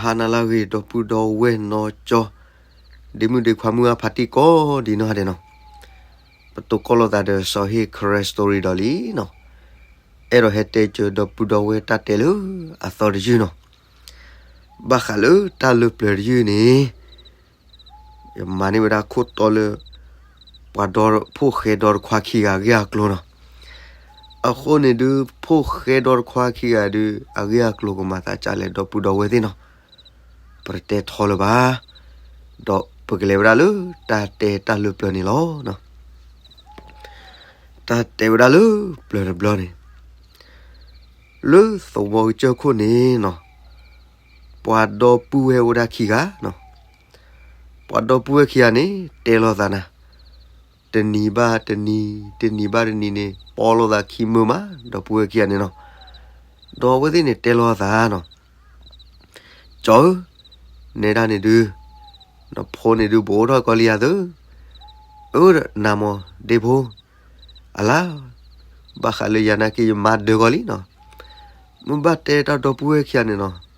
ဟါနၤလၢအဂ့ၤ ဒီပုၢ်ဒီဝဲၢ်နီၢ်ကၠီ, ဒ့မုၣ်ဒ့ခွါမုၢ်အဖးတံၢ်ကိးဒံးနီၢ်ဂၤဒဲးနီၤ, ပတိၢ်ကီၢ်လိာ်သးဒီးစီၤဟ့ၣ် Karen Story ဒီးလံနီၤ, အဲၣ်ဒိးဟဲတဲစၢၤဒီပုၢ်ဒီဝဲၢ်တၢ်တဲလၢအသီတယုၢ်နီၤ, ဘၣ်ဃးလၢတၢ်လၢပျၢၤတယုၢ်န့ၣ် ယမၤန့ၢ်ဝဲဒၣ်ခိၣ်တီလၢ ပှၤဒီ ဖိၣ်ဃဲဒီတခွါခံဂၤအဂ့ၢ်အကျိၤနီၤ. အဃိန့ၣ်ဒုး ဖိၣ်ဃဲဒီတခွါခံဂၤဒုး အဂ့ၢ်အကျိၤကမၤသးဒ်လဲၣ် ဒီပုၢ်ဒီဝဲၢ်သ့ၣ်နီၤ, ပတတဲထီလၢၤဘၣ်, ဒီးပကလဲၤဝဲဒၣ်လၢတၢ်တဲတၢ်လၢပျၢၤန့ၣ်လီၤ. တၢ်တဲဝဲဒၣ်လၢပျၢၤတဘျီန့ၣ်, လၢသဝီကစၢၢ်ခိၣ်န့ၣ်နီၤ, ပှၤဒီပုၢ်ဝဲၢ်အိၣ်ဝဲဒၣ်ခံဂၤနီၤ. ပှၤဒီပုၢ်ဝဲၢ်ခံဂၤန့ၣ် တဲလိာ်သးနၤ, တနံၤဘၣ်တနံၤ, တနံၤဘၣ်တနံၤန့ၣ် ပီလိာ်သးခံမုာ်မး ဒီပုၢ်ဝဲၢ်ခံဂၤန့ၣ်နီၤ. ဒီးအဝဲသ့ၣ်န့ၣ်တဲလိာ်သးနီၤ, ကၠီဧၢ, နဲဒၣ်န့ၣ်ဒုး နဖိန့ၣ်ဒုး ပအိၣ်ထီၣ်ကီးလံဧါသၢ, အၢ နၤမ့ၢ်ဒ့ဖိ, အလါ, ဘၣ်ဃးလၢယၤနာ်က့ ယမါဒၢကီးလံနီၤ. မ့ၢ်ဘၣ်တဲတၢ်ဒီပုၢ်ဝဲၢ်ခံဂၤန့ၣ်နီၤ,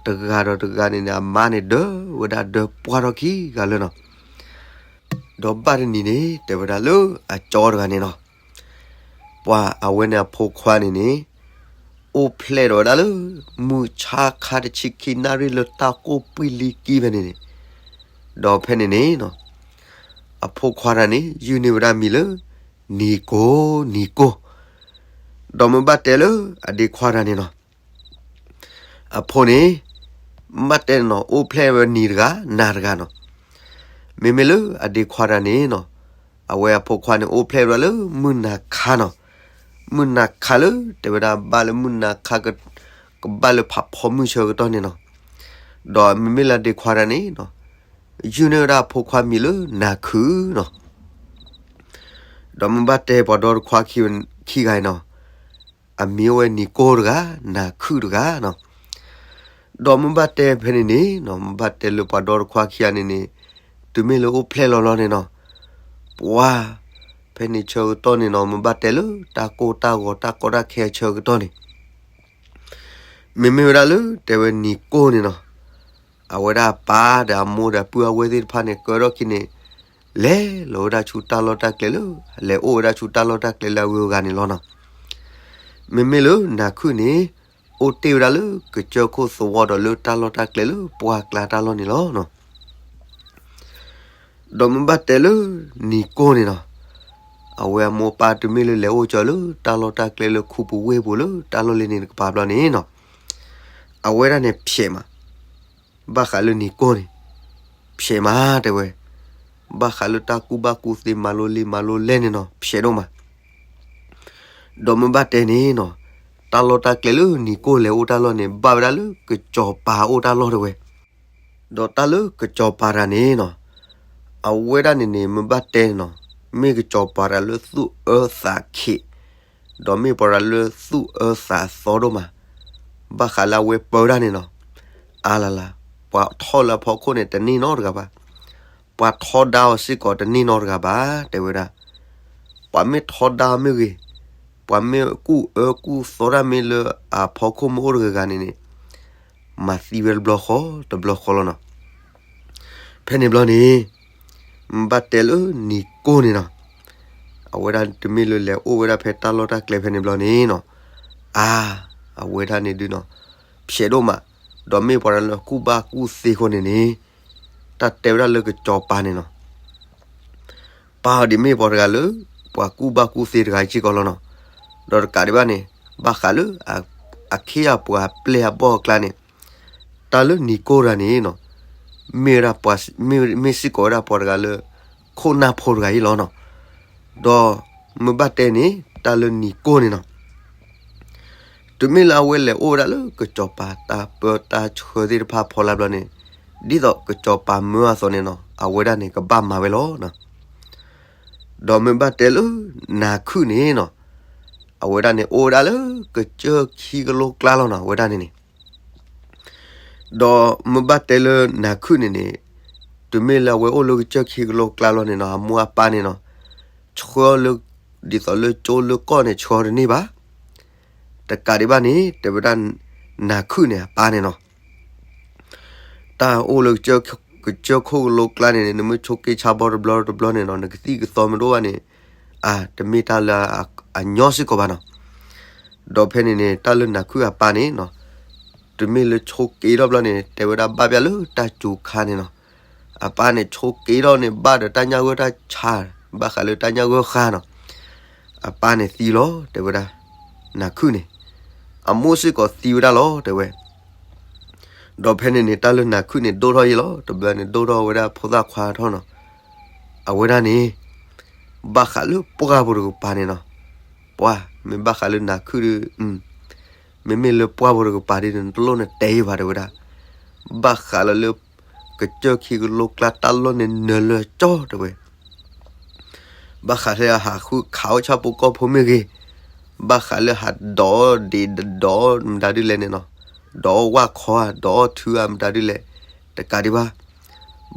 တဂၤဒီးတဂၤန့ၣ်န့ၣ် အမါန့ၣ်ဒၢဝဲဒၣ်ဒၢပှၢ်ထီၣ်ခံဂၤလၢနီၤ. ဒီးဘၣ်တနံၤန့ၣ် တဲဝဲဒၣ်လၢအကၠီတဂၤန့ၣ်နီၤ, ပှၤအဝဲန့ၣ်အဖိခွါန့ၣ်န့ၣ် အိၣ်ဖျဲၣ်ဒီးဝဲဒၣ်လၢ မုၢ်ဆါခါတဆံခံနၣ်ရံၣ်လၢတၢ်ကိၢ်ပှံၢ်လံကံဖဲန့ၣ်န့ၣ်, ဒီးဖဲန့ၣ်န့ၣ်နီၤ, အဖိခွါတဂၤန့ၣ် ယုၢ်န့ၢ်ဝဲဒၣ်မံၤလၢ နံၤကိၢ်, နံၤကိၢ်, ဒီးမ့ၢ်ဘၣ်တဲလၢအဒ့ခွါတဂၤန့ၣ်နီၤ, အဖိန့ၣ် မ့ၢ်ဘၣ်တဲန့ၣ်နီၤ အိၣ်ဖျဲၣ်ဝဲနံၤတဂၤ နၤတဂၤနီၤ. မ့မ့ၢ်လၢအဒ့ခွါတဂၤန့ၣ်နီၤ, အဝဲအဖိခွါန့ၣ် အိၣ်ဖျဲၣ်ဝဲဒၣ်လၢမုၢ်နၤခါနီၤ, မုၢ်နၤခါလၢ တဲဝဲဒၣ်ဘၣ်လၢမုၢ်နၤခါ ကဘၣ်လၢဖးဖီမုၢ်ဆၢကတီၢ်န့ၣ်နီၤ, ဒီးမ့မ့ၢ်လၢအဒ့ခွါတဂၤန့ၣ်နီၤ, ယုၢ်န့ၢ်ဝဲဒၣ်အဖိခွါမံၤလၢနၤခုၣ်နီၤ. ဒီးမ့ၢ်ဘၣ်တဲပှၤဒီတခွါခံဂၤအံၤနီၤ, အမံၤအိၣ်ဝဲနံၤကိၢ်တဂၤ နၤခုၣ်တဂၤနီၤ. ဒီးမ့ၢ်ဘၣ်တဲဖဲန့ၣ်န့ၣ်နီၤ, မ့ၢ်ဘၣ်တဲလၢပှၤဒီတခွါခံဂၤန့ၣ်န့ၣ်, တုၤမ့ၢ်လၢအိၣ်ဖျဲၣ်လီၤလီၤန့ၣ်နီၤ, ပှၤ ဖဲန့ၣ်ဆၢကတီၢ်န့ၣ်နီၤ, မ့ၢ်ဘၣ်တဲလၢတၢ်ကိၢ်တၢ်ဂီၤတၢ်ကီတၢ်ခဲဆၢကတီၢ်န့ၣ် မ့မ့ၢ်ဝဲဒၣ်လၢတဲဝဲနံၤကိၢ်န့ၣ်နီၤ, အဝဲဒၣ်အပၢ်ဒီးအမိၢ်ဒီးပုၢ်အဝဲၢ်သ့ၣ်တဖၣ်န့ၣ် ကၢထီၣ်ခံန့ၣ် လဲၤလီၤဝဲဒၣ်ဆူတၢ်လီၢ်တၢ်ကျဲလၢ လဲၤအိၣ်ဝဲဒၣ်ဆူတၢ်လီၢ်တၢ်ကျဲလၢအဂုၤအဂၤန့ၣ်လီၤနီၤ. မ့မ့ၢ်လၢနၤခုၣ်န့ၣ် အိၣ်တ့ၢ်ဝဲဒၣ်လၢကစၢၢ်ခိၣ်သဝီဒီးလၢတၢ်လီၢ်တၢ်ကျဲလၢပှၢ်ကျါတၢ်လီၢ်န့ၣ်လီၤနီၤ. ဒီးမ့ၢ်ဘၣ်တဲလၢနံၤကိၢ်န့ၣ်နီၤ, အဝဲအမိၢ်အပၢ်တုၤမ့ၢ်လၢလဲၤအိၣ်ကၠီလၢတၢ်လီၢ်တၢ်ကျဲလၢခူပူၤဝ့ၢ်ပူၤလၢတၢ်လီၢ်လၢန့ၣ်တကပၤဘျီန့ၣ်နီၤ, အဝဲဒၣ်န့ၣ်ဖျဲးမး, ဘၣ်ဃးလၢနံၤကိၢ်န့ၣ် ဖျဲးမးတဲဝဲ, ဘၣ်ဃးလၢတၢ်ကူၣ်ဘၣ်ကူၣ်သ့မၤလိလံမၤလိလဲၢ်န့ၣ်နီၤ ဖျဲးဒိၣ်မး. ဒီးမ့ၢ်ဘၣ်တဲန့ၣ်နီၤ, တၢ်လီၢ်တၢ်ကျဲလၢနံၤကိၢ်လဲၤအိၣ်တၢ်လီၢ်န့ၣ် ဘၣ်ဝဲဒၣ်လၢကစီၤပၤအိၣ်တၢ်လီၢ်တဲဝဲ. ဒီးတၢ်လၢကစီၤပၤတဂၤန့ၣ်နီၤ, အဝဲဒၣ်န့ၣ်န့ၣ် မ့ၢ်ဘၣ်တဲန့ၣ်နီၤ, မ့ၢ်ကစီၤပၤတဂၤလၢသူၣ်အၢသးခံး, ဒီးမ့ၢ်ပှၤတဂၤလၢသူၣ်အၢသးသီဒိၣ်မး, ဘၣ်ဃးလၢအဝဲပၢဝဲဒၣ်န့ၣ်နီၤ, အါလၢ်လၢ်, ပှၤထီၣ်လၢအဖီခိၣ်န့ၣ် တန့ၢ်နီတဂၤဘၣ်, ပှၤထီဒါအီၤစ့ၢ်ကီးတန့ၢ်နီတဂၤဘၣ် တဲဝဲဒၣ်. ပှၤမ့ၢ်ထီဒါအီၤမ့ၢ်ဂ့ၤ, ပှၤမ့ၢ်ကူၣ်အၢကူၣ်သီတၢ်မ့ၢ်လၢအဖီခိၣ်မ့ၢ်အိၣ်တဂၤဂၤန့ၣ်န့ၣ် မၤသံဝဲတဘျီဃီ တဘျီဃီလီၤနီၤ. ဖဲန့ၣ်ဘျီန့ၣ် မ့ၢ်ဘၣ်တဲလၢနံၤကိၢ်န့ၣ်နီၤ, အဝဲဒၣ်တမ့ၢ်လၢလဲၤအိၣ်ဝဲဒၣ်ဖဲတၢ်လီၢ်တၢ်ကျဲဖဲန့ၣ်ဘျီန့ၣ်နီၤ, အါ, အဝဲဒၣ်န့ၣ်ဒုးနီၤ, ဖျဲးဒိၣ်မး, ဒီးမ့ၢ်ပှၤတဂၤလၢကူၣ်ဘၣ်ကူၣ်သ့အဃိန့ၣ်န့ၣ်, တၢ်တဲဝဲဒၣ်လၢကစီၤပၤန့ၣ်နီၤ ပၢ်အီၤဒ်မ့ၢ်ပှၤတဂၤလၢ ပှၤကူၣ်ဘၣ်ကူၣ်သ့တဂၤစ့ၢ်ကီးလီၤနီၤ. ဒီးတကးဒံးဘၣ်န့ၣ် ဘၣ်ဃးလၢ အခ့အပှၤပျဲၢ်အဘီၣ်အကျါန့ၣ်, တၢ်လၢနံၤကိၢ်တဂၤန့ၣ်နီၤ, မ့ၢ်ဝဲဒၣ်ပှၤ မ့ၢ် မ့ၢ်စ့ၢ်ကီးဝဲဒၣ်ပှၤတဂၤလၢ ခိၣ်နၢ်ဖိတဂၤအံၤလီၤနီၤ. ဒီးမ့ၢ်ဘၣ်တဲန့ၣ် တၢ်လၢနံၤကိၢ်န့ၣ်နီၤ တုၤမ့ၢ်လၢအဝဲလဲၤအိၣ်ဝဲဒၣ်လၢကစီၤပၤတၢ်ပၢတၢ်ဆှၢသ့ၣ်တဖၣ်ဖီလာ်ဘျီန့ၣ်, ဒ်သိးကစီၤပၤမၢအသိးန့ၣ်နီၤ အဝဲဒၣ်န့ၣ် ကဘၣ်မၤဝဲလီၤ. ဒီးမ့ၢ်ဘၣ်တဲလၢနၤခုၣ်န့ၣ်နီၤ, အဝဲဒၣ်န့ၣ်အိၣ်ဝဲဒၣ်လၢကစၢၢ်ခံကလိကျါလီၤနီၤ အဝဲဒၣ်န့ၣ်န့ၣ် ဒီးမ့ၢ်ဘၣ်တဲလၢနၤခုၣ်န့ၣ်န့ၣ်, တုၤမ့ၢ်လၢအဝဲအိၣ်လၢကစၢၢ်ခံကလိကျါလီၤန့ၣ်နီၤ အမိၢ်အပၢ်န့ၣ်နီၤ, ဆှၢလၢ ဒ်သိးလၢကၠိလၢကီၢ်န့ၣ် ဆှၢတန့ၢ်ဘၣ်. တကးဒံးဘၣ်န့ၣ် တဲဝဲဒၣ် နၤခုၣ်န့ၣ်အပၢ်န့ၣ်နီၤ တၢ်အိၣ်လၢကစၢၢ်ခိၣ်ကလိကျါန့ၣ်န့ၣ် နမ့ၢ်ဆိးက့ဆါဘီတဘျီတဘျီန့ၣ်နီၤ နကသံၣ်ကသီမ့ၢ်တအိၣ်ဘၣ်န့ၣ် အါ တမ့ၢ်တၢ်လၢအညီစ့ၢ်ကီးဘၣ်နီၤ. ဒီးဖဲန့ၣ်န့ၣ် တၢ်လၢနၤခုၣ်အပၢ်န့ၣ်နီၤ တမ့ၢ်လၢဆိးက့ထီၣ်ဘျီန့ၣ် တဲဝဲဒၣ်ဘၣ်ပျၢ်လၢတၢ်စူၤခါန့ၣ်နီၤ. အပၢ်န့ၣ်ဆိးက့ထီၣ်န့ၣ် ဘၣ်ဒီးတၢ်ညၣ်ဂၢၢ်တၢ်ဆါ ဘၣ်ဃးလၢတၢ်ညၣ်ဂၢၢ်ဃါနီၤ. အပၢ်န့ၣ်သံလီၤ တဲဝဲဒၣ် နၤခုၣ်န့ၣ် အမိၢ်စ့ၢ်ကီးသံဝဲဒၣ်လီၤ တဲဝဲ. ဒီးဖဲန့ၣ်န့ၣ် တၢ်လၢနၤခုၣ်န့ၣ် ဒိၣ်ထီၣ်ယဲလီၤ တဘျီန့ၣ် ဒိၣ်ထီၣ်ဝဲဒၣ်ဖိသၣ်ခွါထီၣ်နီၤ. အဝဲဒၣ်န့ၣ် ဘၣ်ဃးလၢပှၢ်ဖိတကပၤန့ၣ်နီၤ. ပှၤ မ့ၢ်ဘၣ်ဃးလၢနၤခုၣ်ဒီး မ့မ့ၢ်လၢပှၢ်ဖိတကပၤဒ်န့ၣ် တလိၣ်နတဲယဲဘၣ် တဲဝဲဒၣ်. ဘၣ်ဃးလၢလၢ ကစၢၢ်ခံကလိကျါတၢ်လီၢ်န့ၣ်နၢၤလၢကၠီ တဲဝဲ ဘၣ်ဃးလၢအဟးဃုခးအီၣ်ဆၣ်ဖိကီၢ်ဖိမ့ၢ်ဂ့ၤ, ဘၣ်ဃးလၢဟးဒိးဒ့ဒိးမတၤဒ်လဲၣ်န့ၣ်နီၤ, ဒိးဝၣ်ခီဧါ, ဒိးထူဧါမတၤဒ်လဲၣ်, တကးဒံးဘၣ်,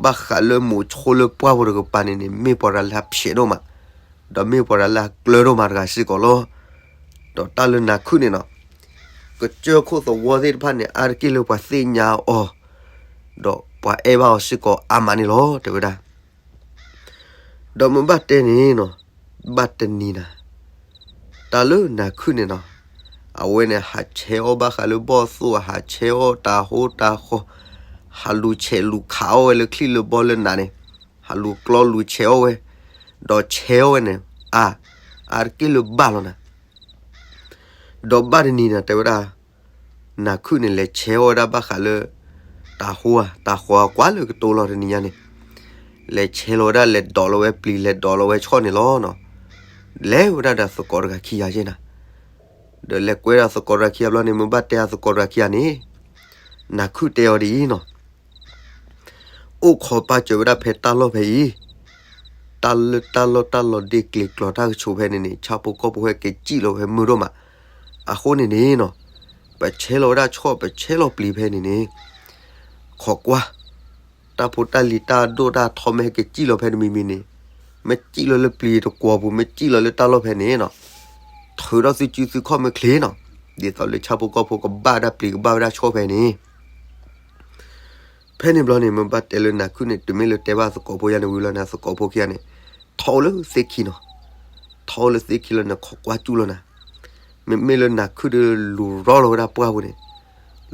ဘၣ်ဃးလၢမိၤဆိလၢပှၢ်ဖိတကပၤန့ၣ်န့ၣ် မ့ၢ်ပှၤတဂၤလၢအဖျဲးဒိၣ်မး, ဒီးမ့ၢ်ပှၤတဂၤလၢအကျၢၤဒိၣ်မးတဂၤစ့ၢ်ကီးလီၤ. ဒီးတၢ်လၢနၤခုၣ်န့ၣ်နီၤ, ကစၢၢ်ခိၣ်သဝီသ့ၣ်တဖၣ်န့ၣ် အါတက့ၢ်လၢပှၤသ့ၣ်ညါအီၤ, ဒီးပှၤအဲၣ်ဘၣ်အီၤစ့ၢ်ကီးအါမးန့ၣ်လီၤ တဲဝဲဒၣ်. ဒီးမ့ၢ်ဘၣ်တဲန့ၣ်နီၤ, ဘၣ်တနံၤနၤ, တၢ်လၢနၤခုၣ်န့ၣ်နီၤ, အဝဲန့ၣ်ဟးဆဲးအီၣ်ဘၣ်ဃးလၢဘီၣ်သိၣ်, ဟးဆဲးအီၣ်တၤဟိတၤဃီ, ဟးလူၤဆဲးလူၤခးအီၣ်ဝဲလၢချံၣ်လၢဘီလၢနးန့ၣ်, ဟးလူၤကျီလူၤဆဲးအီၣ်ဝဲ, ဒီးဆဲးအီၣ်ဝဲန့ၣ်, အါ, အါတက့ၢ်လၢဘၣ်လီၤနၤ. ဒီးဘၣ်တနံၤန့ၣ် တဲဝဲဒၣ်, နၤခုၣ်န့ၣ် လဲၤဆဲးအီၣ်ဝဲဒၣ်ဘၣ်ဃးလၢ တၤဟိဧါ, တၤဃီအကွၢ်လၢကတိၤလီၤတနံၤညါန့ၣ်, လဲၤဆဲးလီၤဝဲဒၣ် လဲၤဒိးလီၤဝဲပျံၤ လဲၤဒိးလီၤဝဲဆီၣ်န့ၣ်လီၤနီၤ. လဲၤဝဲဒၣ်ဒီးသကိးတဂၤခံဂၤယဲၢ်နၤ, ဒီးလဲၤကွဲဒီးသကိးတဂၤခံဂၤဘျီန့ၣ် မ့ၢ်ဘၣ်တဲအသကိးတဂၤခံဂၤန့ၣ်, နၤခုၣ်တဲအီၤဒ်အံၤနီၤ, အိၣ်ခိးပာ်စၢၤဝဲဒၣ်ဖဲတၢ်လီၢ်ဖဲအံၤ, တၢ်လၢတၢ်လီၢ်တၢ်လီၢ်ဒ့ကျံၤကျီၤတၢ်ကဆိးဖဲန့ၣ်န့ၣ် ဆၣ်ဖိကီၢ်ဖိဟဲက့ၤစံၣ်လီၤဖဲမုာ်ဒိၣ်မး, အဃိန့ၣ်န့ၣ်နီၤ, ပဆဲးလီၤဝဲဒၣ်ဆီၣ် ပဆဲးလီၤပျံၤဖဲန့ၣ်န့ၣ်, ခိးကွၢ်, တၢ်ဖိတၢ်လံၤတၢ်ဒိၣ်တၢ်ထီမ့ၢ်ဟဲက့ၤစံၣ်လီၤဖဲတမံၤမံၤန့ၣ်, မ့ၢ်စံၣ်လီၤလၢပျံၤတကွီၤပူၤ မ့ၢ်စံၣ်လီၤလၢတၢ်လီၢ်ဖဲန့ၣ်နီၤ, ထုးထီၣ်သုစုသုခီၣ်မ့ၢ်ချ့နီၤ, ဒ်သိးလၢဆၣ်ဖိကီၢ်ဖိကဘၣ်ဝဲဒၣ်ပျံၤကဘၣ်ဝဲဒၣ်ဆီၣ်ဖဲန့ၣ် ဖဲန့ၣ်ဘျီန့ၣ် မ့ၢ်ဘၣ်တဲလၢနၤခုၣ်န့ၣ် တုၤမ့ၢ်လၢတဲဘၣ်သကိးဖိယါန့ၣ်ဝံၤလီၤန့ၣ် သကိးဖိခံဂၤန့ၣ်, ထီၣ်အိၣ်လၢသ့ၣ်ခံနီၤ, ထီၣ်အိၣ်လၢသ့ၣ်ခံလီၤန့ၣ် ခိးကွၢ်စူၣ်လီၤနၤ, မ့မ့ၢ်လၢနၤခုၣ်ဒီးလူၤရီလီၤဝဲဒၣ်ပှၢ်ပူၤန့ၣ်,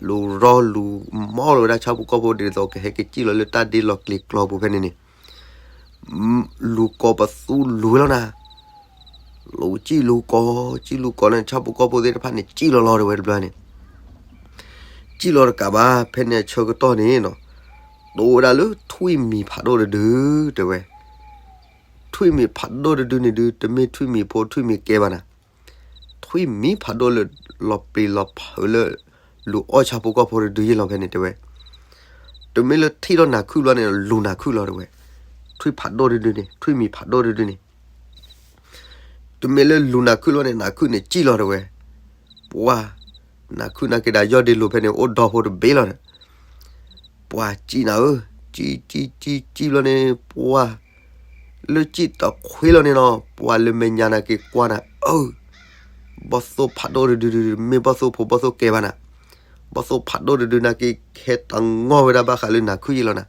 လူၤရီလူၤမီလီၤဝဲဒၣ်ဆၣ်ဖိကီၢ်ဖိဒ်သိးကဟဲက့ၤစံၣ်လီၤလၢတၢ်ဒ့လီၤကျံၤကျီၤပူၤဖဲန့ၣ်န့ၣ် လူၤကိးပသူလူၤဝဲလီၤနၤ, လူၤစံၣ်လူၤကိး, စံၣ်လူၤကိးန့ၣ် ဆၣ်ဖိကီၢ်ဖိသ့ၣ်တဖၣ်န့ၣ် စံၣ်လီၤလီၤတဲဝဲတဘျီန့ၣ်, စံၣ်လီၤတကးဘၣ် ဖဲန့ၣ်အဆၢကတီၢ်န့ၣ်နီၤ, တိဝဲဒၣ်လၢထွံၣ်မံၤဖးဒိၣ်တဒု တဲဝဲ, ထွံၣ်မံၤဖးဒိၣ်တဒုန့ၣ်ဒု တမ့ၢ်ထွံၣ်မံၤဖိထွံၣ်မံၤကဲဘၣ်နၤ, ထွံၣ်မံၤဖးဒိၣ်လၢ လီၤပျံၤလီၤဖုးလၢ လူၤအီၣ်ဆၣ်ဖိကီၢ်ဖိတဒုယဲၢ်လီၤဖဲန့ၣ်တဲဝဲ, တမ့ၢ်လၢထံၣ်ထီၣ်နၤခုၣ်ဘျီန့ၣ် လူၤနၤခုၣ်လီၤတဲဝဲ, ထွံၣ်ဖးဒိၣ်တဒုန့ၣ် ထွံၣ်မံၤဖးဒိၣ်တဒုန့ၣ် တမ့ၢ်လၢလူၤနၤခုၣ်လီၤန့ၣ် နၤခုၣ်န့ၣ်စံၣ်လီၤတဲဝဲ, ပှၤ, နၤခုၣ်နာ်က့ၤဒၣ်ယီၢ်ဒ့လိၤဖဲန့ၣ် အိၣ်ဒီဖိတဘ့ၣ်လီၤန့ၣ်, ပှၤစံၣ်နၤဧၢ, စံၣ်စံၣ်စံၣ်စံၣ်ဘျီန့ၣ် ပှၤ, လၢစံၣ်တခွ့လီၤန့ၣ်နီၤ ပှၤလၢမဲာ်ညါနာ်က့ၤကွၢ်နၤ, အၢ, ဘီၣ်သိၣ်ဖးဒိၣ်တဒုဒု မ့ၢ်ဘီၣ်သိၣ်ဖိဘီၣ်သိၣ်ကဲဘၣ်နၤ, ဘီၣ်သိၣ်ဖးဒိၣ်တဒုနာ်က့ၤ ဟဲတငီၢ်ဝဲဒၣ်ဘၣ်ဃးလၢနၤခုၣ်ယဲၢ်လီၤနၤ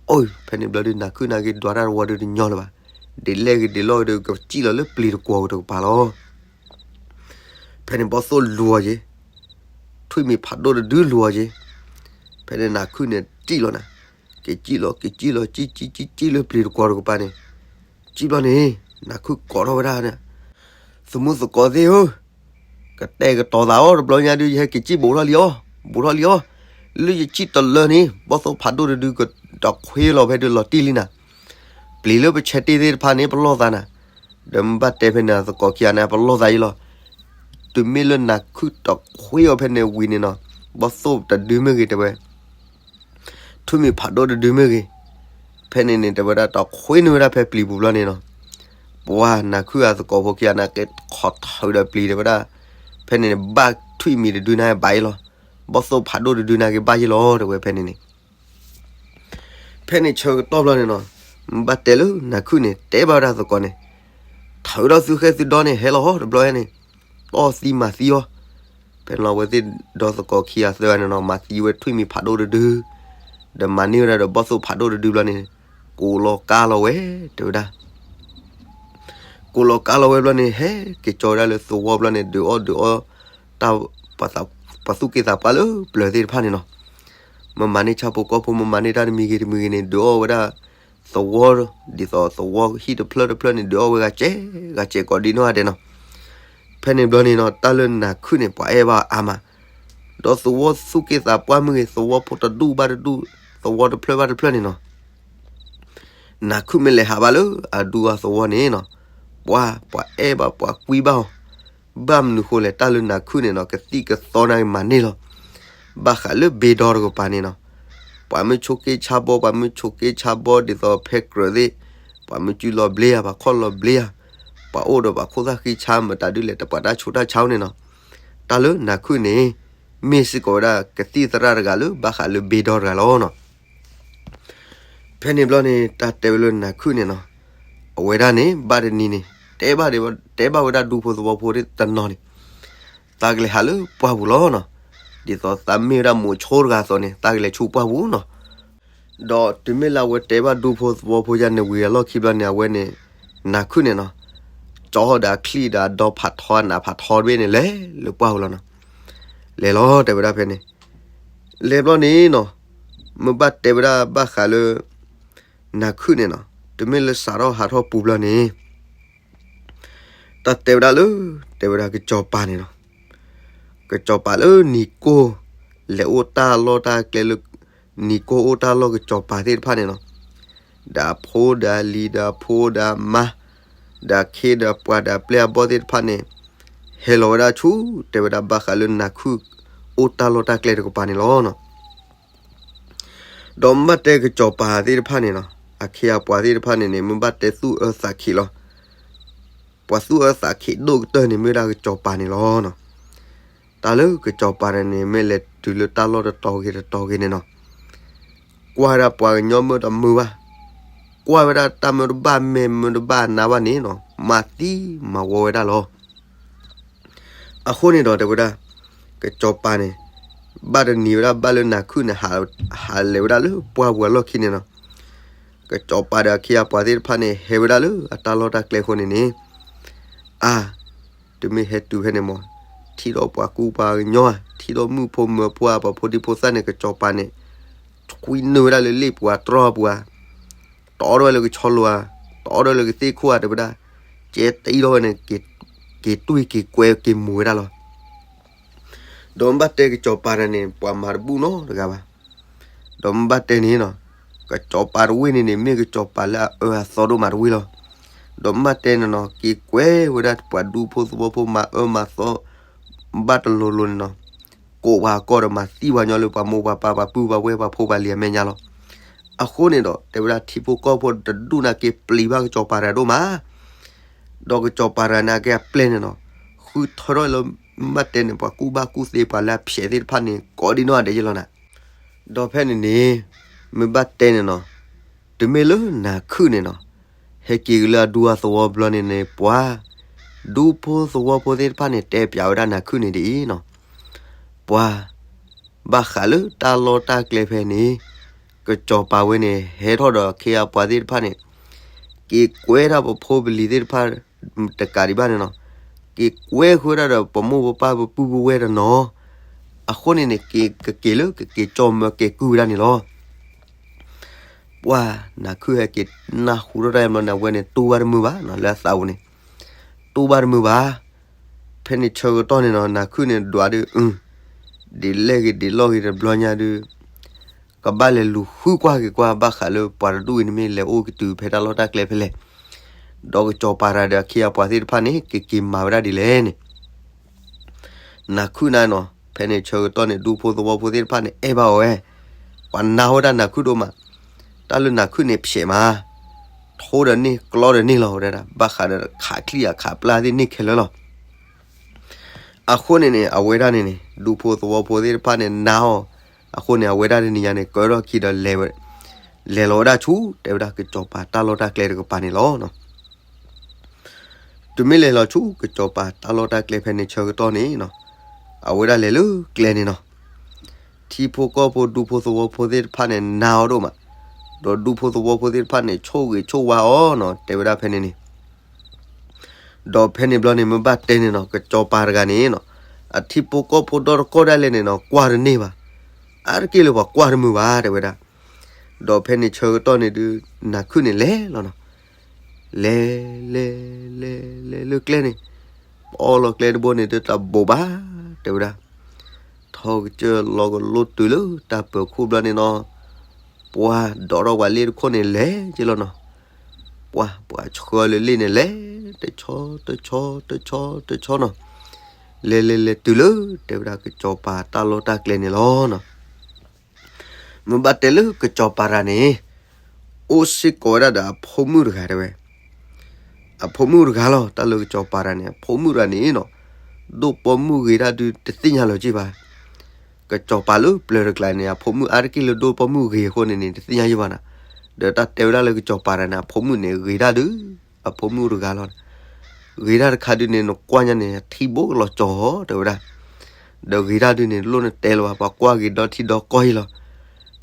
အိၣ်ဖဲန့ၣ်ဘျီဒု နၤခုၣ်နာ်က့ၤဒွးတၢ်တဝီဒုတညီလၢၤဘၣ်, ဒ်လဲၣ်ဂ့ၤဒ်လဲၣ်ဂ့ၤဒီး ကစံၣ်လီၤလၢပျံၤတကွီၤတကပၤလီၤ. ဖဲန့ၣ်ဘီၣ်သိၣ်လူၤအီၤက့ၤ, ထွံၣ်မံၤဖးဒိၣ်တဒုလူၤအီၤက့ၤ, ဖဲန့ၣ်နၤခုၣ်န့ၣ်စံၣ်လီၤနၤ, က့ၤစံၣ်လီၤ က့ၤစံၣ်လီၤ စံၣ်စံၣ်စံၣ်စံၣ်လၢပျံၤတကွီၤတကပၤန့ၣ်, စံၣ်ဘျီန့ၣ် နၤခုၣ်ကိးထီၣ်ဝဲဒၣ်န့ၣ်, သမူသကိးသ့ၣ်ဧၢ ကတဲာ်ကတီၤသးအီၤ တဘျီညါဒု ယဟဲက့ၤစံၣ်ဘူးထီၣ်လံအီၤ, ဘူးထီၣ်လံအီၤ, လၢယစံၣ်တလၢန့ၣ် ဘီၣ်သိၣ်ဖးဒိၣ်တဒုကတခွ့လီၤဖဲဒုလီၤတံၢ်လံနၤ, ပျံၤလၢပဆဲးတ့ၢ်သ့ၣ်တဖၣ်န့ၣ် ပလီၢ်သးနၤ, ဒီးမ့ၢ်ဘၣ်တဲဖဲန့ၣ် သကိးခံဂၤန့ၣ် ပလီၢ်သးယဲၢ်လီၤ, တုၤမ့ၢ်လၢနၤခုၣ်တခွ့အီၤဖဲန့ၣ်ဝံၤန့ၣ်နီၤ, ဘီၣ်သိၣ်တဒုမ့ၢ်ဂ့ၤတဲဝဲ ထွံၣ်မံၤဖးဒိၣ်တဒုမ့ၢ်ဂ့ၤ, ဖဲန့ၣ်န့ၣ် တဲဝဲဒၣ်တခွ့န့ၢ်ဝဲဒၣ်ဖဲပျံၤပူၤဘျီန့ၣ်နီၤ, ပှၤနၤခုၣ်အသကိးဖိခံဂၤန့ၣ် က့ၤခီၣ်ထုးဒီးပျံၤတဲဝဲဒၣ်, ဖဲန့ၣ်န့ၣ် ဘၣ်ထွံၣ်မံၤတဒုန့ၣ်ဘၣ်ယဲၢ်လီၤ, ဘီၣ်သိၣ်ဖးဒိၣ်တဒုန့ၣ်က့ၤဘၣ်ယဲၢ်လီၤ တဲဝဲဖဲန့ၣ်န့ၣ် ဖဲန့ၣ်ဆၢကတီၢ်ဘျီန့ၣ်နီၤ, ဘၣ်တဲလၢနၤခုၣ်န့ၣ် တဲဘၣ်ဝဲဒၣ်သကိးန့ၣ်, ထုးဒီးသုဃဲသုဒီန့ၣ် ဟဲလီၤတဘျီန့ၣ်, တီၢ်သံမၤသံအီၤ, ဖဲန့ၣ်လီၤအဝဲသ့ၣ်ဒီသကိးခံဂၤသၢဂၤန့ၣ်နီၤ မၤသံဝဲထွံၣ်မံၤဖးဒိၣ်တဒု, ဒီးမၤန့ၢ်ဝဲဒၣ်ဒီးဘီၣ်သိၣ်ဖးဒိၣ်တဒုဘျီန့ၣ် ကိးလီၤကါလီၤဝဲ တဲဝဲဒၣ်. ကိးလီၤကါလီၤဝဲဘျီန့ၣ် ဟဲက့ၤကၠီဝဲဒၣ်လၢသဝီဘျီန့ၣ် ဒုးအီၣ်ဒုးအီ တၢ် ပှၤသူၣ်က့သးပှၢ်လၢပျၢၤသ့ၣ်တဖၣ်န့ၣ်နီၤ. မၤမၤန့ၢ်ဆၣ်ဖိကီၢ်ဖိ မၤမၤန့ၢ်တၢ်တမံၤဂ့ၤတမံၤဂ့ၤန့ၣ် ဒုးအီၣ်ဝဲဒၣ်သဝီ ဒ်သိးသဝီဟံၣ်တဖျၢၣ်တဖျၢၣ်န့ၣ် ဒုးအီၣ်ဝဲဂၤစဲး ဂၤစဲးကိးဒ်နီၢ်ဂၤဒဲးနီၤ. ဖဲန့ၣ်ဘျီန့ၣ်နီၤ တၢ်လၢနၤခုၣ်န့ၣ် ပှၤအဲၣ်ဘၣ်အါမး, ဒီးသဝီသူၣ်က့သးပှၢ်မ့ၢ်ဂ့ၤ သဝီဖိတဒူၣ်ဘၣ်တဒူၣ် သဝီတဖျၢၣ်ဘၣ်တဖျၢၣ်န့ၣ်နီၤ နၤခုၣ်မ့ၢ်လဲၤဟးဘၣ်လၢအဒူအသဝီန့ၣ်နီၤ, ပှၤ ပှၤအဲၣ်ဘၣ်ပှၤကွံဘၣ်အီၤ, ဘၣ်မနုၤဃိလဲၣ် တၢ်လၢနၤခုၣ်န့ၣ်နီၤ ကသံၣ်ကသီန့ၣ်မၤန့ၢ်လီၤ. ဘၣ်ဃးလၢဘ့ဒီတကပၤန့ၣ်နီၤ, ပှၤမ့ၢ်ဆိးက့ဆါဘီ ပှၤမ့ၢ်ဆိးက့ဆါဘီဒ်သိးဖဲကြၢးသ့ၣ်, ပှၤမ့ၢ်စုလီၤဘျ့ဧါ ပှၤခီၣ်လီၤဘျ့ဧါ, ပှၤအိၣ်ဒီးပှၤခိၣ်သၣ်ဃံဆါမတၤဒုလဲၣ် တပှၤတၢ်ဆိးတၢ်ဆါန့ၣ်နီၤ, တၢ်လၢနၤခုၣ်န့ၣ် မ့ၢ်စ့ၢ်ကီးဝဲဒၣ်ကသံၣ်သရၣ်တဂၤလၢဘၣ်ဃးလၢဘ့ဒီတဂၤလီၤနီၤ. ဖဲန့ၣ်ဘျီန့ၣ် တၢ်တဲဝဲလၢနၤခုၣ်န့ၣ်နီၤ, အဝဲဒၣ်န့ၣ် ဘၣ်တနံၤန့ၣ် တဲဘၣ်ဒၣ် တဲဘၣ်ဝဲဒၣ်ဒူဖိသဝီဖိတနီၤန့ၣ်, သးကလဲၤဟးလၢပှၢ်ပူၤလီၤနီၤ, ဒ်သိးသးမ့ၢ်ဝဲဒၣ်မိၤဆိတဂၤအသိးန့ၣ် သးကလဲၤဆူပှၢ်ပူၤနီၤ. ဒီးတုၤမ့ၢ်လၢအဝဲတဲဘၣ်ဒူဖိသဝီဖိယါန့ၣ်ဝံၤအလီၢ်ခံဘျီန့ၣ် အဝဲန့ၣ် နၤခုၣ်န့ၣ်နီၤ, ကၠီဒီးအချံၣ်ဒီးအဒီဖးထီအနးဖးထီတဘ့ၣ်န့ၣ် လဲၤလၢပှၢ်ပူၤလီၤနီၤ. လဲၤလီၤတဲဝဲဒၣ်ဖဲန့ၣ် လဲၤဘျီန့ၣ်နီၤ, မ့ၢ်ဘၣ်တဲဝဲဒၣ်ဘၣ်ဃးလၢ နၤခုၣ်န့ၣ်နီၤ, တုၤမ့ၢ်လၢစးထီၣ်ဟးထီၣ်ပူၤဘျီန့ၣ် တၢ်တဲဝဲဒၣ်လၢ တဲဝဲဒၣ်ကစီၤပၤန့ၣ်နီၤ, ကစီၤပၤလၢနံၤကိၢ် လဲၤအိၣ်တၢ်လီၢ်တၢ်ကျဲလၢ နံၤကိၢ်အိၣ်တၢ်လီၢ်ကစီၤပၤသ့ၣ်တဖၣ်န့ၣ်နီၤ, ဒီးအဖိဒီးအလံၤ ဒီးအဖိဒီးအမါ ဒီးအခ့ဒီးပှၤဒီးအပျဲၢ်အဘီၣ်သ့ၣ်တဖၣ်န့ၣ် ဟဲလီၤဝဲဒၣ်ဆူ တဲဝဲဒၣ်ဘၣ်ဃးလၢနၤခုၣ်အိၣ်တၢ်လီၢ်တၢ်ကျဲတကပၤန့ၣ်လီၤနီၤ. ဒီးမ့ၢ်ဘၣ်တဲကစီၤပၤသ့ၣ်တဖၣ်န့ၣ်နီၤ, အခ့အပှၤသ့ၣ်တဖၣ်န့ၣ်န့ၣ် မ့ၢ်ဘၣ်တဲသူၣ်အၢသးခံးလီၤ. ပှၤသူၣ်အၢသးခံးဒိၣ်ကတၢၢ်န့ၣ် မ့ၢ်ဝဲဒၣ်ကစီၤပၤန့ၣ်လီၤနီၤ. တၢ်လၢကစီၤပၤန့ၣ်န့ၣ် မ့ၢ်လဲၤတုၤလၢတၢ်လီၢ်တတီၤဂ့ၤတတီၤဂ့ၤန့ၣ်နီၤ, ကွၢ်ဝဲဒၣ်ပှၤကညီမ့ၢ်တမုာ်ဘၣ်, ကွၢ်ဝဲဒၣ်တၢ်မ့ၢ်တဘၣ်မဲာ်မ့ၢ်တဘၣ်နါဘၣ်န့ၣ်နီၤ, မၤသံမၤဝီဝဲဒၣ်လီၤ. အဃိန့ၣ်ဒီးတဲဝဲဒၣ် ကစီၤပၤန့ၣ် ဘၣ်တနံၤဝဲဒၣ်ဘၣ်လၢနၤခုၣ်န့ၣ် ဟးလဲၤဝဲဒၣ်လၢပှၢ်ပူၤအလီၢ်ခံန့ၣ်နီၤ, ကစီၤပၤဒီးအခ့အပှၤသ့ၣ်တဖၣ်န့ၣ် ဟဲဝဲဒၣ်လၢအတၢ်လီၢ်တၢ်ကျဲအဃိန့ၣ်န့ၣ်, အါ တုၤမ့ၢ်ဟဲတုၤဖဲန့ၣ်မး, ထံၣ်ဒီးပှၤကူပှၤကညီဧါ, ထံၣ်ဒီးမုၣ်ဖိမၢၤဖိဧါ, ပှၤဖိဒံဖိသၣ်န့ၣ် ကစီၤပၤန့ၣ် ဆွံနုာ်ဝဲဒၣ်လၢလ့ၣ်ပူၤအတြီၢ်ပူၤဧါ, တအီၣ်ဒၣ်ဝဲလၢကဆီလိၤဧါ, တအီၣ်ဒၣ်ဝဲလၢကသ့ၣ်ခိၣ်ဧါ တဲဝဲဒၣ်, ကဲတအံၣ်ထီၣ်ဝဲန့ၣ် က့ၤတွံၢ်က့ၤကွဲက့ၤမိၤဝဲဒၣ်လီၤ. ဒီးမ့ၢ်ဘၣ်တဲကစီၤပၤတဂၤန့ၣ် ပှၤမၤတဘူၣ်နီတဂၤဘၣ်. ဒီးမ့ၢ်ဘၣ်တဲန့ၣ်နီၤ, ကစီၤပၤတဝ့ၢ်န့ၣ်န့ၣ် မ့ၢ်ကစီၤပၤလၢအအၢအသီဒိၣ်မးတဝ့ၢ်လီၤ. ဒီးမ့ၢ်ဘၣ်တဲန့ၣ်နီၤ, က့ၤကွဲဝဲဒၣ်ပှၤဒူဖိသဝီဖိမၤအၢမၤသီ ဘၣ်တလိၤလိၤန့ၣ်နီၤ, ကိးပှၤအကီၢ်ဒီးမၤသံပှၤညီလၢပှၤမိၢ်ပှၤပၢ်ပှၤပုၢ်ပှၤဝဲၢ်ပှၤဖိပှၤလံၤအမဲာ်ညါလီၤ. အဃိန့ၣ်ဒီး တဲဝဲဒၣ်ထံဖိကီၢ်ဖိတဒူၣ်န့ၣ်က့ၤပျံၤဘၣ်ကစီၤပၤတဂၤဒိၣ်မး ဒီးကစီၤပၤတဂၤန့ၣ်က့ၤအပျဲၢ်န့ၣ်နီၤ, ဃုထၢထီၣ်လၢမ့ၢ်ဘၣ်တဲန့ၣ် ပှၤကူၣ်ဘၣ်ကူၣ်သ့ပှၤလၢအဖျဲးသ့ၣ်တဖၣ်န့ၣ် ကိးဒံနီၢ်ဂၤဒဲးယဲလီၤနၤ. ဒီးဖဲန့ၣ်န့ၣ် မ့ၢ်ဘၣ်တဲန့ၣ်နီၤ, တုၤမ့ၢ်လၢနၤခုၣ်န့ၣ်နီၤ, ဟဲက့ၤက့ၤလၢအဒူအသဝီဘျီန့ၣ်န့ၣ် ပှၤ ဒူဖိသဝီဖိသ့ၣ်တဖၣ်န့ၣ် တဲပၠးဝဲဒၣ်နၤခုၣ်န့ၣ်ဒ်အံၤနီၤ, ပှၤ ဘၣ်ဃးလၢတၢ်လီၢ်တၢ်ကျဲဖဲန့ၣ် ကစီၤပၤဝဲန့ၣ် ဟဲထီၣ်ဒီးအခ့အပှၤသ့ၣ်တဖၣ်န့ၣ် က့ၤကွဲဒၣ်ပဖိပလံၤသ့ၣ်တဖၣ် တကးဒံးဘၣ်န့ၣ်နီၤ, က့ၤကွဲဃုာ်ဝဲဒၣ်ဒီးပမိၢ်ပပၢ်ပပုၢ်ပဝဲၢ်တနီၤ, အဃိန့ၣ်န့ၣ် က့ၤကက့ၤလၢကက့ၤကၠီၣ်မၢကဲကုၢ်ဝဲဒၣ်န့ၣ်လီၤ. ပှၤ နၤခုၣ်ဟဲက့ၤနၢ်ဟူထီၣ်တၢ်အံၤဘျီန့ၣ် အဝဲန့ၣ်တူၢ်ဘၣ်တမုာ်ဘၣ်နီၤ လၢအသးပူၤန့ၣ်, တူၢ်ဘၣ်တမုာ်ဘၣ်. ဖဲန့ၣ်ဆၢကတီၢ်န့ၣ်နီၤ နၤခုၣ်န့ၣ်ဒွးဒုး ဒ်လဲၣ်ဂ့ၤဒ်လဲၣ်ဂ့ၤတဘျီညါဒုး ကဘၣ်လဲၤလူၤဃုကွၢ်က့ၤကွၢ် ဘၣ်ဃးလၢပှၤတဒူၣ်အံၤန့ၣ်မ့ၢ်လဲၤအိၣ်ကတုၤဖဲတၢ်လီၢ်တၢ်ကျဲဖဲလဲၣ်. ဒီးကစီၤပၤတဂၤဒီးအခ့အပှၤသ့ၣ်တဖၣ်န့ၣ် ကက့ၤမၤဝဲဒၣ်ဒ်လဲၣ်န့ၣ် နၤခုၣ်နၤနီၤ ဖဲန့ၣ်ဆၢကတီၢ်န့ၣ် ဒူဖိသဝီဖိသ့ၣ်တဖၣ်န့ၣ် အဲၣ်ဘၣ်အီၤဝဲ, ပှၤနာ်ဝဲဒၣ်နၤခုၣ်ဒိၣ်မး, တၢ်လၢနၤခုၣ်န့ၣ်ဖျဲးမး, ထိဒီးန့ၢ်ကျီဒီးန့ၢ်လီၤဝဲဒၣ်, ဘၣ်ဃးဒီးခးချံၣ်အခးပျၢ်သ့ၣ်န့ၢ်ခဲလၢာ်လီၤ. အဃိန့ၣ်န့ၣ် အဝဲဒၣ်န့ၣ်န့ၣ် ဒူဖိသဝီဖိသ့ၣ်တဖၣ်န့ၣ်နာ်အီၤ, အဃိန့ၣ် အဝဲဒၣ်တနံၤညါန့ၣ် ကၢထီၣ်ခံဒီး လဲၤလီၤဝဲဒၣ်ဆူ တဲဝဲဒၣ်ကစီၤပၤတၢ်လီၢ်တၢ်ကျဲတကပၤန့ၣ်လီၤ. တုၤမ့ၢ်လဲၤလီၤဆူကစီၤပၤတၢ်လီၢ်တၢ်ကျဲဖဲန့ၣ်ဆၢကတီၢ်န့ၣ်နီၤ, အဝဲဒၣ်လဲၤလၢကျဲန့ၣ်နီၤ, တ ထံဖိကီၢ်ဖိဒူဖိသဝီဖိသ့ၣ်တဖၣ်န့ၣ် နာ်အီၤဒိၣ်မး, ဒီးဒူဖိသဝီဖိသ့ၣ်တဖၣ်န့ၣ် ဆိၣ်ဂ့ၤဆိၣ်ဝါအီၤနီၤ တဲဝဲဒၣ်ဖဲန့ၣ်န့ၣ်. ဒီးဖဲန့ၣ်ဘျီန့ၣ် မ့ၢ်ဘၣ်တဲန့ၣ်နီၤ ကစီၤပၤတဂၤန့ၣ်နီၤ အထံဖိကီၢ်ဖိဒီတကီၢ်ဒၣ်လဲာ်န့ၣ်နီၤ ကွၢ်တန့ၢ်ဘၣ်, အါတက့ၢ်လၢပှၤကွၢ်တမုာ်ဘၣ် တဲဝဲဒၣ်. ဒီးဖဲန့ၣ်ဆၢကတီၢ်န့ၣ်ဒုး နၤခုၣ်န့ၣ်လဲၤလီၤနီၤ, လဲၤ လဲၤ လဲၤ လဲၤလၢကျဲန့ၣ်, အီလီၤကျဲတဘိန့ၣ် တတဘိးဘၣ် တဲဝဲဒၣ်. ထီၣ်ကစၢၢ်လီၤကလိတုၤလၢတၢ်ပၢၤခိၣ်ဘျီန့ၣ်နီၤ, ပှၤဒိးထီၣ်ပှၤလ့ၣ်တခိၣ်န့ၣ်လဲၤက့ၤလီၤနီၤ. ပှၤ ပှၤဆှၢလၢလ့ၣ်န့ၣ်လဲၤ တဆီ တဆီ တဆီ တဆီနီၤ, လဲၤလဲၤလဲၤတုၤလၢ တဲဝဲဒၣ် ကစီၤပၤတၢ်လီၢ်တၢ်ကျဲန့ၣ်လီၤနီၤ. မ့ၢ်ဘၣ်တဲလၢကစီၤပၤတဂၤန့ၣ် အိၣ်စ့ၢ်ကီးဝဲဒၣ်ဒီးအဖိမုၣ်တဂၤတဲဝဲ, အဖိမုၣ်တဂၤလီၤ. တၢ်လၢကစီၤပၤတဂၤန့ၣ် အဖိမုၣ်တဂၤန့ၣ်နီၤ ဒိၣ်ပိာ်မုၣ်ဂ့ၤတၢ်ဒုးတသ့ၣ်ညါလၢၤက့ၤဘၣ်. ကစီၤပၤလၢပျၢၤတကျါန့ၣ် အဖိမုၣ်အါတက့ၢ်လၢဒိၣ်ပိာ်မုၣ်ဂ့ၤအဃိန့ၣ်န့ၣ် တသ့ၣ်ညါယံၤဘၣ်နၤ. ဒီးတၢ်တဲဝဲဒၣ်လၢကစီၤပၤတဂၤန့ၣ် အဖိမုၣ်န့ၣ် ဂ့ၤတၢ်ဒုး အဖိမုၣ်တဂၤလီၤ. ဂ့ၤတၢ်တခါဒုးန့ၣ် နကွၢ်ညါန့ၣ် ထံဘိကလီၤကၠီၤတဲဝဲဒၣ်. ဒီးဂ့ၤတၢ်ဒုးန့ၣ် လိၣ်နတဲလၢၤဘၣ် ပှၤကွၢ်ဂ့ၤဒီထံဒီကီၢ်ယံၤလီၤ.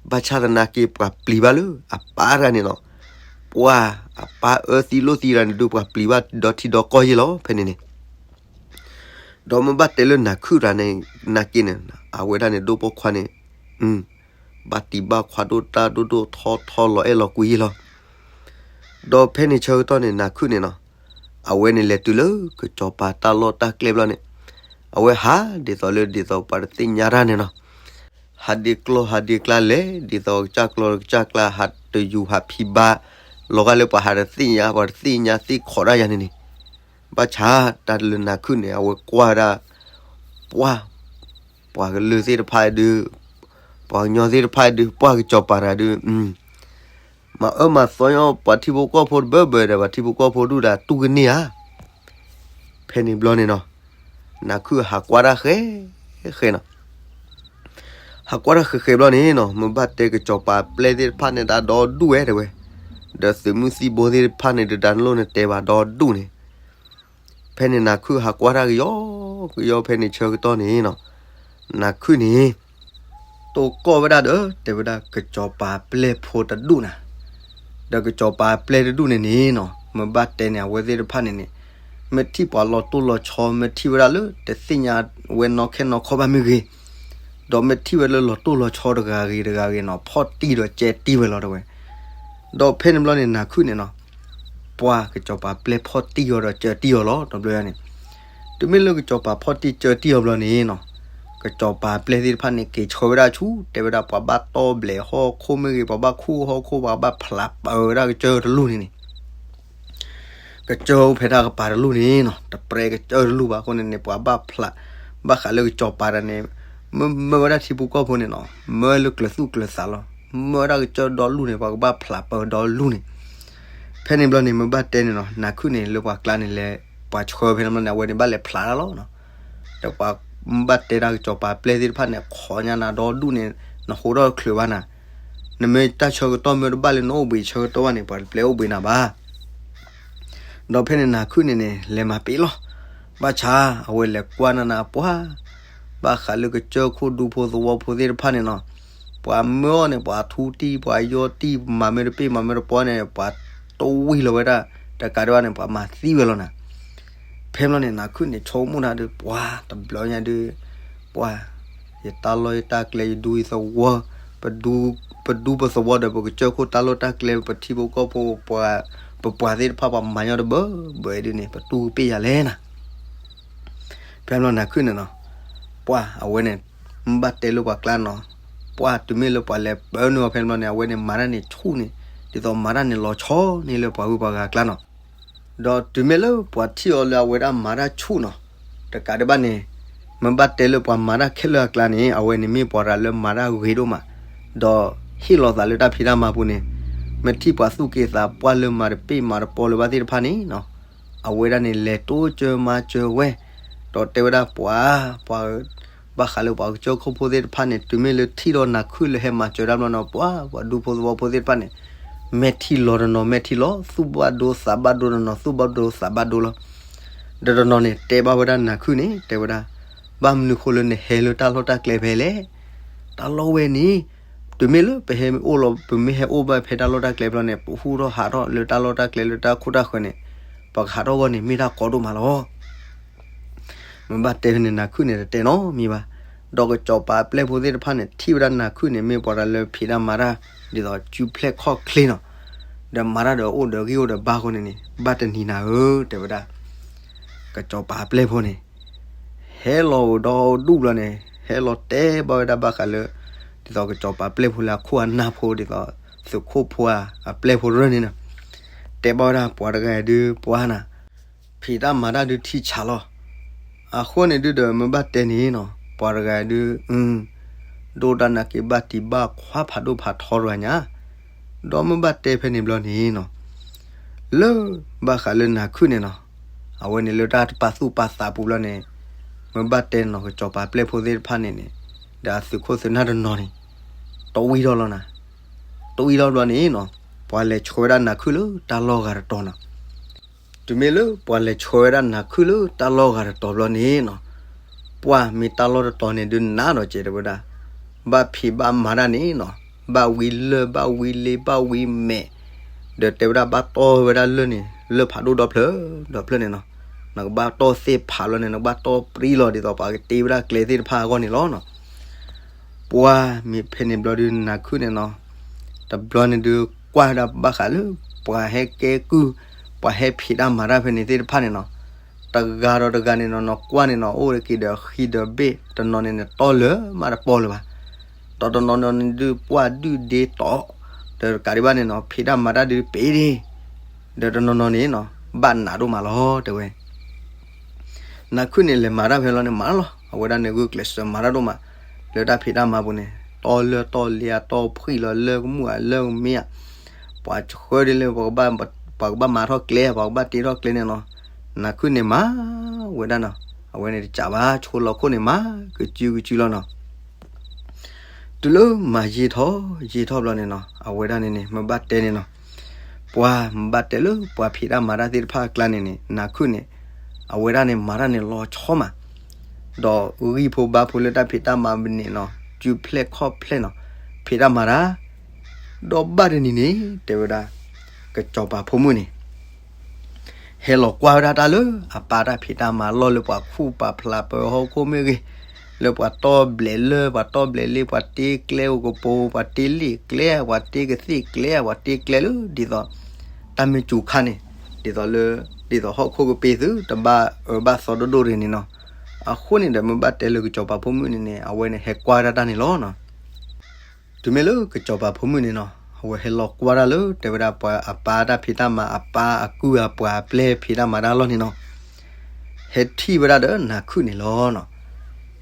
ဘၣ်ဆၣ်သနာ်က့ ပှၤပျံၤဘၣ်လၢအပၢ်တဂၤန့ၣ်လီၤ. ပှၤအပၢ်အၢသံလိၣ်သံတဂၤန့ၣ်ဒုး ပှၤပျံၤဘၣ်ဒီထံဒီကီၢ်ယံၤလီၤ ဖဲန့ၣ်န့ၣ်. ဒီးမ့ၢ်ဘၣ်တဲလၢနၤခုၣ်တဂၤန့ၣ် နာ်က့န့ၣ် အဝဲဒၣ်န့ၣ် ဒိၣ်ပိာ်ခွါန့ၣ် ဘၣ်တံၢ်ဘၣ်ခွါဒိၣ်တၢ်ဒိၣ်ဒိၣ်ထီထီလီၤအဲၣ်လီၤကွံယံၤလီၤ. ဒီးဖဲန့ၣ်ဆၢကတီၢ်န့ၣ် နၤခုၣ်န့ၣ်နီၤ အဝဲန့ၣ်လဲၤတုၤလၢကစီၤပၤတၢ်လီၢ်တၢ်ကျဲဘျီန့ၣ် အဝဲဟးဒ်သိးလၢဒ်သိးပှၤတသ့ၣ်ညါတၢ်န့ၣ်နီၤ. ဟးဒ့ကျီၢ်ဟးဒ့ကျါလဲၤ ဒ်သိးကစၢ်ကျီၢ်ကစၢ်ကျါ ဟးတယူၤဟးဖံးဘါ လီၤဂာ်လၢပှၤဟးတသ့ၣ်ညါ ပှၤတသ့ၣ်ညါသ့ၣ်ခိးဒၣ်ယၤန့ၣ်န့ၣ်. ဘၣ်ဆၣ်တၢ်လၢနၤခုၣ်န့ၣ် အဝဲကွၢ်ဝဲဒၣ် ပှၢ် ပှၤကလုာ်သ့ၣ်တဖၣ်ဒုး ပှၤကညီသ့ၣ်တဖၣ်ဒုး ပှၢ်ကစီၤပၤတဂၤဒုး မၤအၢမၤသီညီပှၤထံဖိကီၢ်ဖိတဘၢဘၢဒီး ပှၤထံဖိကီၢ်ဖိဒုးဒီးတူၢ်ကန့ၢ်ဧါ. ဖဲန့ၣ်ဘျီန့ၣ်နီၤ နၤခုၣ်ဟးကွၢ်တၢ်ဃဲ ဃဲနီၤ. ဟးကွၢ်တၢ်ဃဲဃဲဘျီန့ၣ်နီၤ မ့ၢ်ဘၣ်တဲကစီၤပၤပျဲၢ်သ့ၣ်တဖၣ်န့ၣ် တၢ်ဒီဒူၣ်ဝဲတဲဝဲ, ဒီးသုးမုၢ်သံၣ်ဘိသ့ၣ်တဖၣ်န့ၣ် ဒုးတၢ်နလိၣ်နတဲဘၣ်ဒီဒူၣ်န့ၣ်. ဖဲန့ၣ်နၤခုၣ်ဟးကွၢ်တၢ်ကယီကယီဖဲန့ၣ်ဆၢကတီၢ်န့ၣ်နီၤ နၤခုၣ်န့ၣ် တိၢ်ကီၢ်ဝဲဒၣ်ဒီး တဲဝဲဒၣ်ကစီၤပၤပျဲၢ်ဖိတဒူၣ်နၤ, ဒီးကစီၤပၤပျဲၢ်တဒူၣ်န့ၣ်န့ၣ်နီၤ မ့ၢ်ဘၣ်တဲန့ၣ် အဝဲသ့ၣ်တဖၣ်န့ၣ်န့ၣ် မ့ၢ်ထံၣ်ပှၤလီၤတိၢ်လီၤဆီ မ့ၢ်ထံၣ်ဝဲဒၣ်လၢတသ့ၣ်ညါဝဲနီၢ်ခဲနီၢ်ခီဘၣ်မ့ၢ်ဂ့ၤ, ဒီးမ့ၢ်ထံၣ်ဝဲလၢလီၤတိၢ်လီၤဆီတဂၤဂ့ၤတဂၤဂ့ၤနီၤ ဖီၣ်တံၢ်ဒီးကဲတံၢ်ဝဲလီၤတဲဝဲ. ဒီးဖဲန့ၣ်ဘျီန့ၣ် နၤခုၣ်န့ၣ်နီၤ ပှၢ်ကစီၤပၤပျဲၢ်ဖီၣ်တံၢ်အီၤဒီးကၢတံၢ်အီၤလီၤ တဘျီန့ၣ်. တုၤမ့ၢ်လၢကစီၤပၤဖီၣ်တံၢ်ကၢတံၢ်အီၤဘျီန့ၣ်နီၤ ကစီၤပၤပျဲၢ်သ့ၣ်တဖၣ်န့ၣ် က့ၤဆှၢဝဲဒၣ်ဆူ တဲဝဲဒၣ်ပှၤဘၣ်တီဘျဲးဟီၣ်ခိၣ်မ့ၢ်ဂ့ၤ ပှၤဘၣ်ခူၣ်ဟီၣ်ခိၣ် ပှၤဘၣ်ဖျးပၢၤဝဲဒၣ်ကစၢၢ်တလူၢ်န့ၣ်န့ၣ် ကစၢၢ်အိၣ်ဖဲတၢ်ကပၤတလူၢ်န့ၣ်နီၤ တပြဲကစၢၢ်တလူၢ်ဘၣ်အဃိန့ၣ်န့ၣ် ပှၤဘၣ်ဖျး ဘၣ်ဃးလၢကစီၤပၤတဂၤန့ၣ် မ့ၢ်မၢဝဲဒၣ်ထံဖိကီၢ်ဖိန့ၣ်နီၤ မၢလၢကျၢၤသူၣ်ကျၢၤသးလီၤ. မၢဝဲဒၣ်ကစၢၢ်ဒီလူၢ်န့ၣ် ပှၤကဘၣ်ဖျးပၢၤဒီလူၢ်န့ၣ်. ဖဲန့ၣ်ဘျီန့ၣ် မ့ၢ်ဘၣ်တဲန့ၣ်နီၤ နၤခုၣ်န့ၣ် လၢပှၤကျါန့ၣ်လဲၤ ပှၤဆှၢဖဲန့ၣ်ဘျီန့ၣ် အဝဲန့ၣ်ဘၣ်လဲၤဖျးတၢ်လီၤနီၤ. ဒီးပှၤဘၣ်တဲတၢ်ကစီၤပၤပျဲၢ်သ့ၣ်တဖၣ်န့ၣ် ခိးညါနၤဒီဒူၣ်န့ၣ် နဟိထီၣ်ချုးဘၣ်နၤ, နမ့ၢ်တၢ်ဆၢကတီၢ်မ့ၢ်တဘၣ်လၢနအိၣ်ဘှံးဆၢကတီၢ်ဘၣ်န့ၣ် ပှၤတပျဲအိၣ်ဘှံးနၤဘၣ်. ဒီးဖဲန့ၣ်နၤခုၣ်န့ၣ်န့ၣ် လဲၤမၤပ့ၤလီၤ. ဘၣ်ဆၣ် အဝဲလဲၤကွၢ်နၤနၤပှၢ် ဘၣ်ဃးလၢကစၢၢ်ခိၣ်ဒူဖိသဝီဖိသ့ၣ်တဖၣ်န့ၣ်နီၤ ပှၤမၢအီၤန့ၣ် ပှၤထူတံၢ် ပှၤယီၢ်တံၢ် မၤမ့ၢ်တပ့ၢ်မၤမ့ၢ်တပီန့ၣ် ပှၤတဝံၢ်လီၤဝဲဒၣ် တကးဒံးဘၣ်န့ၣ် ပှၤမၤသံဝဲလီၤနၤ. ဖဲဘျီန့ၣ် နၤခုၣ်န့ၣ် ဆိကမိၣ်တၢ်ဒုး ပှၢ်တဘျီညါဒုး ပှၢ် ယတၢ်လီၢ်ယတၢ်ကျဲ ယဒူယသဝီ ပဒူ ပဒူပသဝီဒီး ပကစၢၢ်ခိၣ်တၢ်လီၢ်တၢ်ကျဲ ပထံဖိကီၢ်ဖိ ပပှၤသ့ၣ်တဖၣ် ပှၤမၤညီတဘၢဘၢဒုးန့ၣ် ပတူၢ်ကပ့ၢ်ယၤလဲၣ်နၤ. ဖဲဘျီနၤခုၣ်န့ၣ်နီၤ ပှၢ်အဝဲန့ၣ် မ့ၢ်ဘၣ်တဲလၢပှၤကျါနီၤ ပှၢ်တုၤမ့ၢ်လၢပှၤလဲၤပၢနုာ်အီၤဖဲဘျီန့ၣ် အဝဲန့ၣ်မၤတၢ်န့ၣ်ဆူၣ်န့ၣ် ဒ်သိးမၤတၢ်န့ၣ်လီၤဆီန့ၢ်လၢပှၤဂုၤပှၤဂၤအကျါနီၤ. ဒီးတုၤမ့ၢ်လၢပှၤထံၣ်အီၤလၢအဝဲဒၣ်မၤတၢ်ဆူၣ်နီၤ တကးဒံးဘၣ်န့ၣ် မ့ၢ်ဘၣ်တဲလၢပှၤမၤတၢ်ခဲလၢာ်အကျါန့ၣ် အဝဲန့ၣ်မ့ၢ်ပှၤတဂၤလၢမၤတၢ်ဂ့ၤဒိၣ်မး ဒီးဟ့ၣ်လီၤသးလၢတၢ်ဖံးတၢ်မၤပူၤန့ၣ် မ့ၢ်ထံၣ်ပှၤသူၣ်က့သးပှၢ်လၢမၤတပ့ၢ်မၤတပီလၢၤဘၣ်သ့ၣ်တဖၣ်န့ၣ်နီၤ အဝဲဒၣ်န့ၣ် လဲၤတိစၢၤမၤစၢၤဝဲ ဒီးတဲဝဲဒၣ်ပှၤ ပှၤ ဘၣ်ဃးလၢပှၤကစၢၢ်ခိၣ်ဖိသ့ၣ်တဖၣ်န့ၣ် တုၤမ့ၢ်လၢထံၣ်ဒီးနၤခုၣ်လၢဟဲမၤစၢၤတၢ်ဘျီနီၤ ပှၤ ပှၤဒူဖိသဝီဖိသ့ၣ်တဖၣ်န့ၣ် မဲာ်ထံလီၤတနီၤမဲာ်ထံလီၤ သူၣ်ဘၣ်ဒိသးဘၣ်ဒိတနီၤ သူၣ်ဘၣ်ဒိသးဘၣ်ဒိလီၤ. ဒီးတနီၤန့ၣ် တဲဘၣ်ဝဲဒၣ်နၤခုၣ်န့ၣ် တဲဝဲဒၣ် ဘၣ်မနုၤဃိလၢနဟဲလၢတၢ်လီၢ်တၢ်ကျဲဖဲလဲၣ်. တၢ်လီၢ်ဝဲန့ၣ် တုၤမ့ၢ်လၢပဟဲအိၣ်လီၤ ပမ့ၢ်ဟဲအိၣ်ဘၣ်ဖဲတၢ်လီၢ်တၢ်ကျဲဘျီန့ၣ် ပဟူထီၣ်ဟးထီၣ်လၢတၢ်လီၢ်တၢ်ကျဲလၢတၢ်ခိတၢ်ဃၢၤန့ၣ် ပကဟးထီၣ်အဂီၢ်န့ၣ် မ့ၢ်တၢ်ကီဒိၣ်မးလီၤ. မ့ၢ်ဘၣ်တဲဖဲန့ၣ် နၤခုၣ်န့ၣ်တတဲနီတမံၤဘၣ်. ဒီးကစီၤပၤအပျဲၢ်ဖိသ့ၣ်တဖၣ်န့ၣ် ထံၣ်ဝဲဒၣ်နၤခုၣ်န့ၣ် မ့ၢ်ပှၤတဂၤလၢဖံးတၢ်မၤတၢ် ဒ်သိးစုဖျဲၣ်ခီၣ်ချ့နီၤ, ဒီးမၤတၢ်ဒီးအိၣ်ဒီးဂံၢ်အိၣ်ဒီးဘါအဃိန့ၣ်န့ၣ် ဘၣ်တနံၤနၤဧၢ တဲဝဲဒၣ် ကစီၤပၤအပျဲၢ်ဖိန့ၣ် ဟဲလီၤအိၣ်ဒီးဒူၣ်ဘျီန့ၣ် ဟဲလီၤတဲဘၣ်ဝဲဒၣ်ဘၣ်ဃးလၢ ဒ်သိးကစီၤပၤအပျဲၢ်ဖိလၢအခိၣ်အနၢ်ဖိ ဒ်သိးသုးခိၣ်ဖိအပျဲၢ်ဖိရၢၢ်န့ၣ်နီၤ, တဲဘၣ်ဝဲဒၣ်ပှၤတဂၤဒုး ပှၤနၤ ဖံးတၢ်မၤတၢ်ဒုးထံဆးလီၤ. အဃိန့ၣ်ဒုးဒီးမ့ၢ်ဘၣ်တဲန့ၣ်နီၤ ပှၤတဂၤဒုး ဒိၣ်တၢ်နာ်က့ဘၣ်တံၢ်ဘၣ်ခွါဖးဒိၣ်ဖးထီတဂၤညါ, ဒီးမ့ၢ်ဘၣ်တဲဖဲန့ၣ်ဘျီန့ၣ်နီၤ လၢဘၣ်ဃးလၢနၤခုၣ်န့ၣ်နီၤ, အဝဲန့ၣ်လၢတၢ်တပာ်သူၣ်ပာ်သးပူၤဘျီန့ၣ် မ့ၢ်ဘၣ်တဲနီၤ ကစီၤပၤအပျဲၢ်ဖိသ့ၣ်တဖၣ်န့ၣ်န့ၣ် ဒီးအသုးခိၣ်သုးနၢ်တနီၤန့ၣ် တဝံထီၣ်လီၤနၤ, တဝံထီၣ်ဘျီန့ၣ်နီၤ ပှၤလဲၤဆှၢဝဲဒၣ်နၤခုၣ်လၢတၢ်လီၢ်ဂၤတတီၤနီၤ တုၤမ့ၢ်လၢပှၤလဲၤဆှၢဝဲဒၣ်နၤခုၣ်လၢတၢ်လီၢ်ဂၤတတီၤဘျီန့ၣ်နီၤ, ပှၤမ့ၢ်တၢ်လီၢ်တတီၤန့ၣ်ဒုးနးဒီးကဲးတဲဝဲဒၣ်, ဘၣ်ဖံးဘၣ်မၤတၢ်န့ၣ်နီၤ, ဘၣ်ဝံလၢၢ်ဘၣ်ဝံလ့ဘၣ်ဝံမဲာ်, ဒီးတဲဝဲဒၣ်ဘၣ်တီၢ်ဝဲဒၣ်လၢၢ်န့ၣ် လၢၢ်ဖးဒိၣ်ဒီဖျၢၣ် ဒီဖျၢၣ်န့ၣ်နီၤ, နကဘၣ်တီၢ်သ့ၣ်ဖးလီၤန့ၣ် နကဘၣ်တီၢ်ပြံလီၤဒ်သိးပှၤကတ့ဝဲဒၣ်ကျဲသ့ၣ်တဖၣ်အဂီၢ်န့ၣ်လီၤနီၤ ပှၤမ့ၢ်ဖဲန့ၣ်ဘျီဒုးနၤခုၣ်န့ၣ်နီၤ, တဘျီန့ၣ်ဒုးကွၢ်ဝဲဒၣ်ဘၣ်ဃးလၢ ပှၤဟဲကဲကုၢ်, ပှၤဟဲဖံးတၢ်မၤတၢ်ဖဲန့ၣ်သ့ၣ်တဖၣ်န့ၣ်နီၤ, တဂၤဒီးတဂၤန့ၣ်နီၤ နကွၢ်န့ၣ်နီၤ အိၣ်တက့ၤဒီးဃံဒီးဘ့ၣ် တနီၤန့ၣ်န့ၣ် တီၢ်လၢမးတပီၢ်လၢၤဘၣ်, ဒီးတနီၤနီၤန့ၣ်ဒုးပှၢ်ဒုၣ်ဒ့တီၤ, ဒီးတကးဒံးဘၣ်န့ၣ်နီၤ ဖံးတၢ်မၤတၢ်ဒုးပ့ၤဒ့, ဒီးတနီၤနီၤန့ၣ်နီၤ ဘၣ်နးဒိၣ်မးလီၤ တဲဝဲ နၤခုၣ်န့ၣ်လဲၤမၤတၢ်ဖဲလီၤန့ၣ်မးလီၤ, အဝဲဒၣ်န့ၣ်ဂုာ်ကျဲးစၢးမၤတၢ်ဒိၣ်မး, လၢတၢ်ဖံးတၢ်မၤပူၤန့ၣ် တီၢ်လၢၢ်တီၢ်လ့အတီၢ်ဖှံၣ်လီၤ လၢၢ်ကမူၣ်အလၢၢ်ကမ့ၢ်ဧါ, ပှၤဆှၢဒ်လၢ ပှၤကဘၣ်မၤထီၣ်ကျဲ ပှၤကဘၣ်တ့ထီၣ်ကျဲန့ၣ်နီၤ, နၤခုၣ်န့ၣ်မၤဝဲဒၣ်နီၤ, အဝဲန့ၣ်တစးဘၣ် ဆိလီၤခိၣ်န့ၣ်မၤကစုကစုလီၤနီၤ တုၤလၢမၤယံာ်ထီၣ်ယံာ်ထီၣ်ဘျီန့ၣ်နီၤ အဝဲဒၣ်န့ၣ်န့ၣ် မ့ၢ်ဘၣ်တဲန့ၣ်နီၤ, ပှၤမ့ၢ်ဘၣ်တဲလၢပှၤဖံးတၢ်မၤတၢ်သ့ၣ်တဖၣ်အကျါန့ၣ်န့ၣ် နၤခုၣ်န့ၣ် အဝဲဒၣ်န့ၣ်မၤတၢ်န့ၣ်လီၤဆီမး, ဒီးဂံၢ်ဖိဘါဖိလၢတၢ်ဖံးတၢ်မၤပူၤန့ၣ်နီၤ စုဖျဲၣ်ခီၣ်ဖျဲၣ်နီၤ, ဖံးတၢ်မၤတၢ်, ဒီးဘၣ်တနံၤန့ၣ် တဲဝဲဒၣ် ကစီၤပၤဖိမုၣ်န့ၣ် ဟဲလီၤကွၢ်ဝဲဒၣ်တၢ်လၢအပၢ်တၢ်ဖံးတၢ်မၤလီၢ်လၢပှၤခူၣ်ပာ်ဖျါပၢဟီၣ်ခိၣ်မ့ၢ်ဂ့ၤ, လၢပှၤတီၢ်ဘျဲးလၢၢ် ပှၤတီၢ်ဘျဲးလ့ ပှၤတ့ကျဲအိၣ်ကပိၤ ပှၤတ့လ့ၣ်ကျဲ ပှၤတ့ကသ့ၣ်ကျဲ ပှၤတ့ကျဲလၢဒ်သိး တၢ်မ့ၢ်စူၤခါန့ၣ် ဒ်သိးလၢ ဒ်သိးဟီၣ်ခိၣ်ကပ့ၤသု တဘၣ်အၢဘၣ်သီဒိၣ်ဒိၣ်ရ့ၣ်န့ၣ်နီၤ, အဃိန့ၣ်ဒီးမ့ၢ်ဘၣ်တဲလၢကစီၤပၤဖိမုၣ်န့ၣ်န့ၣ် အဝဲန့ၣ်ဟဲကွၢ်ဝဲဒၣ်တၢ်န့ၣ်လီၤနီၤ. တုၤမ့ၢ်လၢကစီၤပၤဖိမုၣ်န့ၣ်နီၤ အဝဲဟဲလီၤကွၢ်တၢ်လၢ တဲဝဲဒၣ်ပှၤအပၢ်တၢ်ဖံးတၢ်မၤ အပၢ်အကုၢ်အပှၤအပျဲၢ်ဖံးတၢ်မၤတၢ်လီၢ်န့ၣ်နီၤ, ဟဲထံၣ်ဝဲဒၣ်ဒီးနၤခုၣ်န့ၣ်လီၤနီၤ.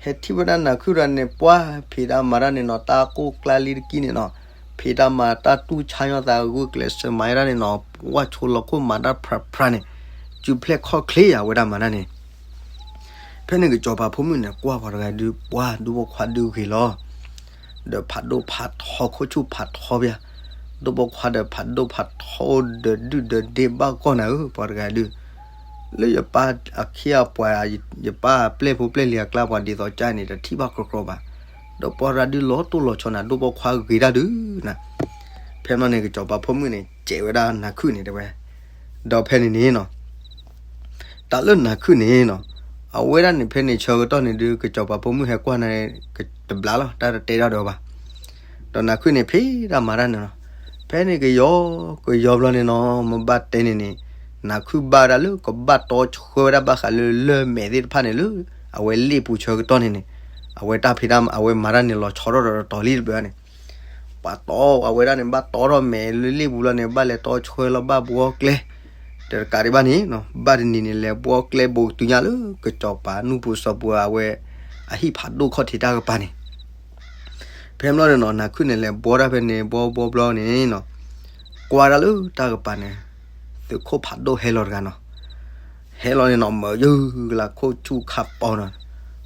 ဟဲထံၣ်ဝဲဒၣ်နၤခုၣ်တဂၤန့ၣ် ပှၤဖံးတၢ်မၤတၢ်န့ၣ်နီၤ တၢ်ကိၢ်ကျါလံတကံၢ်န့ၣ်နီၤ, ဖံးတၢ်မၤတၢ်တူၢ်ဆါညီသးဂုာ်ကျဲးစၢးမၤဝဲဒၣ်န့ၣ်နီၤ ပှၤဆိလီၤခိၣ်မၤတၢ်ဖြးဖြးန့ၣ်, စုဖျဲၣ်ခီၣ်ချ့ယၤဝဲဒၣ်မၤတၢ်န့ၣ် ဖဲန့ၣ်ကစီၤပၤဖိမုၣ်န့ၣ် ကွၢ်ပှၤတဂၤဒုး ပှၤဒူဖိခွါဒုးဂ့ၤလီၤ. ဒီးဖးဒိၣ်ဖးထီ ခိၣ်ဆူၣ်ဖးထီပျၢ်, ဒူဖိခွါဒီးဖးဒိၣ်ဖးထီအိၣ်ဒီးဒုၣ်ဒီးဒ့ဘၣ်ကီၢ်နၤဧၢ ပှၤတဂၤဒုး, လၢယပၢ်အခ့အပှၤ ယပၢ်အပျဲၢ်ဖိပျဲၢ်လံၤအကျါ ပှၤဒ်သိးကၢ်န့ၣ် တထံၣ်ဘၣ်ကြီကြီဘၣ်, ဒီးပှၤတဂၤဒုးလီၤတိၢ်လီၤဆီနၤ ဒူဖိခွါဂ့ၤတၢ်ဒုးနၤ. ဖဲမ့ၢ်န့ၣ် ကစီၤပၤဖိမုၣ်န့ၣ် စဲးဝဲဒၣ်နၤခုၣ်န့ၣ်တဲဝဲ, ဒီးဖဲန့ၣ်န့ၣ်နီၤ တၢ်လၢနၤခုၣ်န့ၣ်နီၤ, အဝဲဒၣ်န့ၣ်ဖဲန့ၣ်ဆၢကတီၢ်န့ၣ်ဒုး ကစီၤပၤဖိမုၣ်ဟဲကွၢ်န့ၣ် တဘျါလီၤ တၢ်တတဲတၢ်ဒီးဘၣ်. ဒီးနၤခုၣ်န့ၣ်ဖံးတၢ်မၤတၢ်န့ၣ်နီၤ, ဖဲန့ၣ်ကယီကယီဘျီန့ၣ်နီၤ မ့ၢ်ဘၣ်တဲန့ၣ်န့ၣ် နၤခုၣ်ဘၣ်ဝဲဒၣ်လၢကဘၣ်တီဆှၢဝဲဒၣ်ဘၣ်ဃးလၢလၢၢ်မဲာ်သ့ၣ်တဖၣ်န့ၣ်လၢ အဝဲလ့ၣ်ပူၤဆၢကတီၢ်န့ၣ်န့ၣ်, အဝဲတၢ်ဖံးတၢ်မၤ အဝဲမၤတၢ်န့ၣ်လီၤဆီထီၣ်ဒီးတတီၤလံတဘျီန့ၣ် ပှၤတီအဝဲဒၣ်န့ၣ် ဘၣ်တီထီၣ်မဲာ်လၢလ့ၣ်ပူၤလီၤန့ၣ် ဘၣ်လဲၤတီဆှၢလီၤဘၣ်ဘှီကျဲ, ဒီးတကးဒံးဘၣ်န့ၣ်နီၤ ဘၣ်တနံၤန့ၣ် လဲၤဘှီကျဲဘိးတုၤညါလၢကစီၤပၤနူၢ်ပူၤစီၤပူၤအဝဲ အဟံၣ်ဖးဒိၣ်ခီၣ်ထံးတၢ်ကပၤန့ၣ်, ဖဲမ့ၢ်လီၤန့ၣ်နီၤ နၤခုၣ်န့ၣ် လဲၤဘှီတၢ်ဖဲန့ၣ် ဘှီဘှီဘျီန့ၣ်နီၤ, ကွၢ်တၢ်လၢတၢ်ကပၤန့ၣ် သုးခိၣ်ဖးဒိၣ်ဟဲလီၤတဂၤနီၤ ဟဲလီၤန့ၣ်နီၤ မၢယုၢ်ကလၢခိၣ်ဆူၣ်ခါပီနီၤ,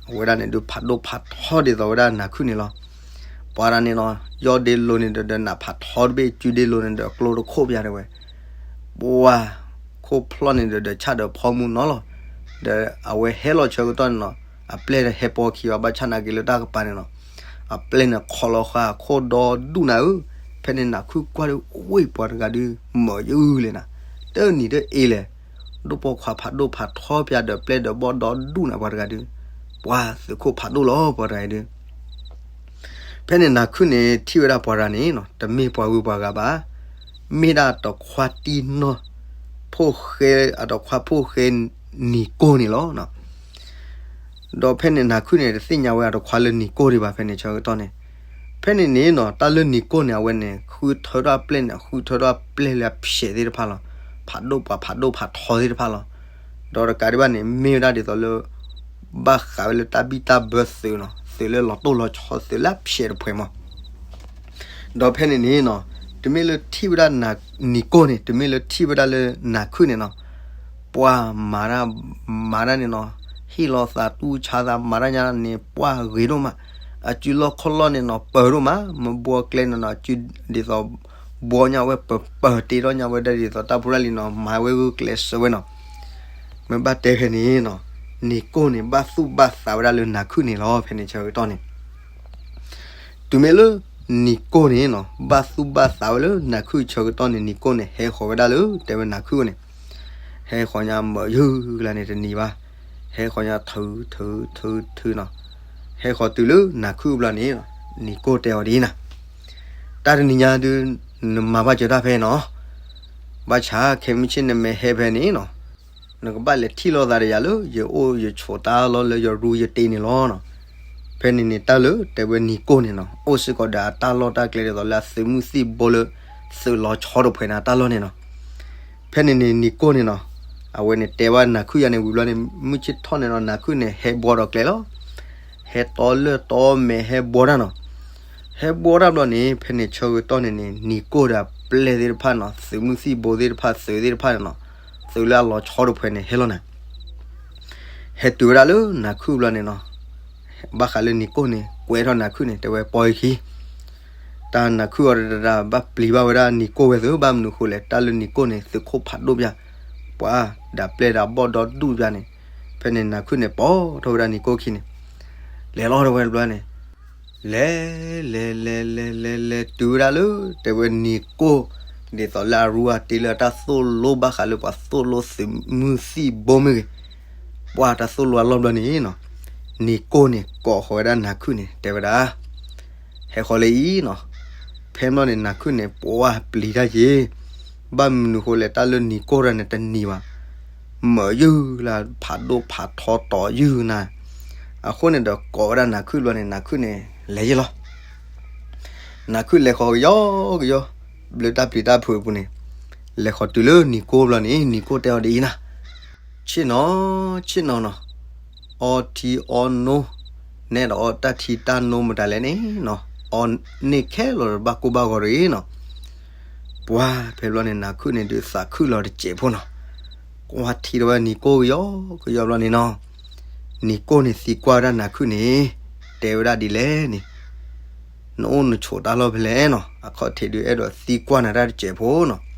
အဝဲဒၣ်န့ၣ်ဒုးဖးဒိၣ်ဖးထီဒ်သိးဝဲဒၣ်နၤခုၣ်န့ၣ်လီၤ. ပှၤတဂၤန့ၣ်နီၤ ယီၢ်ဒ့လိၤန့ၣ်ဒီး နးဖးထီတဘ့ၣ် စုဒ့လိၤန့ၣ်ဒီး ကျိတခိၣ်ပျၢ်တဲဝဲ, ပှၤခိၣ်ဖျီၣ်န့ၣ်ဒီး ဒီးဆၣ်ဒီးဖီမူနီၤလီၤ. ဒီးအဝဲဟဲလီၤဆၢကတီၢ်န့ၣ်နီၤ အပျဲၢ်ဟဲပိာ်ခံဘၣ် ဘၣ်ဆၣ်နာ်က့ၤလၢတၢ်ကပၤန့ၣ်နီၤ, အပျဲၢ်န့ၣ်ခီလီၤဃာ်အခိၣ်ဒီဒူၣ်နၤဧၢ, ဖဲန့ၣ်နၤခုၣ်ကွၢ်ဒီး ဝ့ၢ်ပှၤတဂၤဒုး မၢယုၢ်လဲၣ်နၤ, တနံၤတအ့လဲၣ်, ဒိၣ်ပိာ်ခွါဖးဒိၣ်ဖးထီပၠးဒီးပျဲၢ်ဒီးဘီၣ်ဒီဒူၣ်နၤပှၤတဂၤဒုး, ပှၤသုးခိၣ်ဖးဒိၣ်လီၤပှၤတဂၤဒုး ဖဲန့ၣ်နၤခုၣ်န့ၣ်ထံၣ်ဝဲဒၣ်ပှၤတဂၤန့ၣ်နီၤ တမ့ၢ်ပှၤဂုၤပှၤဂၤဘၣ်, မ့ၢ်ဒၣ်တခွါတံၢ်နီၢ်, ဖိၣ်ဃဲ, အတခွါဖိၣ်ဃဲနံၤကိၢ်န့ၣ်လီၤ. ဒီးဖဲန့ၣ်နၤခုၣ်န့ၣ် တသ့ၣ်ညါဝဲအတခွါလၢနံၤကိၢ်ဒံးဘၣ် ဖဲန့ၣ်ဆၢကတီၢ်န့ၣ်, ဖဲန့ၣ်န့ၣ်နီၤ တၢ်လၢနံၤကိၢ်န့ၣ် အဝဲန့ၣ် ဃုထၢထီၣ်ပျဲၢ်န့ၣ် ဃုထၢထီၣ်ပျဲၢ်လၢအဖျဲးသ့ၣ်တဖၣ်လီၤ, ဖးဒိၣ်ပှၤဖးဒိၣ်ဖးထီသ့ၣ်တဖၣ်လီၤ. ဒီးတကးဒံးဘၣ်န့ၣ် မ့ၢ်ဝဲဒၣ်ဒ်သိးလၢ ဘၣ်ဃးဝဲလၢတၢ်ဘံၣ်တၢ်ဘၢသုးနီၤ, သုးလၢလီၤတိၢ်လီၤဆီ သုးလၢအဖျဲးတဖှဲးမး. ဒီးဖဲန့ၣ်န့ၣ်နီၤ, တမ့ၢ်လၢထံၣ်ဝဲဒၣ်နံၤကိၢ်န့ၣ် တမ့ၢ်လၢထံၣ်ဝဲဒၣ်လၢနၤခုၣ်န့ၣ်နီၤ, ပှၤမၤတၢ်, မၤတၢ်န့ၣ်နီၤ, ဟ့ၣ်လီၤသးတူၢ်ဆါသးမၤတၢ်ညါန့ၣ် ပှၤဂ့ၤဒိၣ်မး, အစုလီၢ်ခီၣ်လီၢ်န့ၣ်နီၤ ပၢၤဒိၣ်မး, မ့ၢ်ဘှီကျဲန့ၣ်နီၤ အစုဒ်သိး ဘှီညါဝဲပၢၤပၢၤတ့ထီၣ်ညါဝဲဒၣ်ဒ်သိးတၢ်ဖိတၢ်လံၤနီၤ မၤဝဲဂုာ်ကျဲးစၢးဝဲနီၤ. မ့ၢ်ဘၣ်တဲဖဲန့ၣ်နီၤ, နံၤကိၢ်န့ၣ် ဘၣ်သူၣ်ဘၣ်သးဝဲဒၣ်လၢနၤခုၣ်န့ၣ်လီၤ ဖဲန့ၣ်ဆၢကတီၢ်န့ၣ် တုၤမ့ၢ်လၢ နံၤကိၢ်န့ၣ်နီၤ ဘၣ်သူၣ်ဘၣ်သးဝဲလၢနၤခုၣ်ဆၢကတီၢ်န့ၣ် နံၤကိၢ်န့ၣ် ဟဲဃီၤဝဲဒၣ်လၢ တဲဝဲနၤခုၣ်န့ၣ်, ဟဲဃီၤညါမၢယုၢ်ကလါန့ၣ်တနံၤဘၣ်, ဟဲဃီၤညါထုထုထုထုနီၤ, ဟဲဃီၤတုၤလၢနၤခုၣ်ဘျီန့ၣ်, နံၤကိၢ်တဲအီၤဒ်အံၤနၤ, တၢ်တနံၤညါဒုး နမၤဘၣ်စၢၤတၢ်ဖဲနီၤ, ဘၣ်ဆၣ်ခဲမုၢ်ဆ့ၣ်နမ့ၢ်ဟဲဖဲန့ၣ်နီၤ နကဘၣ်လဲၤထံၣ်လိာ်သးဒီးယၤလၢ ယအိၣ်ယဆိးတၢ်လီၢ်လၢယရူယတ့န့ၣ်လီၤနီၤ. ဖဲန့ၣ်န့ၣ် တၢ်လၢတဲဝဲနံၤကိၢ်န့ၣ်နီၤ အိၣ်စ့ၢ်ကီးဒီးအတၢ်လီၢ်တၢ်ကျဲဒ်သိးလၢအသုးမုၢ်သံၣ်ဘိလၢ သုးလီၤဆီတဖှဲးန့ၣ်အတၢ်လီၢ်န့ၣ်နီၤ. ဖဲန့ၣ်န့ၣ် နံၤကိၢ်န့ၣ်နီၤ အဝဲန့ၣ်တဲဘၣ်နၤခုၣ်ယၤန့ၣ်ဝံၤဘျီန့ၣ် မုၢ်ဆ့ၣ်ထီၣ်န့ၣ်နီၤ နၤခုၣ်န့ၣ် ဟဲဘှီဒီးကျဲလီၤ. ဟဲတီလၢတီမဲာ်ဟဲဘှီတၢ်နီၤ. ဟဲဘှီတၢ်ဘျီန့ၣ် ဖဲန့ၣ်ဆၢကတီၢ်န့ၣ်န့ၣ် နံၤကိၢ်ဒီးပျဲၢ်သ့ၣ်တဖၣ်နီၤ သုးမုၢ်သံၣ်ဘိသ့ၣ်တဖၣ် သုးသ့ၣ်တဖၣ်န့ၣ်နီၤ သုးလၢအလီၤဆီတဖှဲးန့ၣ် ဟဲလီၤနၤ ဟဲတုၤဝဲဒၣ်လၢနၤခုၣ်ဘျီန့ၣ်နီၤ, ဘၣ်ဃးလၢနံၤကိၢ်န့ၣ် ကွဲးထီၣ်နၤခုၣ်န့ၣ် တဲဝဲပီအခံ, တၢ်နၤခုၣ်အီၤတဒၣ်ဘၣ်ပျံၤဘၣ်ဝဲဒၣ်နံၤကိၢ်ဝဲသု ဘၣ်မနုၤဃိလဲၣ် တၢ်လၢနံၤကိၢ်န့ၣ် သုးခိၣ်ဖးဒိၣ်ပၠး, ပှၤဒၣ်ပျဲၢ်ဒၣ်ဘီၣ်ဒီဒူၣ်ပၠးန့ၣ်, ဖဲန့ၣ်နၤခုၣ်န့ၣ် ပိာ်ထီၣ်ဝဲဒၣ်နံၤကိၢ်ခံန့ၣ်, လဲၤလီၤတဝဲတဘျီန့ၣ် လဲၤ လဲၤ လဲၤ လဲၤ လဲၤ လဲၤတုၤဝဲဒၣ်လၢ တဲဝဲနံၤကိၢ် ဒ်သိးလၢအရူအတ့လၢအတၢ်သိၣ်လိဘၣ်ဃးလၢပှၤသိၣ်လိသုးမုၢ်သံၣ်ဘိမ့ၢ်ဂ့ၤ, ပှၤတၢ်သိၣ်လိအလီၢ်ဘျီန့ၣ်နီၤ, နံၤကိၢ်န့ၣ် ကိးဃီၤဝဲဒၣ်နၤခုၣ်န့ၣ် တဲဝဲဒၣ် ဟဲဃီၤလၢအံၤနီၤ, ဖဲမ့ၢ်န့ၣ် နၤခုၣ်န့ၣ် ပှၤပျံၤတၢ်က့ၤ, ဘၣ်မနုၤဃိလဲၣ် တၢ်လၢနံၤကိၢ်တၢ်န့ၣ် တနံၤဘၣ်, မၢယုၢ်လၢဖးဒိၣ်ဖးထီတီၤယုၢ်နၤ, အဃိန့ၣ်ဒီးကိးဝဲဒၣ်နၤခုၣ်ဘျီန့ၣ် နၤခုၣ်န့ၣ် လဲၤယ့ၢ်လီၤ. နၤခုၣ်လဲၤဃီၤကယီကယီ, ဘျၢတၢ်ပျံၤတၢ်ဖုးအပူၤန့ၣ်, လဲၤဃီၤတုၤလၢနံၤကိၢ်ဘျီန့ၣ် နံၤကိၢ်တဲအီၤဒ်အံၤနၤ, ဆ့ၣ်နီၤ, ဆ့ၣ်နီၤနီၤ, အီထံအီနိ, နဲဒၣ်အီတၢ်ထံတၢ်နိမတၤလဲၣ်န့ၣ်နီၤ, အီန့ၢ်ခဲလၢာ်ဒီးဘၣ်ကိၢ်ဘၣ်ဂီၤတဂ့ၤနီၤ. ပှၤဖဲဘျီန့ၣ် နၤခုၣ်န့ၣ်ဒုးသးခုၣ်လီၤတစဲးဖိနီၤ, ကွၢ်ထံဒီးဝဲနံၤကိၢ်ကယီကယီဘျီန့ၣ်နီၤ, နံၤကိၢ်န့ၣ်သံကွၢ်ဝဲဒၣ်နၤခုၣ်န့ၣ်, တဲဝဲဒၣ်ဒ်လဲၣ်န့ၣ်, နအိၣ်နဆိးတၢ်လီၢ်ဖဲလဲၣ်နီၤ, အခီၣ်ထံးဒုးအဲၣ်ဒိးသံကွၢ်နၤတၢ်တစဲးဖိနီၤ.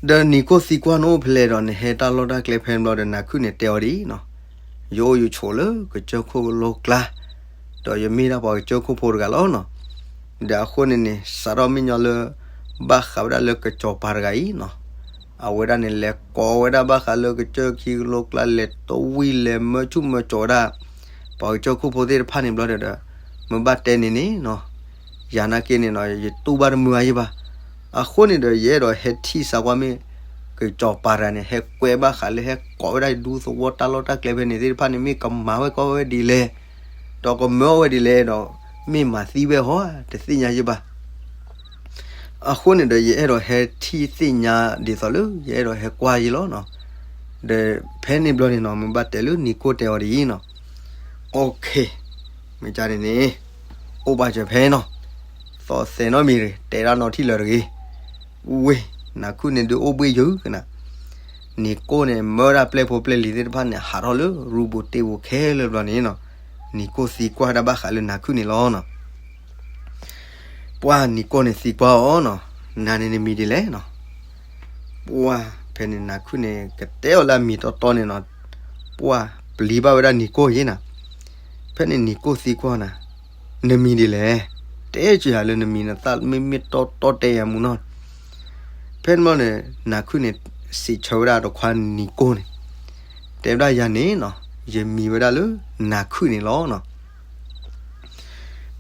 ဒီးနံၤကိၢ်သံကွၢ်နအိၣ်ဖဲလဲၣ်ဒီး နဟဲတၢ်လီၢ်တၢ်ကျဲဖဲန့ၣ်ဘျီဒီး နၤခုၣ်န့ၣ်တဲအီၤဒ်အံၤနီၤ, ယအိၣ်ယဆိးလၢကစၢၢ်ခိၣ်ကလိကျါ, ဒီးယမ့ၢ်ဒၣ်ပှၤကစၢၢ်ခိၣ်ဖိတဂၤလီၤနီၤ. ဒီးအဃိန့ၣ်န့ၣ် စးထီၣ်မ့ၢ်ညီလၢ ဘၣ်ဃးဝဲဒၣ်လၢကစီၤပၤတဂၤအံၤနီၤ, အဝဲဒၣ်န့ၣ် လဲၤကိးဝဲဒၣ်ဘၣ်ဃးလၢကစၢၢ်ခံကလိကျါ လဲၤတဝံၣ်လဲၤမၢဆူၣ်မၢကၠီၤဝဲဒၣ် ပှၤကစၢၢ်ခိၣ်ဖိသ့ၣ်တဖၣ်န့ၣ်ဘျီဒီး မ့ၢ်ဘၣ်တဲန့ၣ်န့ၣ်နီၤ, ယၤနာ်က့န့ၣ်နီၤ ယတူၢ်ဘၣ်တမုာ်အါယံၤဘၣ်. အဃိန့ၣ်ဒီး ယအဲၣ်ဒိးဟဲထံၣ်စးကွၢ်မ့ၢ် ကစီၤပၤတဂၤန့ၣ် ဟဲကွဲးဘၣ်ဃးလၢဟဲကိးဝဲဒၣ်ဒူသဝီတၢ်လီၢ်တၢ်ကျဲဖဲန့ၣ်သ့ၣ်တဖၣ်န့ၣ် မ့ၢ်ကမၤဝဲကီဝဲဒ်လဲၣ်, ဒီးကမၢအီၣ်ဝဲဒ်လဲၣ်ဒီး မ့ၢ်မၤသံဝဲဟီ တသ့ၣ်ညါယံၤဘၣ်. အဃိန့ၣ်ဒီး ယအဲၣ်ဒိးဟဲထံၣ်သ့ၣ်ညါဒ်သိးလၢ ယအဲၣ်ဒိးဟဲကွၢ်ယံၤလီၤနီၤ. ဒီးဖဲန့ၣ်ဘျီန့ၣ်နီၤ မ့ၢ်ဘၣ်တဲလၢနံၤကိၢ်တဲအီၤဒ်အံၤနီၤ, အိၣ်ခ့, မ့ၢ်ကန့ၣ်န့ၣ် အိၣ်ဘၣ်စၢၤဖဲနီၤ, သီၣ်သဲးနီတမံၤတဂ့ၤ, တဲဒၣ်နီထံၣ်လၢၤတဂ့ၤ. ဝ့ၢ်, နၤခုၣ်န့ၣ်ဒုးအိၣ်ဘှ့ၣ်ယုာ်ကနၤ, နံၤကိၢ်န့ၣ် မၢဒၣ်ပျဲၢ်ဖိပျဲၢ်လံၤသ့ၣ်တဖၣ်န့ၣ် ဟးထီၣ်လၢရူဘူးတ့ဘူးခဲလၢာ်ဘျီန့ၣ်နီၤ, နံၤကိၢ်သံကွၢ်ဒၣ်ဘၣ်ဃးလၢနၤခုၣ်န့ၣ်လီၤနီၤ. ပှၢ်နံၤကိၢ်န့ၣ်သံကွၢ်အီၤနီၤ, နၤန့ၣ်နမံၤဒ်လဲၣ်နီၤ. ပှၢ်ဖဲန့ၣ်နၤခုၣ်န့ၣ် ကတဲအီၤလၢအမံၤတီတီန့ၣ်နီၤ, ပှၢ်ပျံၤဘၣ်ဝဲဒၣ်နံၤကိၢ်ယ့နၤ. ဖဲန့ၣ်နံၤကိၢ်သံကွၢ်နၤ, နမံၤဒ်လဲၣ်, တဲစၢၤယၤလၢနမံၤ နသးမ့ၢ်မ့ၢ်တီတီတဲယၤမူနီၤ. ဖဲန့ၣ်ဘျီန့ၣ် နၤခုၣ်န့ၣ် စံးဆၢဝဲဒၣ်တခွါနံၤကိၢ်န့ၣ်, တဲဝဲဒၣ်ယၤန့ၣ်နီၤ, ယမံၤဝဲဒၣ်လၢနၤခုၣ်န့ၣ်လီၤနီၤ.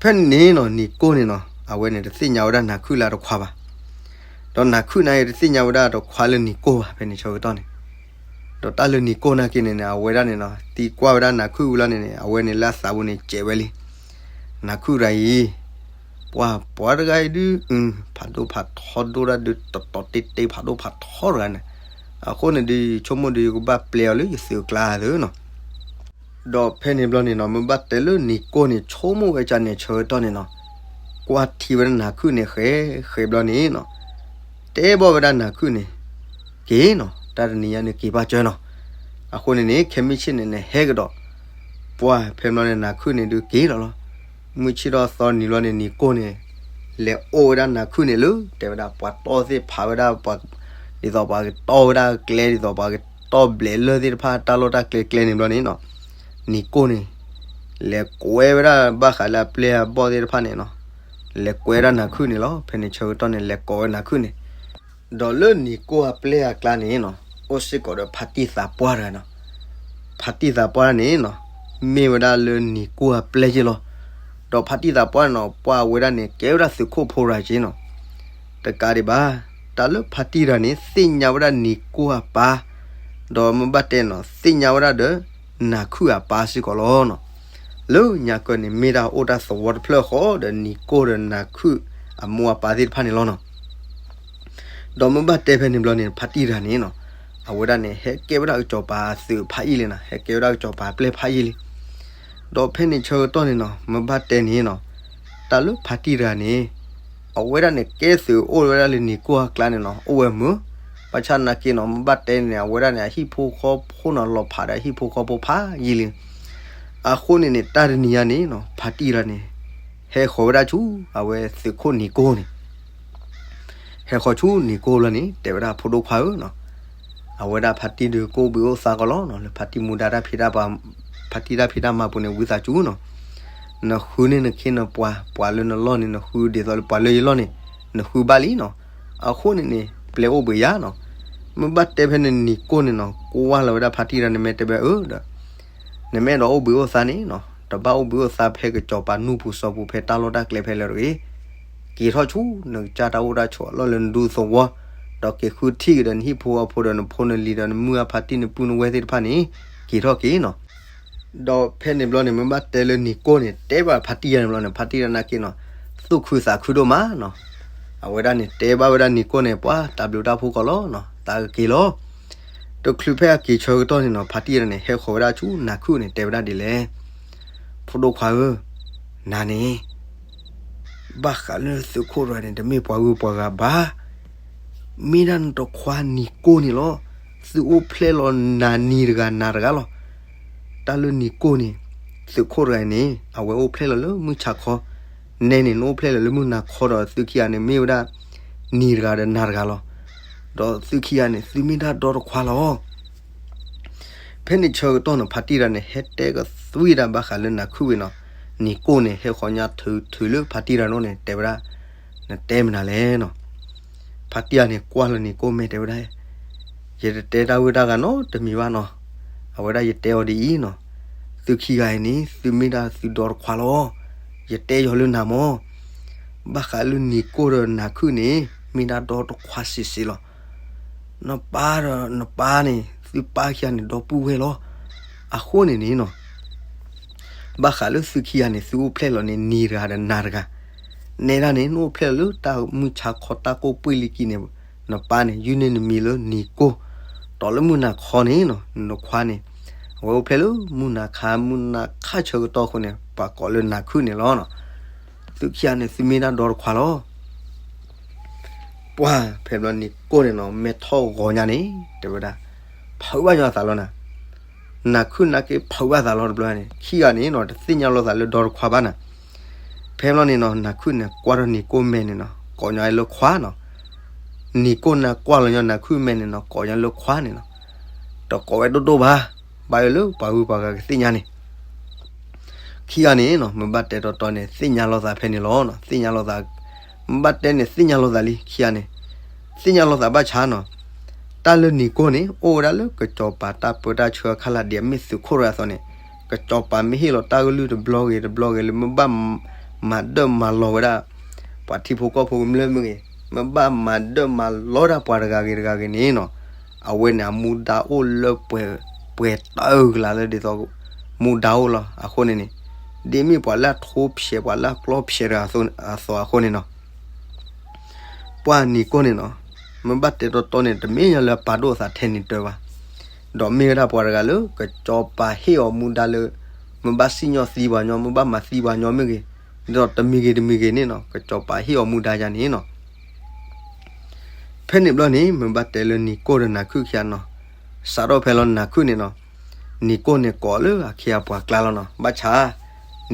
ဖဲန့ၣ်နီၤ နံၤကိၢ်န့ၣ်နီၤ အဝဲန့ၣ်တသ့ၣ်ညါဝဲဒၣ်နၤခုၣ်လၢအတခွါဘၣ်. ဒီးနၤခုၣ်န့ၣ်တသ့ၣ်ညါဝဲဒၣ်တခွါလၢနံၤကိၢ်ဘၣ် ဖဲန့ၣ်ဆၢကတီၢ်န့ၣ်. ဒီးတၢ်လၢနံၤကိၢ်နာ်က့န့ၣ်န့ၣ် အဝဲဒၣ်န့ၣ်နီၤ သံကွၢ်ဝဲဒၣ်နၤခုၣ်ဝံၤလီၤန့ၣ်န့ၣ် အဝဲန့ၣ်လၢအသးပူၤန့ၣ် စဲးဝဲလံ. နၤခုၣ်တဂၤအံၤ ပှၤပှၤတဂၤအံၤဒုး ဖးဒိၣ်ဖးထီဒိၣ်ဒၣ်ဒုး တတီၤတ့တ့ဖးဒိၣ်ဖးထီတဂၤန့ၣ်, အဃိန့ၣ်ဒုး ယဆိကမိၣ်ဒုးယကဘၣ်ပျဲအီၤလၢယသုးကျါသုနီၤ. ဒီးဖဲန့ၣ်ဘျီန့ၣ်နီၤ မ့ၢ်ဘၣ်တဲလၢနံၤကိၢ်န့ၣ် ဆိကမိၣ်ဝဲဒၣ်န့ၣ်ဆၢကတီၢ်န့ၣ်နီၤ, ကွၢ်ထံဝဲဒၣ်နၤခုၣ်န့ၣ်ဃဲဃဲဘျီန့ၣ်နီၤ, တဲဘၣ်ဝဲဒၣ်နၤခုၣ်န့ၣ် က့ၤနီၤ, တၢ်တနံၤညါန့ၣ်က့ၤဘၣ်ကၢနီၤ. အဃိန့ၣ်န့ၣ် ခဲမုၢ်ဆ့ၣ်န့ၣ်န့ၣ် ဟဲကဒီး, ပှၤဖဲဘျီန့ၣ် နၤခုၣ်န့ၣ်ဒုးက့ၤလီၤလီၤ. မုၢ်ဆ့ၣ်ထီၣ်သီနံၤဘျီန့ၣ် နံၤကိၢ်န့ၣ် လဲၤအိၣ်ဝဲဒၣ်နၤခုၣ်န့ၣ်လၢ တဲဝဲဒၣ်ပှၤတီၢ်သ့ၣ်ဖးဝဲဒၣ် ဒ်သိးပှၤကတီၢ်ဝဲဒၣ်ကျဲ ဒ်သိးပှၤကတီၢ်ဘျဲးလၢၢ်သ့ၣ်တဖၣ် တၢ်လီၢ်တၢ်ကျဲကျဲန့ၣ်ဘျီန့ၣ်နီၤ, နံၤကိၢ်န့ၣ် လဲၤကွဲဝဲဒၣ်ဘၣ်ဃးလၢအပျဲၢ်အဘီၣ်သ့ၣ်တဖၣ်န့ၣ်နီၤ, လဲၤကွဲဒၣ်နၤခုၣ်န့ၣ်လီၤ. ဖဲန့ၣ်ဆၢကတီၢ်န့ၣ် လဲၤကိးဝဲနၤခုၣ်န့ၣ်, ဒီးလၢနံၤကိၢ်အပျဲၢ်အကျါန့ၣ်နီၤ အိၣ်စ့ၢ်ကီးဒီးဖါတံၢ်သးပှၢ်တဂၤနီၤ. ဖါတံၢ်သးပှၢ်န့ၣ်နီၤ မ့ၢ်ဝဲဒၣ်လၢနံၤကိၢ်အပျဲၢ်ယ့ၢ်လီၤ. ဒီးဖါတံၢ်သးပှၢ်န့ၣ်နီၤ ပှၤဝဲဒၣ်န့ၣ် ကဲဝဲဒၣ်သုးခိၣ်ဖိတဂၤက့နီၤ. တကးဒံးဘၣ် တၢ်လၢဖါတံၢ်တဂၤန့ၣ် သ့ၣ်ညါဝဲဒၣ်နံၤကိၢ်အပၢ်, ဒီးမ့ၢ်ဘၣ်တဲနီၤ သ့ၣ်ညါဝဲဒၣ်ဒီး နၤခုၣ်အပၢ်စ့ၢ်ကီးလီၤနီၤ. လၢညါကၢန့ၣ် မ့ၢ်ဒၣ်အိၣ်တၢ်သဝီတဖျၢၣ်ဃီဒီးနံၤကိၢ်ဒီးနၤခုၣ်အမိၢ်အပၢ်သ့ၣ်တဖၣ်န့ၣ်လီၤနီၤ. ဒီးမ့ၢ်ဘၣ်တဲဖဲန့ၣ်ဘျီန့ၣ် ဖါတံၢ်တဂၤန့ၣ်နီၤ အဝဲဒၣ်န့ၣ် ဟဲကဲဝဲဒၣ်ကစီၤပၤသုးဖးယံာ်လံနီၤ, ဟဲကဲဝဲဒၣ်ကစီၤပၤပျဲၢ်ဖးယံာ်လံ. ဒီးဖဲန့ၣ်ဆၢကတီၢ်န့ၣ်နီၤ မ့ၢ်ဘၣ်တဲန့ၣ်နီၤ တၢ်လၢဖါတံၢ်တဂၤန့ၣ် အဝဲဒၣ်န့ၣ် ကဲသုးအိၣ်ဝဲဒၣ်လၢနံၤကိၢ်အကျါန့ၣ်နီၤ အိၣ်ဝဲမုာ်, ဘၣ်ဆၣ်နာ်က့နီၤ မ့ၢ်ဘၣ်တဲန့ၣ် အဝဲဒၣ်န့ၣ် အဟံၣ်ဖိဃီဖိနီၤ လီၤဖးဒီးအဟံၣ်ဖိဃီဖိဖးယံာ်လံ. အဃိန့ၣ်န့ၣ် တၢ်တနံၤညါန့ၣ်နီၤ ဖါတံၢ်တဂၤန့ၣ် ဟဲဃီၤဝဲဒၣ်ဆူ အဝဲသုးခိၣ်နံၤကိၢ်န့ၣ် ဟဲဃီၤဆူနံၤကိၢ်လီၤန့ၣ် တဲဝဲဒၣ်ဖိဒိၣ်ခွါဧၢနီၤ, အဝဲဒၣ်ဖါတံၢ်ဒုးကအိၣ်ဘှံးအိၣ်သါကီးလီၤနီၤ, လၢဖါတံၢ်မူဒါတၢ်ဖံးတၢ်မၤပူၤန့ၣ် ဝံသးစူၤနီၤ, နဃုန့ၢ်နခ့နပှၤ ပှၤလၢနလီၢ်န့ၣ် နဃုဒ်သိးလၢပှၤလၢယလီၢ်န့ၣ် နဃုဘၣ်လံနီၤ. အဃိန့ၣ်န့ၣ် ပျဲအိၣ်ဘှံးယၤနီၤ. မ့ၢ်ဘၣ်တဲဖဲန့ၣ်နံၤကိၢ်န့ၣ်နီၤ ကွၢ်လီၤဝဲဒၣ်ဖါတံၢ်တဂၤန့ၣ် မ့ၢ်တဲဝဲအၢဒီး နမ့ၢ်အဲၣ်ဒိးအိၣ်ဘှံးအိၣ်သါန့ၣ်နီၤ တဘၣ်အိၣ်ဘှံးအိၣ်သါဖဲကစီၤပၤနူၢ်ပူၤစီၤပူၤ ဖဲတၢ်လီၢ်တၢ်ကျဲဖဲလၢာ်တဂ့ၤ. က့ၤထီၣ်ဆူ နကစၢ်တၢ်အိၣ်တၢ်ဆိးအလီၢ်လၢနဒူသဝီ, ဒီးက့ၤဃုထံၣ်က့ၤဒီးနဟံၣ်ဖိဃီဖိဒီးနဖိနလံၤဒီးနမုၢ်အဖါတံၢ်နပုၢ်နဝဲၢ်သ့ၣ်တဖၣ်န့ၣ် က့ၤထီၣ်က့ၤနီၤ. ဒီးဖဲန့ၣ်ဘျီန့ၣ် မ့ၢ်ဘၣ်တဲလၢနံၤကိၢ်န့ၣ် တဲဘၣ်ဖါတံၢ်တဂၤန့ၣ်ဘျီန့ၣ် ဖါတံၢ်တဂၤနာ်က့နီၤ သူၣ်ခုသးခုဒိၣ်မးနီၤ. အဝဲဒၣ်န့ၣ် တဲဘၣ်ဝဲဒၣ်နံၤကိၢ်န့ၣ် ပှၤတၢ်ဘျုးတၢ်ဖှိၣ်ကီးလီၤနီၤ သးကက့ၤလီၤ. တချုးဖဲအက့ၤဆၢကတီၢ်န့ၣ်နီၤ ဖါတံၢ်တဂၤန့ၣ် ဟဲဃီၤဝဲဒၣ်ဆူနၤခုၣ်န့ၣ် တဲဝဲဒၣ်ဒ်လဲၣ်, ဖိဒိၣ်ခွါဧၢ, နၤန့ၣ် ဘၣ်ဃးလၢသုးခိၣ်တဂၤန့ၣ် တမ့ၢ်ပှၤဂုၤပှၤဂၤဘၣ်. မ့ၢ်ဒၣ်နတခွါနံၤကိၢ်န့ၣ်လီၤ. သုအိၣ်ဖျဲၣ်လီၤနၤနံၤတဂၤနၤတဂၤလီၤ. တၢ်လၢနံၤကိၢ်န့ၣ် သုးခိၣ်တဂၤန့ၣ် အဝဲအိၣ်ဖျဲၣ်လီၤလၢမုၢ်ဆါခီ, နဲန့ၣ် နအိၣ်ဖျဲၣ်လီၤလၢမုၢ်နၤခီဒီး သုခံဂၤန့ၣ် မ့ၢ်ဝဲဒၣ် နံၤတဂၤဒီးနၤတဂၤလီၤ. ဒီးသုခံဂၤန့ၣ် သုမ့ၢ်ဒၣ်ဒီတခွါလီၤ. ဖဲန့ၣ်ဆၢကတီၢ်န့ၣ် ဖါတံၢ်တဂၤန့ၣ် ဟဲတဲကသွံဒၣ်ဘၣ်ဃးလၢနၤခုၣ်ဝံၤနီၤ, နံၤကိၢ်န့ၣ် ဟဲဃီၤညါထုးထုးလၢဖါတံၢ်တဂၤန့ၣ် တဲဝဲဒၣ်, နတဲမနုၤလဲၣ်နီၤ. ဖါတံၢ်တဂၤန့ၣ် ကွၢ်လီၤနံၤကိၢ်မဲာ်တဲဝဲဒၣ်, ယတတဲတၢ်ဝံၣ်တၢ်ဂၤနီတမံၤဘၣ်နီၤ. အဝဲဒၣ်ယတဲအီၤဒ်အံၤနီၤ, သုခံဂၤအံၤန့ၣ် သုမ့ၢ်ဒၣ်သုဒီတခွါလီၤ. ယတဲယီၤလၢနၤမၢ်, ဘၣ်ဃးလၢနံၤကိၢ်ဒီးနၤခုၣ်န့ၣ် မ့ၢ်ဒၣ်ဒီတခွါစံးစ့လီၤ. နပၢ်ဒီးနပၢ်န့ၣ် သုပၢ်ခံဂၤန့ၣ် ဒီပုၢ်ဝဲၢ်လီၤ. အဃိန့ၣ်န့ၣ်နီၤ, ဘၣ်ဃးလၢသုခံဂၤန့ၣ် သုအိၣ်ဖျဲၣ်လီၤန့ၣ် နံၤတဂၤဒီးနၤတဂၤ, နဲဒၣ်န့ၣ် နအိၣ်ဖျဲၣ်လီၤလၢတၢ်မုၢ်ဆါခီတၢ်ကိၢ်ပှ့ၤလံကံန့ၣ်, နပၢ်န့ၣ် ယုၢ်န့ၢ်နမံၤလၢနံၤကိၢ်, ဒီးလၢမုၢ်နၤခီန့ၣ်နီၤ နခွါန့ၣ် အဝဲအိၣ်ဖျဲၣ်လၢမုၢ်နၤခါ, မုၢ်နၤခါဆၢကတီၢ်အဃိန့ၣ် ပှၤကိးလၢနၤခုၣ်န့ၣ်လီၤ. သုခံဂၤန့ၣ် သုမ့ၢ်ဒၣ်ဒီတခွါလီၤ. ပှၤဖဲဘျီနံၤကိၢ်န့ၣ်နီၤ မဲာ်ထီၣ်ဂီၤညါန့ၣ် တဲဝဲဒၣ်, ဖုးဘၣ်ညီအသးလီၤနၤ, နၤခုၣ်နာ်က့ဖုးဘၣ်သးလီၤတဘျီန့ၣ် ခံဂၤန့ၣ်နီၤ တသ့ၣ်ညါလိာ်သးလၢဒီတခွါဘၣ်နၤ. ဖဲဘျီန့ၣ်နီၤ နၤခုၣ်န့ၣ် ကွၢ်ထီၣ်နံၤကိၢ်မဲာ်န့ၣ်နီၤ ကိးညီလၢခွါနီၤ. နံၤကိၢ်န့ၣ် ကွၢ်လီၤညီနၤခုၣ်မဲာ်န့ၣ်နီၤ ကိးညီလၢခွါန့ၣ်နီၤ. တကိးဝဲဒိၣ်ဒိၣ်ဘၣ်, ဘၣ်ယိၣ်လၢပှၤဂုၤပှၤဂၤကသ့ၣ်ညါန့ၣ် ခံဂၤန့ၣ်နီၤ မ့ၢ်ဘၣ်တဲတီတီန့ၣ် သ့ၣ်ညါလိာ်သးဖဲန့ၣ်လီၤ. သ့ၣ်ညါလိာ်သး, မ့ၢ်ဘၣ်တဲန့ၣ် သ့ၣ်ညါလိာ်သးလံ ခံဂၤန့ၣ်, သ့ၣ်ညါလိာ်သးဘၣ်ဆၣ်နီၤ, တၢ်လၢနံၤကိၢ်န့ၣ် အိၣ်ဝဲဒၣ်လၢကစီၤပၤတၢ်ပၢတၢ်ဆှၢအခါလၢ်ဒ်အမ့ၢ်သုးခိၣ်တဂၤအသိးန့ၣ်, ကစီၤပၤမ့ၢ်ဟ့ၣ်လီၤတၢ်ကလုၢ်တဘျီဂ့ၤတဘျီဂ့ၤလၢမ့ၢ်ဘၣ်မၤဒၢၣ်မၤလီၤဝဲဒၣ် ပှၤထံဖိကီၢ်ဖိကမျၢၢ်မ့ၢ်ဂ့ၤ, မ့ၢ်ဘၣ်မၤဒၢၣ်မၤလီၤဒၣ်ပှၤတဂၤဂ့ၤတဂၤဂ့ၤန့ၣ်နီၤ, အဝဲန့ၣ်အမူဒါအိၣ်လၢပှဲၤ, ပှဲၤတၢ်အုၣ်ကလၤလၢဒ်သိး မူဒါအိၣ်လီၤအဃိန့ၣ်န့ၣ်, ဒ်မ့ၢ်ပှၤလၢအထိဖျဲး ပှၤလၢအကျီဖျဲးတဂၤအသိးအဃိန့ၣ်နီၤ ပှၢ်နံၤကိၢ်န့ၣ်နီၤ, မ့ၢ်ဘၣ်တဲတီတီန့ၣ် တမ့ၢ်ညါလၢအပာ်ဒိၣ်အသးထဲန့ၣ်တၢ်ဘၣ်, ဒီးမ့ၢ်ဝဲဒၣ်ပှၤတဂၤလၢ ကစီၤပၤဟ့ၣ်အီၤမူဒါလၢ မ့ၢ်ဘၣ်စံၣ်ညီၣ်သံပှၤညီ မ့ၢ်ဘၣ်မၤသံပှၤညီမ့ၢ်ဂ့ၤ, ဒီးတမံၤဂ့ၤတမံၤဂ့ၤန့ၣ်နီၤ ကစီၤပၤဟ့ၣ်အီၤမူဒါယါန့ၣ်နီၤ ဖဲန့ၣ်ဘျီန့ၣ် မ့ၢ်ဘၣ်တဲလၢနံၤကိၢ်ဒီးနၤခုၣ်ခံဂၤနီၤ, စးထီၣ်ဖဲလီၤနၤခုၣ်န့ၣ်နီၤ, နံၤကိၢ်န့ၣ်ကိးလၢအခ့အပှၤကျါလီၤနီၤ, ဘၣ်ဆၣ်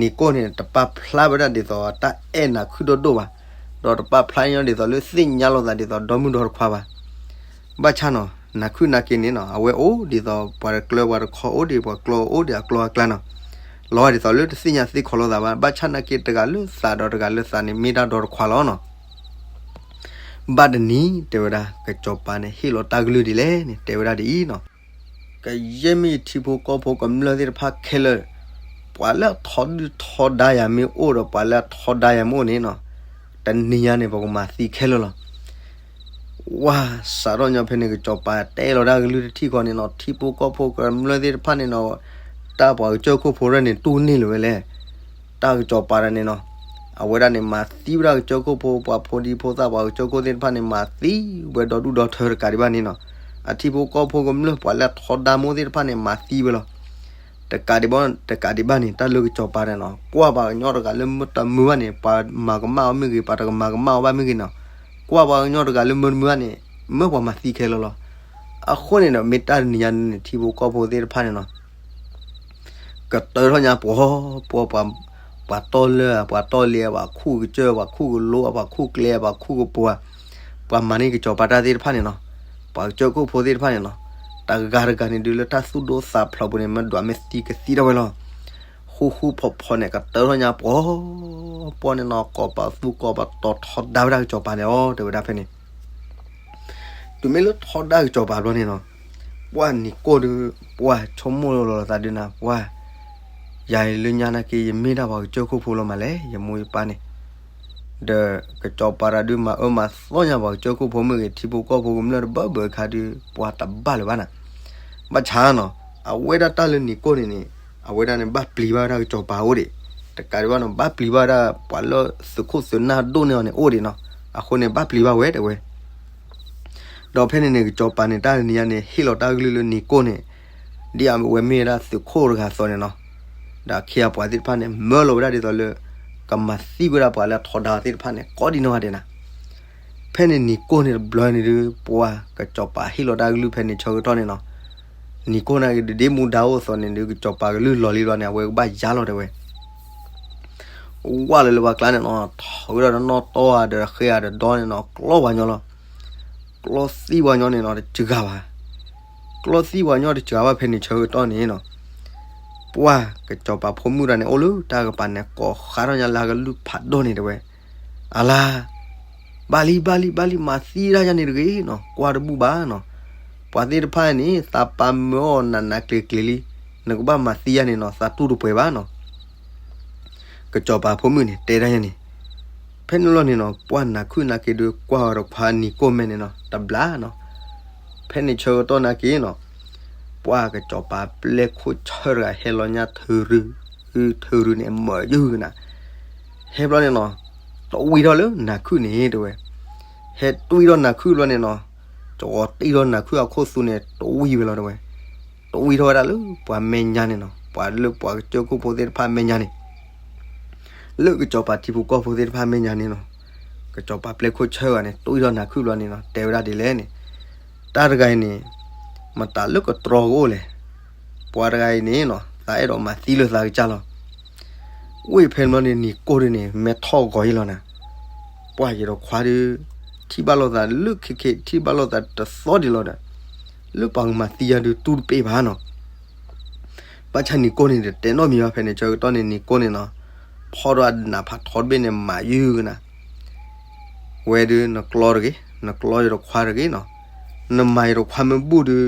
နံၤကိၢ်န့ၣ် တပာ်ဖျါဝဲဒၣ်ဒ်သိးတၢ်အဲၣ်နၤခုၣ်ဒိၣ်ဒိၣ်ဘၣ်, ဒီးတပာ်ဖျါညီဒ်သိးလၢသ့ၣ်ညါလိာ်သးဒ်သိးဒီမုၢ်ဒီတခွါဘၣ်. ဘၣ်ဆၣ်နီၤ နၤခုၣ်နၤက့န့ၣ်နီၤ အဝဲအိၣ်ဒ်သိးပှၤတကျၢၤပှၤတခီ အိၣ်ဒ်ပှၤကျီအိၣ်ဒ်အကျီအကျါနီၤ, လီၤဒ်သိးလၢတသ့ၣ်ညါသ့ၣ်ခီလိာ်သးဘၣ်, ဘၣ်ဆၣ်နၤက့တဂၤလၢသးဒီးတဂၤလၢသးန့ၣ် မ့ၢ်ဒၣ်ဒီတခွါလီၤနီၤ ဘၣ်တနံၤ တဲဝဲဒၣ် ကစီၤပၤန့ၣ် ဟ့ၣ်လီၤတၢ်ကလုၢ်ဒ်လဲၣ်န့ၣ် တဲဝဲဒၣ်ဒ်အံၤနီၤ, ကယဲၢ်မ့ၢ်ယထံဖိကီၢ်ဖိကမျၢၢ်သ့ၣ်တဖၣ်ခဲလၢာ်, ပှၤလၢအထီဒုၣ်ထီဒါယၤမ့ၢ်အိၣ်ဒီး ပှၤလၢအထီဒါယၤမ့ၢ်အိၣ်န့ၣ်နီၤ, တနံၤညါန့ၣ် ပကမၤသံခဲလၢာ်လီၤ. ဝါ စးထီၣ်ညီဖဲန့ၣ် ကစီၤပၤတဲလီၤတၢ်ကလုၢ်တထံၣ်ဃီန့ၣ်နီၤ, ထံဖိကီၢ်ဖိကမျၢၢ်သ့ၣ်တဖၣ်န့ၣ်နီၤ, တၢ်ပှၤကစၢၢ်ခိၣ်ဖိရဲၣ်န့ၣ် တူၢ်န့ၢ်လၢၤဝဲလဲၣ် တၢ်ကစီၤပၤတဂၤန့ၣ်နီၤ, အဝဲဒၣ်န့ၣ် မၤသံဝဲဒၣ်ကစၢၢ်ခိၣ်ဖိ ပှၤဖိဒံဖိသၣ် ပှၤကစၢၢ်ခိၣ်သ့ၣ်တဖၣ်န့ၣ် မၤသံဝဲဒီဒူၣ်ဒီထၢတကးဒံးဘၣ်န့ၣ်နီၤ, အထံဖိကီၢ်ဖိကမျၢၢ် ပှၤလၢအထီဒါမိၢ်သ့ၣ်တဖၣ်န့ၣ် မၤသံဝဲလီၤ. တကးဒံးဘၣ် တကးဒံးဘၣ်န့ၣ် တၢ်လၢကစီၤပၤန့ၣ်နီၤ, ကွၢ်ပှၤကညီတဂၤလၢမ့ၢ်တမုာ်ဘၣ်န့ၣ် ပှၤမၤကမၣ်အီၤမ့ၢ်ဂ့ၤ ပှၤတကမၤကမၣ်အီၤဘၣ်မ့ၢ်ဂ့ၤနီၤ, ကွၢ်ပှၤကညီတဂၤလၢမ့ၢ်တမုာ်ဘၣ်န့ၣ် မ့ၢ်ပှၤမၤသံခဲလၢာ်လီၤ. အဃိန့ၣ်ဒီး မ့ၢ်တၢ်တနံၤညါန့ၣ် ထံဖိကီၢ်ဖိသ့ၣ်တဖၣ်န့ၣ်နီၤ ကတၢၢ်ထီၣ်ညါပှီၤပှီၤ, ပှၤတီၢ်လၢ ပှၤတီၢ်လံၤ ပှၤခူၣ်ကစၢၢ် ပှၤခူၣ်ကလိ ပှၤခူၣ်ကျဲ ပှၤခူၣ်ကပှၤ, ပှၤမၤန့ၢ်ကစီၤပၤတၢ်သ့ၣ်တဖၣ်န့ၣ်နီၤ, ပှၤကစၢၢ်ခိၣ်ဖိသ့ၣ်တဖၣ်န့ၣ်နီၤ, တဂၤတဂၤန့ၣ်ဒုးလၢတၢ်သူၣ်ဒိၣ်သးဖျိးပူၤန့ၣ် မ့ၢ်ဒွးမ့ၢ်သံကသံထီၣ်ဝဲလီၤ. ဃူဃူဖိးဖိးန့ၣ် ကတၢၢ်ထီၣ်ညါပှီၤပှီၤန့ၣ်နီၤ, ကိးပသူကိးပတီၤထီဒါဝဲဒၣ်ကစီၤပၤန့ၣ်လီၤ တဲဝဲဒၣ်ဖဲန့ၣ် တုၤမ့ၢ်လၢထီဒါကစီၤပၤဘျီန့ၣ်နီၤ, ပှၢ်နံၤကိၢ်ဒုး ပှၢ်ဆိကမိၣ်လီၤသးဒုးနၤ ပှၢ်, ယၤအံၤလၢညါနာ်က့ ယမ့ၢ်ဒၣ်ပှၤကစၢၢ်ခိၣ်ဖိလီၤမးလဲၣ် ယမိၢ်ယပၢ်န့ၣ်, ဒီးကစီၤပၤတၢ်ဒုးမၤအၢမၤသီညါပှၤကစၢၢ်ခိၣ်ဖိမ့ၢ်ဂ့ၤ ထံဖိကီၢ်ဖိကမျၢၢ်တဘၢဘၢခါဒုး ပှၢ်တဘၣ်လၢၤဘၣ်နၤ, ဘၣ်ဆၣ်နီၤ, အဝဲဒၣ်တၢ်လၢနံၤကိၢ်န့ၣ်န့ၣ် အဝဲဒၣ်န့ၣ်ဘၣ်ပျံၤဘၣ်ဝဲဒၣ်ကစီၤပၤအိၣ်ဒံး, တကးဒံးဘၣ်နီၤ ဘၣ်ပျံၤဘၣ်ဝဲဒၣ်ပှၤလၢသုးခိၣ်သုးနၢ်ဒိၣ်န့ၢ်အီၤန့ၣ်အိၣ်ဒံးနီၤ, အဃိန့ၣ်ဘၣ်ပျံၤဘၣ်ဝဲတဲဝဲ ဒီးဖဲန့ၣ်န့ၣ် ကစီၤပၤန့ၣ် တၢ်တနံၤညါန့ၣ် ဟ့ၣ်လီၤတၢ်ကလုၢ်လၢနံၤကိၢ်န့ၣ်, ဒ်အဝဲမ့ၢ်ဝဲဒၣ်သုးခိၣ်တဂၤအသိးန့ၣ်နီၤ, ဒီးအခ့အပှၤသ့ၣ်တဖၣ်န့ၣ် မၢလီၤဝဲဒၣ်ဒ်သိးလၢ ကမၤသံဝဲဒၣ်ပှၤလၢအထီဒါသ့ၣ်တဖၣ်န့ၣ် ကိးဒံနီၢ်ဂၤဒဲးနၤ. ဖဲန့ၣ်နံၤကိၢ်န့ၣ်တဘျီန့ၣ်ဒုး ပှၢ်ကစီၤပၤဟ့ၣ်လီၤတၢ်ကလုၢ်ဖဲန့ၣ်ဆၢကတီၢ်န့ၣ်နီၤ, နံၤကိၢ်န့ၣ်က့ၤဒ်မူဒါအိၣ်အသိးန့ၣ်ဒုး ကစီၤပၤကလုၢ်လီၤလံဘျီန့ၣ် အဝဲကဘၣ်ယါလီၤတဲဝဲ ဝၢ်လၢလၢပှၤကျါန့ၣ်နီၤ, ထီၣ်ဝဲဒၣ်ဒီးနီၣ်တီဧါဒီးဃ့ဧါဒီးဒီန့ၣ်နီၤ ကျီပှၤညီလီၤ. ကျီသံပှၤညီန့ၣ်နီၤ တစှၤဘၣ်. ကျီသံပှၤညီတစှၤဘၣ်ဖဲန့ၣ်ဆၢကတီၢ်န့ၣ်နီၤ, ပှၢ်ကစီၤပၤဖိမုၣ်တဂၤန့ၣ် အိၣ်လၢတၢ်ကပၤန့ၣ် ကိးဃါထီၣ်ညါလၢကလုၢ်ဖးဒိၣ်န့ၣ်တဲဝဲ, အလါ ဘၣ်လံ ဘၣ်လံ ဘၣ်လံ မၤသံဒၣ်ယၤန့ၣ်တဂ့ၤနီၤ, ကွၢ်တဘူၣ်ဘၣ်နီၤ. ပှၤသ့ၣ်တဖၣ်န့ၣ် သးပာ်မၢအီၤနးနးကျံၤကျံၤလံ, နကဘၣ်မၤသံယၤန့ၣ်နီၤ သးတူၢ်တပှဲၤဘၣ်နီၤ. ကစီၤပၤဖိမုၣ်န့ၣ် တဲဒၣ်ယၤန့ၣ်, ဖဲန့ၣ်လီၤန့ၣ်နီၤ ပှၢ်နၤခုၣ်နၤက့ၤဒုး ကွၢ်ဝဲဒီးခွါနံၤကိၢ်မဲာ်န့ၣ်နီၤ တဘျါနီၤ. ဖဲန့ၣ်ဆၢကတီၢ်နၤက့ၤနီၤ, ပှၢ်ကစီၤပၤပျဲၢ်ခိၣ်ဆၢတဂၤဟဲလီၤညါထုးရု, ထုးရုန့ၣ် မၢယုၢ်ကနၤ ဟဲဘျီန့ၣ်နီၤ, တဝံထီၣ်လၢနၤခုၣ်န့ၣ်တဲဝဲ. ဟဲတွံၢ်ထီၣ်နၤခုၣ်ဘျီန့ၣ်နီၤ, ကဝီၤတံၢ်ထီၣ်နၤခုၣ်အခိၣ်သူန့ၣ် တဝံဝဲလီၤတဲဝဲ. တဝံထီၣ်ဝဲဒၣ်လၢပှၤမဲာ်ညါန့ၣ်နီၤ, ပှၤလၢပှၤကစၢၢ်ခိၣ်ဖိသ့ၣ်တဖၣ်မဲာ်ညါန့ၣ်, လၢကစီၤပၤထံဖိကီၢ်ဖိသ့ၣ်တဖၣ်မဲာ်ညါန့ၣ်နီၤ. ကစီၤပၤပျဲၢ်ခိၣ်ဆၢဂၤန့ၣ် တွံၢ်ထီၣ်နၤခုၣ်ဘျီန့ၣ်နီၤ တဲဝဲဒၣ်ဒ်လဲၣ်န့ၣ်, တၢ်တဂၤအံၤန့ၣ် မတၤလၢကတြီကအိၣ်လဲၣ်. ပှၤတဂၤအံၤန့ၣ်နီၤ သးအဲၣ်ဒိးမၤသံလၢသးကစၢ်လီၤ. ဝံၤဖဲန့ၣ်ဘျီန့ၣ် နံၤကိၢ်ဒုန့ၣ် မဲထီၣ်ဂီၤအံၤလီၤနၤ. ပှၢ်ယဒီးခွါဒုး ထံၣ်ဘၣ်လိာ်သးလၢခဲခဲ ထံၣ်ဘၣ်လိာ်သးတသီဒံးလီၤဒီး လၢပှၤကမၤသံယၤဒုးတူၢ်တပ့ၢ်ဘၣ်နီၤ. ဘၣ်ဆၣ်နံၤကိၢ်န့ၣ် တတဲနီတမံၤဘၣ်. ဖဲန့ၣ်ဆၢကတီၢ်န့ၣ် နံၤကိၢ်န့ၣ်နီၤ, ဖီၣ်ဒီးအနးဖးထီတဘ့ၣ်န့ၣ် မၤယုၢ်ကနၤ, ဝဲဒုး နကျီတဂ့ၤ, နကျီယတခွါတဂ့ၤနီၤ, နမၤယတခွါမ့ၢ်ဘူၣ်ဒုး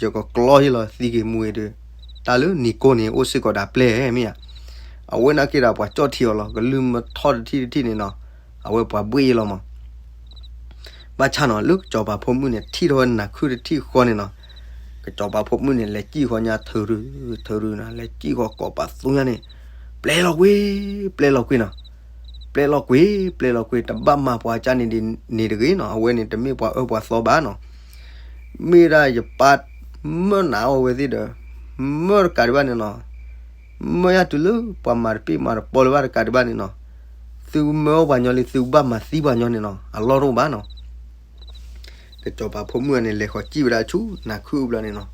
ယကကျီယလီၤသံက့ၤမူဂ့ၤဒုး, တၢ်လၢနံၤကိၢ်န့ၣ် အိၣ်စ့ၢ်ကီးဒၣ်ပျဲၢ်မ့ၢ်ဧါ. အဝဲနာ်က့ဒီး ပှၤကၠီၣ်ထံအီၤလီၤ, ကလုၢ်မ့ၢ်ထီၣ်တထံၣ်တထံၣ်န့ၣ်နီၤ, အဝဲပှၤဘှ့ၣ်အီၤလီၤမး. ဘၣ်ဆၣ်နီၤ လၢကစီၤပၤဖိမုၣ်န့ၣ် ထံၣ်ထီၣ်ဝဲနၤခုၣ်တထံၣ်ဃီန့ၣ်နီၤ, ကစီၤပၤဖိမုၣ်န့ၣ် လဲၤစံၣ်ဃီညါထုးရု, ထုးရုနီၤ, လဲၤစံၣ်ဃီကိးပသူညါန့ၣ်, ပျဲလီၤကွံာ်, ပျဲလီၤကွံာ်နီၤ, ပျဲလီၤကွံာ်, ပျဲလီၤကွံာ်, တဘၣ်မၤပှၤကၢ်န့ၣ်ဒ်န့ၣ်တဂ့ၤနီၤ, အဝဲန့ၣ် တမ့ၢ်ပှၤအၢပှၤသီဘၣ်နီၤ. မ့ၢ်ဒၣ်ယပၢ်မၢနးအီၣ်ဝဲသ့ၣ်ဒီး, မၢတကးဒံးဘၣ်န့ၣ်နီၤ, မၢယၤတုၤလၢပှၤမၤတပ့ၢ်မၤတပီလၢၤဘၣ်တကးဒံးဘၣ်န့ၣ်နီၤ, သုမၢအီၣ်ပှၤညီလံ သုဘၣ်မၤသံပှၤညီန့ၣ်နီၤ, အလီၢ်တအိၣ်ဘၣ်နီၤ. ကစီၤပၤဖိမုၣ်န့ၣ် လဲၤဃီၤစံၣ်ဝဲဒၣ်ဆူနၤခုၣ်အဘျီန့ၣ်နီၤ,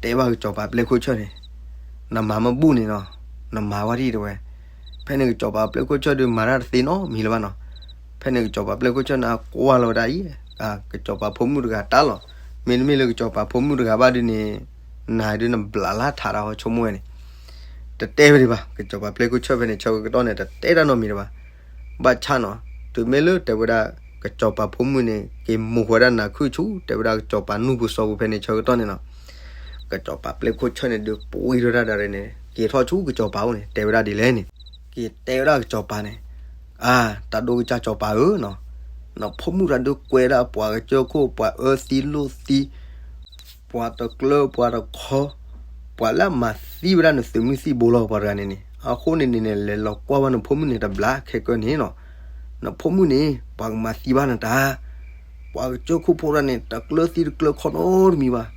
တဲဘၣ်ကစီၤပၤပျဲၢ်ခိၣ်ဆၢၣ်န့ၣ်, နမၤမ့ၢ်ဘူၣ်န့ၣ်နီၤ, နမၤဝဲဒ်တဲဝဲ. ဖဲန့ၣ်ကစီၤပၤပျဲၢ်ခိၣ်ဆၢၣ်ဒုးမၤတၢ်တသ့နီတမံၤလၢၤဘၣ်နီၤ. ဖဲန့ၣ်ကစီၤပၤပျဲၢ်ခိၣ်ဆၢၣ်န့ၣ် ကွၢ်လီၤဝဲဒၣ်အံၤ, ကစီၤပၤဖိမုၣ်တဂၤတၢ်လီၤ, မ့တမ့ၢ်လၢကစီၤပၤဖိမုၣ်တဂၤဘၣ်ဒုးန့ၣ်, နၤဒုးနဘျးလၢထးတၢ်ဟီဆိကမိၣ်ဝဲန့ၣ်, တတဲဝဲဒံးဘၣ်. ကစီၤပၤပျဲၢ်ခိၣ်ဆၢၣ်ဖဲန့ၣ် ဆၢကတီၢ်န့ၣ် တတဲတၢ်နီတမံၤဒံးဘၣ်. ဘၣ်ဆၣ်နီၤ, တုၤမ့ၢ်လၢတဲဝဲဒၣ် ကစီၤပၤဖိမုၣ်န့ၣ် က့ၤမိၢ်ဃီၤဝဲဒၣ်နၤခုၣ်ဆူ တဲဝဲဒၣ်ကစီၤပၤနူၢ်ပူၤစီပူၤဖဲန့ၣ်ဆၢကတီၢ်န့ၣ်နီၤ, ကစီၤပၤပျဲၢ်ခိၣ်ဆၢၣ်န့ၣ် ဒုးပှံၤထီၣ်တၢ်ဒီးန့ၣ် က့ၤထီၣ်ဆူကစီၤပၤအိၣ်န့ၣ် တဲဝဲဒၣ်ဒ်လဲၣ်န့ၣ်, က့ၤတဲဝဲဒၣ်ကစီၤပၤန့ၣ်, အါ, တၢ်ဒိၣ်ကစၢ်စီၤပၤဧၢနီၤ, နဖိမုၣ်တၢ်ဒုးကွဲးဒၣ်ပှၤကစၢၢ်ခိၣ် ပှၤအၢသံလိၣ်သံ ပှၤတကျၢၤပှၤတခီ, ပှၤလၢအမၤသံဝဲဒၣ်နသုးမုၢ်သံၣ်ဘိလီၤ ပှၤတဂၤန့ၣ်န့ၣ်, အဃိန့ၣ်န့ၣ်န့ၣ် လဲၤလီၤကွၢ်ဘၣ်နဖိမုၣ်န့ၣ်တဘျီခဲကနံၣ်နီၤ, နဖိမုၣ်န့ၣ် ပှၤကမၤသံဘၣ်နတၢ်, ပှၤကစၢၢ်ခိၣ်ဖိဒၣ်န့ၣ် တကျၢၤသံတကျၢၤခီနီတမံၤဘၣ်,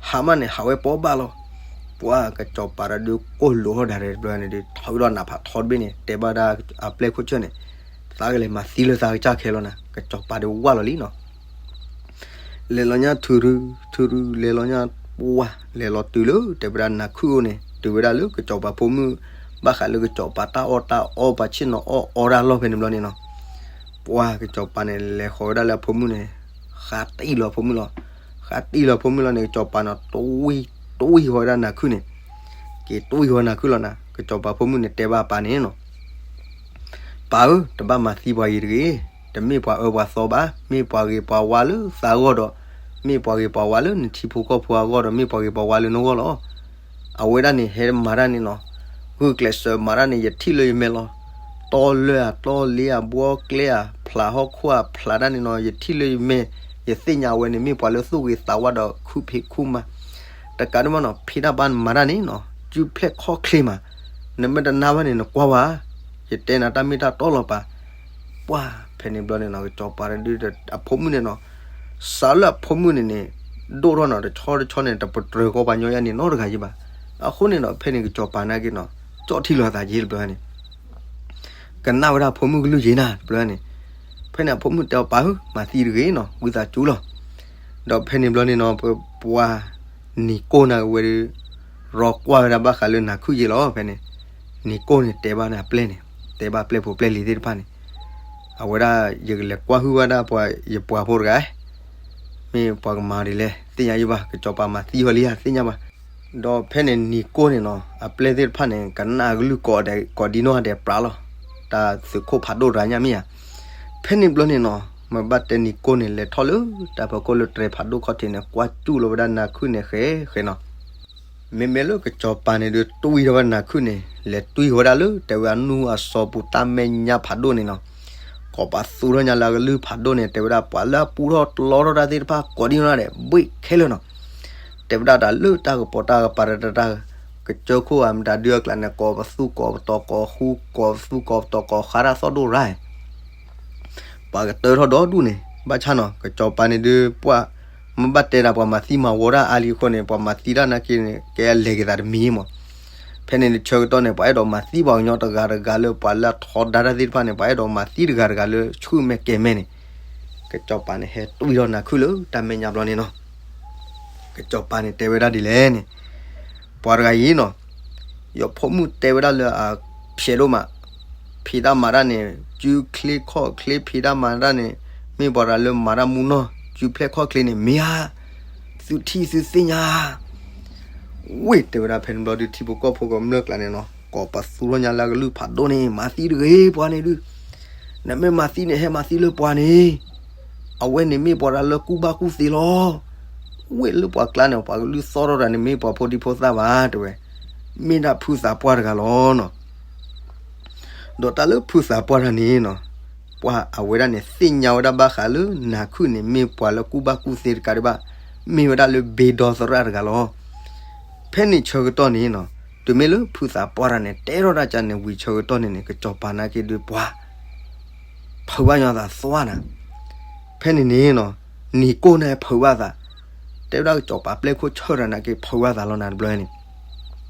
ဟးမးန့ၣ် ဟးဝဲပိာ်ဘၣ်လီၤ. ပှၤကစီၤပၤတၢ်ဒုးကိၢ်လိာ်ထီၣ်ဒၣ်ရဲၣ်တဘျီန့ၣ်ဒီး ထီၣ်ဝဲဒီးနးဖးထီတဘ့ၣ်န့ၣ် တဲဘၣ်ဒၣ်အပျဲၢ်ခိၣ်ဆၢၣ်န့ၣ်, သးကလဲၤမၤသံလၢသးကစၢ်ခဲလီၤနၤ, ကစီၤပၤဒုးဝၢ်လီၤလံနီၤ. လဲၤလီၤညါထုးရု, ထုးရု လဲၤလီၤညါ, ပှၤလဲၤလီၤတုၤလၢ တဲဝဲဒၣ်နၤခုၣ်အိၣ်န့ၣ် တုၤဝဲဒၣ်လၢကစီၤပၤဖိမုၣ်, ဘၣ်ဃးလၢကစီၤပၤတၢ်အီၣ်တၢ်အီ ပှၤဆ့ၣ်နီၤအီၣ်အီဒၣ်လီၢ်ဖဲန့ၣ်ဘျီန့ၣ်နီၤ, ပှၤကစီၤပၤန့ၣ် လဲၤဃီၤဝဲဒၣ်လၢအဖိမုၣ်န့ၣ်, ဃးတံၢ်လီၤအဖိမုၣ်လီၤ. ဃးတံၢ်လီၤအဖိမုၣ်လီၤန့ၣ် ကစီၤပၤန့ၣ် တွံၢ်ဃီၤဝဲဒၣ်နၤခုၣ်န့ၣ်, က့ၤတွံၢ်ဃီၤနၤခုၣ်လီၤနၤ, ကစီၤပၤဖိမုၣ်န့ၣ် တဲဘၣ်ပၢ်န့ၣ်နီၤ ပၢ်ဧၢ, တဘၣ်မၤသံပှၤအံၤတဂ့ၤ, တမ့ၢ်ပှၤအၢပှၤသီဘၣ်, မ့ၢ်ပှၤဂ့ၤပှၤဝါလၢသးအဂီၢ်ဒီး, မ့ၢ်ပှၤဂ့ၤပှၤဝါလၢနထံဖိကီၢ်ဖိအဂီၢ်ဒီး, မ့ၢ်ပှၤဂ့ၤပှၤဝါလၢနဂီၢ်လီၤ. အဝဲဒၣ်န့ၣ် ဟဲမၤတၢ်န့ၣ်နီၤ, ဂုာ်ကျဲးစၢးမၤတၢ်န့ၣ် ယထံၣ်လၢယမဲာ်လီၤ. တီလၢအတီလ့အဘှီကျဲအဖျးဟီၣ်ခိၣ်အဖျးတၢ်န့ၣ်နီၤ, ယထံၣ်လၢယမဲာ်, ယသ့ၣ်ညါဝဲန့ၣ် မ့ၢ်ပှၤလၢသူၣ်ဂ့ၤသးဝါဒီးခူၣ်ဖံးခူၣ်မၤ တကးဒံးဘၣ်နီၤ, ဖံးတၢ်ဘၣ်နမၤတၢ်န့ၣ်နီၤ, စုဖျဲၣ်ခီၣ်ချ့မး, နမ့ၢ်တနာ်ဘၣ်န့ၣ် နကွၢ်ဝဲ, ယတဲနၤတၢ်မ့ၢ်တၢ်တီလီၤပၢ်. ပှၤဖဲန့ၣ်ဘျီန့ၣ်နီၤ, ကစီၤပၤဒုးအဖိမုၣ်န့ၣ်နီၤ, စးလၢအဖိမုၣ်န့ၣ်န့ၣ်, ဒိၣ်ထီၣ်နီၤ, တဆီတဆီန့ၣ် တပတြၢၤဃီပှၤညီယါန့ၣ်နီတဂၤယံၤဘၣ်. အဃိန့ၣ်ဒီး ဖဲန့ၣ်ကစီၤပၤနာ်က့နီၤ, ကၠီၣ်ထံလီၤသးက့တဘျီန့ၣ် ကနၣ်ဝဲဒၣ်ဖိမုၣ်ကလုၢ်ယံၤနၤတဘျီန့ၣ်, ဖဲန့ၣ်အဖိမုၣ်တဲအီၤပၢ်ဧၢ, မၤသံတဂ့ၤနီၤ, ဝံသးစူၤလီၤ. ဒီးဖဲန့ၣ်ဘျီန့ၣ်နီၤ, ပပှၤနံၤကိၢ်နၤကဝဲဒုး, ရီကွၢ်ဝဲဒၣ်ဘၣ်ဃးလၢနၤခုၣ်ယံၤလီၤ. ဖဲန့ၣ် နံၤကိၢ်န့ၣ်တဲဘၣ်န့ၣ်အပျဲၢ်န့ၣ်, တဲဘၣ်ပျဲၢ်ဖိပျဲၢ်လံၤသ့ၣ်တဖၣ်န့ၣ်, အဝဲဒၣ်ယကလဲၤကွၢ်ဟုၣ်ဘၣ်ဒၣ်ပှၤယပှၤဖိတဂၤ, မ့ၢ်ပှၤကမၤအီၤဒ်လဲၣ် သ့ၣ်ညါယံၤဘၣ်, ကစီၤပၤမၤသံအီၤလံဧါ သ့ၣ်ညါဘၣ်. ဒီးဖဲန့ၣ်နံၤကိၢ်န့ၣ်နီၤ, အပျဲၢ်သ့ၣ်တဖၣ်န့ၣ် ကနၣ်အကလုၢ်ကိးဒဲးကိးဒံနီၢ်ဂၤဒဲးပြးလီၤ. တၢ်သုးခိၣ်ဖးဒိၣ်တဂၤညါမ့ၢ်ဧါ. ဖဲန့ၣ်ဘျီန့ၣ်နီၤ, မ့ၢ်ဘၣ်တဲနံၤကိၢ်န့ၣ် လဲၤထီၣ်လၢတၢ်ဖီခိၣ်လၢတြဲၤဖးဒိၣ်ခီၣ်ထံးန့ၣ် ကွၢ်စူၣ်လီၤဝဲဒၣ်နၤခုၣ်န့ၣ်ဃဲဃဲနီၤ. မ့မ့ၢ်လၢကစီၤပၤန့ၣ်ဒုး တွံၢ်ထီၣ်ဝဲနၤခုၣ်န့ၣ် လဲၤတွံၢ်ဃီၤဝဲဒၣ်လၢ တဲဝဲအနူၢ်အစီပူၤတၢ်မဲာ်ညါဖးဒိၣ်န့ၣ်နီၤ, ကိးပသူထီၣ်ညါလၢအကလုၢ်ဖးဒိၣ်န့ၣ် တဲဝဲဒၣ်ပှၤလၢအပူထီၣ်တလီထီၣ်တၢ်သ့ၣ်တဖၣ် ကိးဒံနီၢ်ဂၤဒဲး ဘှ့ၣ်ခဲလၢာ်နီၤ. တဲဝဲဒၣ်တၢ်လၢတၢ်ကပီၤတၢ်ကပၤတၢ်တၢ် ကစၢၢ်ခိၣ်အမတၤဒုးအကျါန့ၣ် ကိးပသူကိးပတီၤကိးဃူ ကိးပသူကိးပတီၤကိးဃါတၢ် သီၣ်ဒိၣ်ရၢ် ပှၤကတၢၢ်ထီၣ်ဒီဒူၣ်န့ၣ် ဘၣ်ဆၣ်နီၤ ကစီၤပၤန့ၣ်ဒုးပှၤ မ့ၢ်ဘၣ်တဲဒၣ်ပှၤမၤသံမၤဝီတၢ်အါလံအဃိန့ၣ် ပှၤမၤသံတၢ်နာ်က့န့ၣ် ကဲအလဲၤက့ၤသးတမံၤမး. ဖဲန့ၣ်ဆၢကတီၢ်န့ၣ် ပှၤအဲၣ်ဒိးမၤသံပှၤကညီတဂၤတဂၤလၢပှၤလၢအထီဒါတၢ်သ့ၣ်တဖၣ်န့ၣ် ပှၤအဲၣ်ဒိးမၤသံတဂၤတဂၤလၢဆူၣ်မဲာ်ကဲၤမဲာ်န့ၣ် ကစီၤပၤန့ၣ်ဟဲတွံၢ်ထီၣ်နၤခုၣ်လၢတၢ်မဲာ်ညါဘျီန့ၣ်နီၤ. ကစီၤပၤန့ၣ်တဲဝဲဒၣ်ဒ်လဲၣ်န့ၣ်, ပှၤတဂၤအံၤနီၤ, ယဖိမုၣ်တဲဝဲဒၣ်လၢအဖျဲးဒိၣ်မး, ဖံးတၢ်မၤတၢ်န့ၣ် စုချ့ခီၣ်ချ့ ဖံးတၢ်မၤတၢ်န့ၣ် မ့ၢ်ပှၤတဂၤလၢမၤတၢ်မူနီၢ် စုဖျဲၣ်ခီၣ်ချ့န့ၣ် မ့ၢ်ဧါ, သုထံၣ်သုသ့ၣ်ညါဧါ. ဝ့ၢ်တဲဝဲဒၣ်ဖဲန့ၣ်ဘျီဒုး ထံဖိကီၢ်ဖိကမျၢၢ်ကျါန့ၣ်နီၤ ကိးပသူထီၣ်ညါလၢအကလုၢ်ဖးဒိၣ်န့ၣ် မၤသံတဂ့ၤပှၤန့ၣ်ဒုး, နမ့ၢ်မၤသံန့ၣ် ဟဲမၤသံလၢပှၤန့ၣ်, အဝဲန့ၣ်မ့ၢ်ပှၤတဂၤလၢကူၣ်ဘၣ်ကူၣ်သ့လီၤ. ဝ့ၢ်လၢပှၤကျါန့ၣ် ပှၤကလုၢ်သီၣ်ထီၣ်တၢ်န့ၣ် မ့ၢ်ပှၤဖိဒံဖိသၣ်ဘၣ်တဲဝဲ, မ့ၢ်ဒၣ်ဖုသးပှၢ်တဂၤလီၤနီၤ. ဒီးတၢ်လၢဖုသးပှၢ်တဂၤန့ၣ်နီၤ, ပှၤအဝဲဒၣ်န့ၣ် သ့ၣ်ညါဝဲဒၣ်ဘၣ်ဃးလၢနၤခုၣ်န့ၣ် မ့ၢ်ပှၤလၢကူၣ်ဘၣ်ကူၣ်သ့တကးဒံးဘၣ်, မ့ၢ်ဝဲဒၣ်လၢဘ့ဒီသရၣ်တဂၤလီၤ. ဖဲန့ၣ်ဆၢကတီၢ်န့ၣ်နီၤ, တုၤမ့ၢ်လၢဖုသးပှၢ်တဂၤန့ၣ် တဲထီၣ်တၢ်ကန့ၣ်ဝံၤဆၢကတီၢ်န့ၣ်န့ၣ် ကစီၤပၤနာ်က့ဒုးပှၤ ဖုးဘၣ်ညီသးသွါနၤ. ဖဲန့ၣ်န့ၣ်နီၤ, နံၤကိၢ်န့ၣ်ဖုးဘၣ်သး, တဲဝဲဒၣ်ကစီၤပၤပျဲၢ်ခိၣ်ဆၢၣ်တဂၤနာ်က့ဖုးဘၣ်သးလီၤနၤတဘျီန့ၣ်.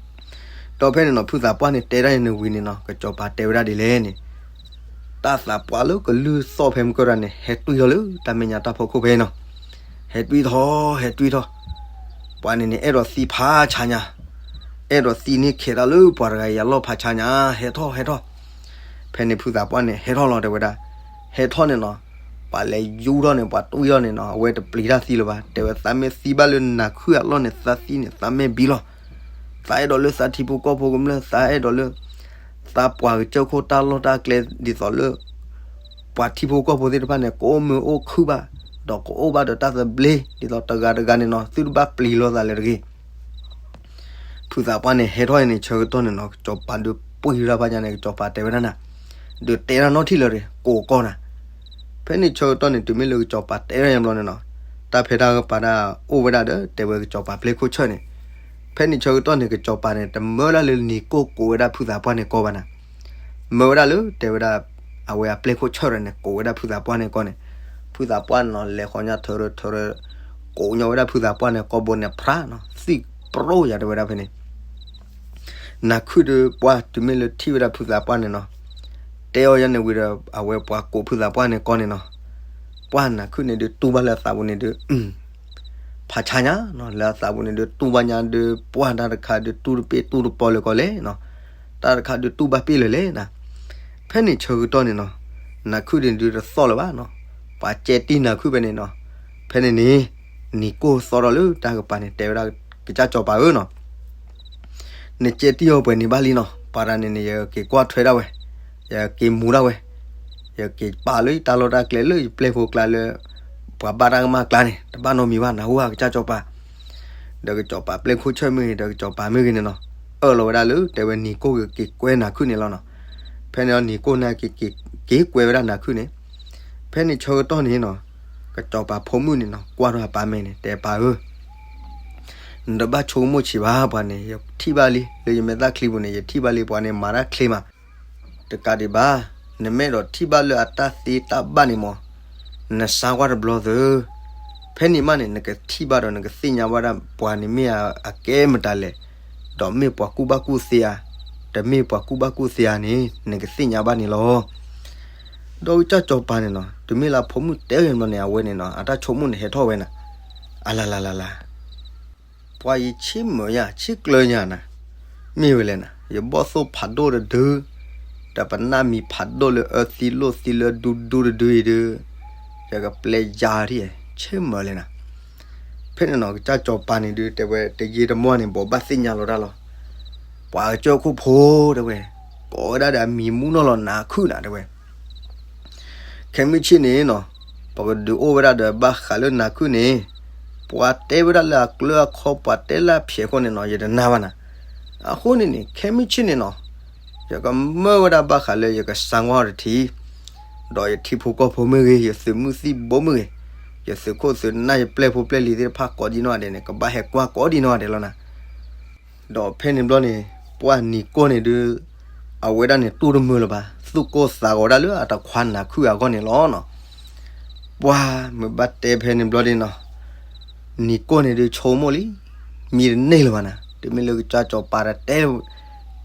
ဒီးဖဲန့ၣ်နီၤ ဖုသးပှၢ်န့ၣ်တဲဒၣ်န့ၣ်ဝံၤန့ၣ်နီၤ ကစီၤပၤတဲဝဲဒၣ်ဒ်လဲၣ်န့ၣ်, တၢ်သးပှၢ်လၢကလုၢ်သီၣ်ဖဲမုၢ်ကၢတၢ်န့ၣ် ဟဲတွံၢ်ထီၣ်လၢတၢ်မဲာ်ညါတၢ်ဖီခိၣ်ဖဲနီၤ, ဟဲတွံၢ်ထီၣ် ဟဲတွံၢ်ထီၣ်, ပှၤန့ၣ်န့ၣ် အဲၣ်ဒိးသံဖးဆါညါ, အဲၣ်ဒိးသံန့ၢ်ခဲးတၢ်လၢပှၤတဂၤအံၤအလီၢ်ဖးဆါညါ, ဟဲထီၣ် ဟဲထီၣ်. ဖဲန့ၣ်ဖုသးပှၢ်န့ၣ် ဟဲထီၣ်လီၤတဲဝဲဒၣ်, ဟဲထီၣ်န့ၣ်နီၤ, ပှၤလဲၤယူထီၣ်န့ၣ် ပှၤတွံၢ်ထီၣ်န့ၣ်နီၤ အဝဲတပျံၤတၢ်သံလၢၤဘၣ်, တဲဝဲသးမ့ၢ်သံဘၣ်လၢနၤခုၣ်အလီၢ်န့ၣ် သးသံန့ၣ် သးမ့ၢ်ဘံလီၤ. သးအဲၣ်ဒိးလၢသးထံဖိကီၢ်ဖိကမျၢၢ် သးအဲၣ်ဒိးလၢ သးပှၤကစၢၢ်ခိၣ်တၢ်လီၢ်တၢ်ကျဲဒ်သိးလၢ ပှၤထံဖိကီၢ်ဖိသ့ၣ်တဖၣ်န့ၣ် ကအိၣ်မုာ်အိၣ်ခုၣ်ဘၣ်, ဒီးကအိၣ်ဘၣ်ဒီးတၢ်သဘျ့, ဒ်သိးတဂၤတဂၤန့ၣ်နီၤ သုတဘၣ်ပျံၤလိာ်သးလၢၤတဂ့ၤ. ဖုသးပှၢ်န့ၣ် ဟဲထီၣ်အံၤန့ၣ် ဆၢကတီၢ်န့ၣ်နီၤ ကစီၤပၤဒုးပှံၤတၢ်ဖးညါန့ၣ် ကစီၤပၤတဲဝဲဒၣ်နၤ, ဒုးတဲတၢ်နီထံၣ်လၢၤတဂ့ၤ ကိးကီၢ်နၤ. ဖဲန့ၣ်ဆၢကတီၢ်န့ၣ် တုၤမ့ၢ်လၢကစီၤပၤတဲထီၣ်ညါဘျီန့ၣ်နီၤ, တၢ်ဖံးတၢ်မၤတၢ်အိၣ်ဝဲဒၣ်ဒီး တဲဝဲကစီၤပၤပျဲၢ်ခိၣ်ဆၢၣ်န့ၣ်. ဖဲန့ၣ်ဆၢကတီၢ်န့ၣ် ကစီၤပၤန့ၣ် တမၢဒၣ်လၢနံၤကိၢ်ကိးဝဲဒၣ်ဖုသးပှၢ်န့ၣ်ကီဘၣ်နၤ, မၢဝဲဒၣ်လၢတဲဝဲဒၣ် အဝဲအပျဲၢ်ခိၣ်ဆၢၣ်တဂၤန့ၣ် ကိးဝဲဒၣ်ဖုသးပှၢ်န့ၣ်ကီန့ၣ်. ဖုသးပှၢ်န့ၣ်နီၤ လဲၤဃီညါထၢထၢထၢထၢ ကိးညီဝဲဒၣ်ဖုသးပှၢ်န့ၣ်ကီဘိန့ၣ် ဖျါနီၤ သံၣ်ပြိယၤတဲဝဲဒၣ်ဖဲန့ၣ် နၤခုၣ်ဒီးပှၢ်တုၤမ့ၢ်လၢထံၣ်ဝဲဒၣ်ဖုသးပှၢ်န့ၣ်နီၤ, တဲအီၤယၤန့ၣ်ဝံၤဒီး အဝဲပှၤကိးဖုသးပှၢ်န့ၣ်ကီန့ၣ်နီၤ, ပှၢ်နၤခုၣ်န့ၣ်ဒုးတူၢ်ဘၣ်လၢအသးပူၤန့ၣ်ဒုး ဖးဆါညါနီၤ လၢအသးပူၤန့ၣ်ဒုးတူၢ်ဘၣ်ညါဒုး ပှၢ်တၢ်တခါဒုးတူၢ်တပ့ၢ်တူၢ်တပီၤလၢၤကီးလဲၣ်နီၤ, တၢ်တခါဒုးတူၢ်ဘၣ်ပ့ၢ်လၢၤလဲၣ်နၤ. ဖဲန့ၣ်ဆၢကတီၢ်န့ၣ်နီၤ, နၤခုၣ်န့ၣ်ဒုးတသီၣ်လၢၤဘၣ်နီၤ, ပှၤကဲတံၢ်နၤခုၣ်ဖဲန့ၣ်နီၤ. ဖဲန့ၣ်န့ၣ် နံၤကိၢ်သီထီၣ်လၢတၢ်ကပၤန့ၣ် တဲဝဲဒၣ် ကစၢ်စီၤပၤဧၢနီၤ, နကဲတံၢ်အီၤပှဲၤန့ၣ်ဘၣ်လံနီၤ, ပှၤတဂၤန့ၣ်န့ၣ် ယက့ၤကွၢ်ထွဲဒၣ်ဝဲ, ယက့ၤမူဒၣ်ဝဲ, ယက့ၤပာ်လၢယတၢ်လီၢ်တၢ်ကျဲလၢယပျဲၢ်ဖိကျါလၢ ပှၤဘၣ်တၢ်ကမၣ်ကျါန့ၣ် တဘၣ်နီတမံၤဘၣ် နၢ်ဟူဧါ ကစၢ်စီၤပၤ. ဒီးကစီၤပၤပျဲၢ်ခိၣ်ဆၢၣ်မ့ၢ်ဂ့ၤ ဒီးကစီၤပၤမ့ၢ်ဂ့ၤန့ၣ်နီၤ, အၢၣ်လီၤဝဲဒၣ်လၢတဲဝဲနံၤကိၢ်က့ၤက့ၤကွဲနၤခုၣ်န့ၣ်လီၤနီၤ. ဖဲန့ၣ်နံၤကိၢ်န့ၣ်က့ၤက့ၤကွဲဝဲဒၣ်နၤခုၣ်န့ၣ်. ဖဲန့ၣ်ဆၢကတီၢ်န့ၣ်နီၤ, ကစီၤပၤဖိမုၣ်န့ၣ်နီၤ ကွၢ်ထီၣ်အပၢ်မဲာ်န့ၣ် တဲပၢ်ဧၢ နတဘၣ်ဆိကမိၣ်ဆံးဘၣ် ပှၤန့ၣ် ယထံၣ်ဘၣ်လံ လၢယမဲာ်သၣ်ချံပူၤန့ၣ် ယထံၣ်ဘၣ်လံ ပှၤန့ၣ်မၤတၢ်ချ့မး, တကးဒံးဘၣ်, နမ့ၢ်အဲၣ်ဒိးထံၣ်ဘၣ်လၢအတၢ်သ့တၢ်ဘၣ်န့ၣ်မး, နဆါကွၢ်တဘျီသု, ဖဲန့ၣ်မးန့ၣ် နကထံၣ်ဘၣ်ဒီးနကသ့ၣ်ညါဘၣ်ဒၣ် ပှၤန့ၣ်မ့ၢ်အကဲမတၤလဲၣ်, ဒီးမ့ၢ်ပှၤကူၣ်ဘၣ်ကူၣ်သ့ဧါ, တမ့ၢ်ပှၤကူၣ်ဘၣ်ကူၣ်သ့ဧါန့ၣ် နကသ့ၣ်ညါဘၣ်န့ၣ်လီၤ. ဒီးကစၢ်စီၤပၤန့ၣ်နီၤ တုၤမ့ၢ်လၢဖိမုၣ်တဲဝဲန့ၣ်ဘျီန့ၣ် အဝဲန့ၣ်နီၤ အတၢ်ဆိကမိၣ်န့ၣ်ဟဲထီၣ်ဝဲနၤ, အလၤလၤလၤလၤ ပှၤယဆ့မုာ်ယၤ ဆ့ကျၢၤယၤနၤ, မ့ၢ်ဝဲလဲၣ်နၤ ယဘီၣ်သိၣ်ဖးဒိၣ်တဒု, ဒီးပနၢ်မံၤဖးဒိၣ်လၢအၢသံလိၣ်သံလၢဒူဒူတဒုအံၤဒု, ယကပျဲယၤထံၣ် ဆ့မုာ်လဲၣ်နၤ. ဖဲန့ၣ်နီၤ ကစၢ်စီၤပၤန့ၣ်ဒု တဲဝဲ တယံာ်တမီၢ်န့ၣ် ဘိးဘၣ်သ့ၣ်ညါလီၤတၢ်လီၤ. ပှၤကစၢၢ်ခိၣ်ဖိ တဲဝဲ, ကိးဝဲဒၣ်ဒီးအမံၤမူနီၢ်လီၤနၤခုၣ်နၤ တဲဝဲ ခဲမုၢ်ဆ့ၣ်န့ၣ်နီၤ, ပကဒုးအိၣ်ဝဲဒၣ်ဒီးဘၣ်ဃးလၢနၤခုၣ်န့ၣ်, ပှၤတဲဝဲဒၣ်လၢအကျၢၤအခီ ပှၤတဲလၢအဖျဲးအဃိန့ၣ်နီၤ ယတနာ်ဘၣ်နၤ. အဃိန့ၣ်န့ၣ် ခဲမုၢ်ဆ့ၣ်န့ၣ်နီၤ, ယကမၢဝဲဒၣ်ဘၣ်ဃးလၢယကစၢ်ဝါတထံ, ဒီးယထံဖိကီၢ်ဖိမ့ၢ်ဂ့ၤ, ယသုးမုၢ်သံၣ်ဘိမ့ၢ်ဂ့ၤ, ယသုးခိၣ်သုးနၢ် ယပျဲၢ်ဖိပျဲၢ်လံၤသ့ၣ်တဖၣ်ကိးဒံနီၢ်ဂၤဒဲးန့ၣ် ကဘၣ်ဟဲကွၢ်ကိးဒံနီၢ်ဂၤဒဲးလီၤနၤ. ဒီးဖဲန့ၣ်ဘျီန့ၣ် ပှၢ်နံၤကိၢ်န့ၣ်ဒုး အဝဲဒၣ်န့ၣ် တူၢ်တမုာ်လၢၤဘၣ်, သူၣ်ကိၢ်သးဂီၤဒၣ်လၢအတခွါနၤခုၣ်အဂီၢ်န့ၣ်လီၤနီၤ. ပှၢ်မ့ၢ်ဘၣ်တဲဖဲန့ၣ်ဘျီဒၣ်နီၤ, နံၤကိၢ်န့ၣ်ဒုးဆိကမိၣ်လံ, မံတန့ၢ်လၢၤဘၣ်နၤ, တုၤမ့ၢ်လၢကစၢ်စီၤပၤဒီး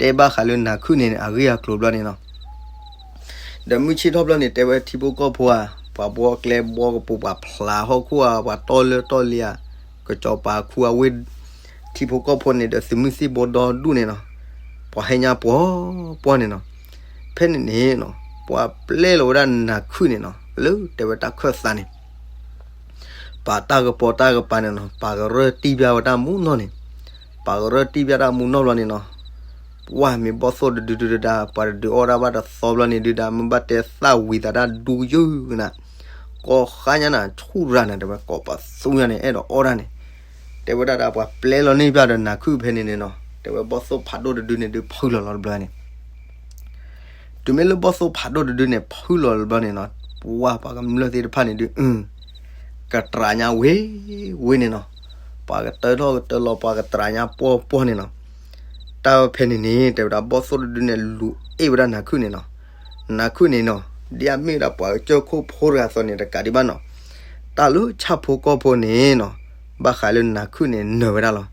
တဲဘၣ်ဃးလၢနၤခုၣ်န့ၣ် အဂ့ၢ်အကျိၤဘျီန့ၣ်နီၤ. ဒီးမုၢ်ဆ့ၣ်ထီၣ်ဘျီန့ၣ် တဲဝဲထံဖိကီၢ်ဖိဧါ, ပှၤဘှီကျဲဘှီကပူၤ ပှၤဖျးဟီၣ်ခိၣ်ဧါ, ပှၤတီလၢတီလံၤဧါ, ကစီၤပၤခူအဝ့ၢ် ထံဖိကီၢ်ဖိန့ၣ်ဒီးသုးမုၢ်သံၣ်ဘိဒီဒူၣ်န့ၣ်နီၤ, ပှၤဟဲညါပှီၤပှီၤန့ၣ်နီၤ. ဖဲန့ၣ်န့ၣ်နီၤ ပှၤပျဲလီၤဝဲဒၣ်နၤခုၣ်န့ၣ်နီၤ လၢတဲဝဲတၢ်ခၢၣ်သးန့ၣ် ပာ်တၢ်ကပီၤတၢ်ကပၤန့ၣ်နီၤ ပာ်ကရၢၢ်တံၢ်ဘၣ်ဝဲတၢ်မူနီၢ်န့ၣ်, ပာ်ကရၢတံၢ်ပျၢ်တၢ်မူနီၢ်ဘျီန့ၣ်နီၤ, ပှၢ်မ့ၢ်ဘီၣ်သိၣ်တဒုဒုဒုဒၣ် ပှၤတဒုးအီၣ်ဒၣ်ဘၣ်တသီဘျီန့ၣ်ဒုဒၣ် မ့ၢ်ဘၣ်တဲသၣ်ဝံၤသးတၢ်ဒူယုၢ်နၤ, ကီၢ်ဃါညါနၤ ဆူၣ်ရၤနၤ တဲဝဲ ကိးပသူညါန့ၣ် အဲၣ်ဒိးအီၣ်တၢ်န့ၣ်, တဲဝဲဒၣ်ဒီးပှၤပျဲလီၤန့ၢ်ပျၢ်ဒီးနၤခုၣ်ဖဲန့ၣ်န့ၣ်နီၤ, တဲဝဲဘီၣ်သိၣ်ဖးဒိၣ်တဒုန့ၣ်ဒုးဖုလီၤလီၤတဘျီန့ၣ် တုၤမ့ၢ်လၢဘီၣ်သိၣ်ဖးဒိၣ်တဒုန့ၣ် ဖုလီၤတဘျီန့ၣ်နီၤ, ပှၢ်ပှၤကမျၢၢ်သ့ၣ်တဖၣ်န့ၣ်ဒုး ကတြၤညါဝ့ၤဝ့ၤန့ၣ်နီၤ, ပှၤကတၢထီၣ်ကတၢလီၤ ပှၤကတြၤညါပှီၢ်ပှီၢ်န့ၣ်နီၤ, တၢ်ဖဲန့ၣ်န့ၣ် တဲဝဲဒၣ်ဘီၣ်သိၣ်တဒုန့ၣ် လူၤအ့ၣ်ဝဲဒၣ်နၤခုၣ်န့ၣ်နီၤ, နၤခုၣ်န့ၣ်နီၤ, ဒ်အမ့ၢ်ဝဲဒၣ်ပှၤကစၢၢ်ခိၣ်ဖိတဂၤအသိးန့ၣ် တကးဒံးဘၣ်နီၤ, တၢ်လၢဆၣ်ဖိကီၢ်ဖိန့ၣ်နီၤ, ဘၣ်ဃးလၢနၤခုၣ်န့ၣ်နၢၤဝဲဒၣ်လီၤ.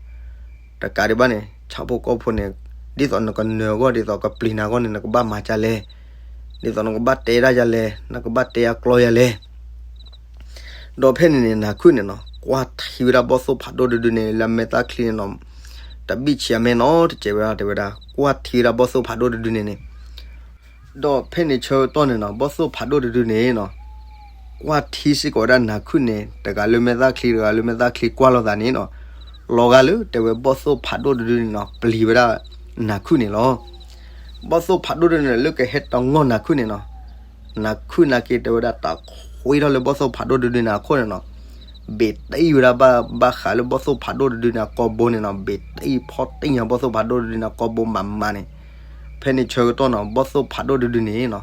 တကးဒံးဘၣ်န့ၣ် ဆၣ်ဖိကီၢ်ဖိန့ၣ် ဒ်သိးနကနၢၤအဂီၢ် ဒ်သိးကပျံၤနၤအဂီၢ်န့ၣ် နကဘၣ်မၤဒ်လဲၣ်, ဒ်သိးနကဘၣ်တဲဒၣ်ဒ်လဲၣ် နကဘၣ်တဲအကျီဒ်လဲၣ် ဒီးဖဲန့ၣ်န့ၣ် နၤခုၣ်န့ၣ်နီၤ ကွၢ်ထံဝဲဒၣ်ဘီၣ်သိၣ်ဖးဒိၣ်တဒုန့ၣ် လၢမဲာ်သၣ်ချံန့ၣ်နီၤ, တဘံၣ်ဆံးအမဲနီတစဲးဝဲဒၣ် တဲဝဲဒၣ် ကွၢ်ထံဝဲဒၣ်ဘီၣ်သိၣ်ဖးဒိၣ်တဒုန့ၣ်န့ၣ်, ဒီးဖဲန့ၣ်ဆၢကတီၢ်န့ၣ်နီၤ ဘီၣ်သိၣ်ဖးဒိၣ်တဒုန့ၣ်နီၤ, ကွၢ်ထံစ့ၢ်ကီးဝဲဒၣ်နၤခုၣ်န့ၣ် တဂၤလၢမဲာ်သၣ်ချံ တဂၤလၢမဲာ်သၣ်ချံကွၢ်လိာ်သးန့ၣ်နီၤ, လီၤဂာ်လၢတဲဝဲဘီၣ်သိၣ်ဖးဒိၣ်တဒုန့ၣ်နီၤ ပျံၤဝဲဒၣ်နၤခုၣ်န့ၣ်လီၤ. ဘီၣ်သိၣ်ဖးဒိၣ်တဒုန့ၣ် လၢကဟဲတငီၢ်နၤခုၣ်န့ၣ်နီၤ, နၤခုၣ်နာ်က့တဲဝဲဒၣ် တၢ်ခွ့ထီၣ်လၢဘီၣ်သိၣ်ဖးဒိၣ်တဒုန့ၣ်အခိၣ်န့ၣ်နီၤ, ဘ့ၣ်တံၢ်ဝဲဒၣ်ဘၣ် ဘၣ်ဃးလၢဘီၣ်သိၣ်ဖးဒိၣ်တဒုန့ၣ် အကိာ်ဘိန့ၣ်နီၤ, ဘ့ၣ်တံၢ်ဖီတံၢ်ညါဘီၣ်သိၣ်ဖးဒိၣ်တဒုန့ၣ် အကိာ်ဘိမးမးန့ၣ်, ဖဲန့ၣ်ဆၢကတီၢ်နီၤ ဘီၣ်သိၣ်ဖးဒိၣ်တဒုန့ၣ်နီၤ,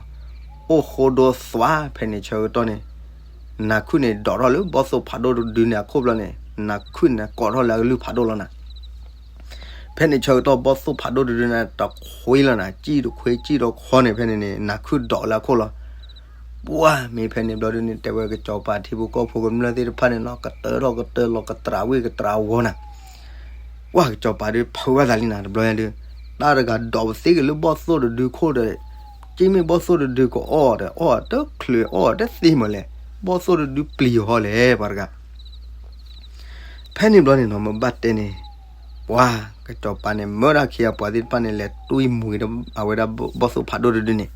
အိၣ်ဃိဒိသွါ ဖဲန့ၣ်ဆၢကတီၢ်န့ၣ် နၤခုၣ်န့ၣ် ဒိးထီၣ်လၢဘီၣ်သိၣ်ဖးဒိၣ်တဒုန့ၣ်အခိၣ်ဘျီန့ၣ် နၤခုၣ်န့ၣ် ကိးထီၣ်လၢအကလုၢ်ဖးဒိၣ်လီၤနၤ. ဖဲန့ၣ်ဆၢကတီၢ်ဘီၣ်သိၣ်ဖးဒိၣ်တဒုန့ၣ် တခွ့လီၤနၤ, စံၣ်တခွ့စံၣ်တခွီန့ၣ် ဖဲန့ၣ်န့ၣ် နၤခုၣ်ဒိးလၢအခိၣ်လီၤ. ပှၢ်မ့ၢ်ဖဲန့ၣ်ဘျီဒုန့ၣ် တဲဝဲကစီၤပၤထံဖိကီၢ်ဖိကမျၢၢ်သ့ၣ်တဖၣ်န့ၣ်နီၤ ကတၢထီၣ်ကတၢလီၤ ကတြၤဝ့ၢ်ကတြၤဝီၤနၤ. ပှၢ်ကစီၤပၤဒုးဖုးဘၣ်သးလံနၤ တဘျီညါဒုး, တၢ်တဂၤဒိးပသ့က့ၤလၢဘီၣ်သိၣ်တဒုခိၣ်ဒီး, က့မ့ၢ်ဘီၣ်သိၣ်တဒုကအီၣ်ဒီး အီၣ်တချုးအီၣ်တသ့မးလဲၣ်, ဘီၣ်သိၣ်တဒုပျံၤအီၤလဲၣ် ပှၤတဂၤ ဖဲန့ၣ်ဘျီန့ၣ်နီၤ မ့ၢ်ဘၣ်တဲန့ၣ်, ပှၤကစီၤပၤန့ၣ် မၢဒၣ်ခံဂၤပှၤသ့ၣ်တဖၣ်န့ၣ် လဲၤတွံၢ်မူၤက့ၤဒီး အဝဲဒၣ်ဘီၣ်သိၣ်ဖးဒိၣ်တဒုန့ၣ်,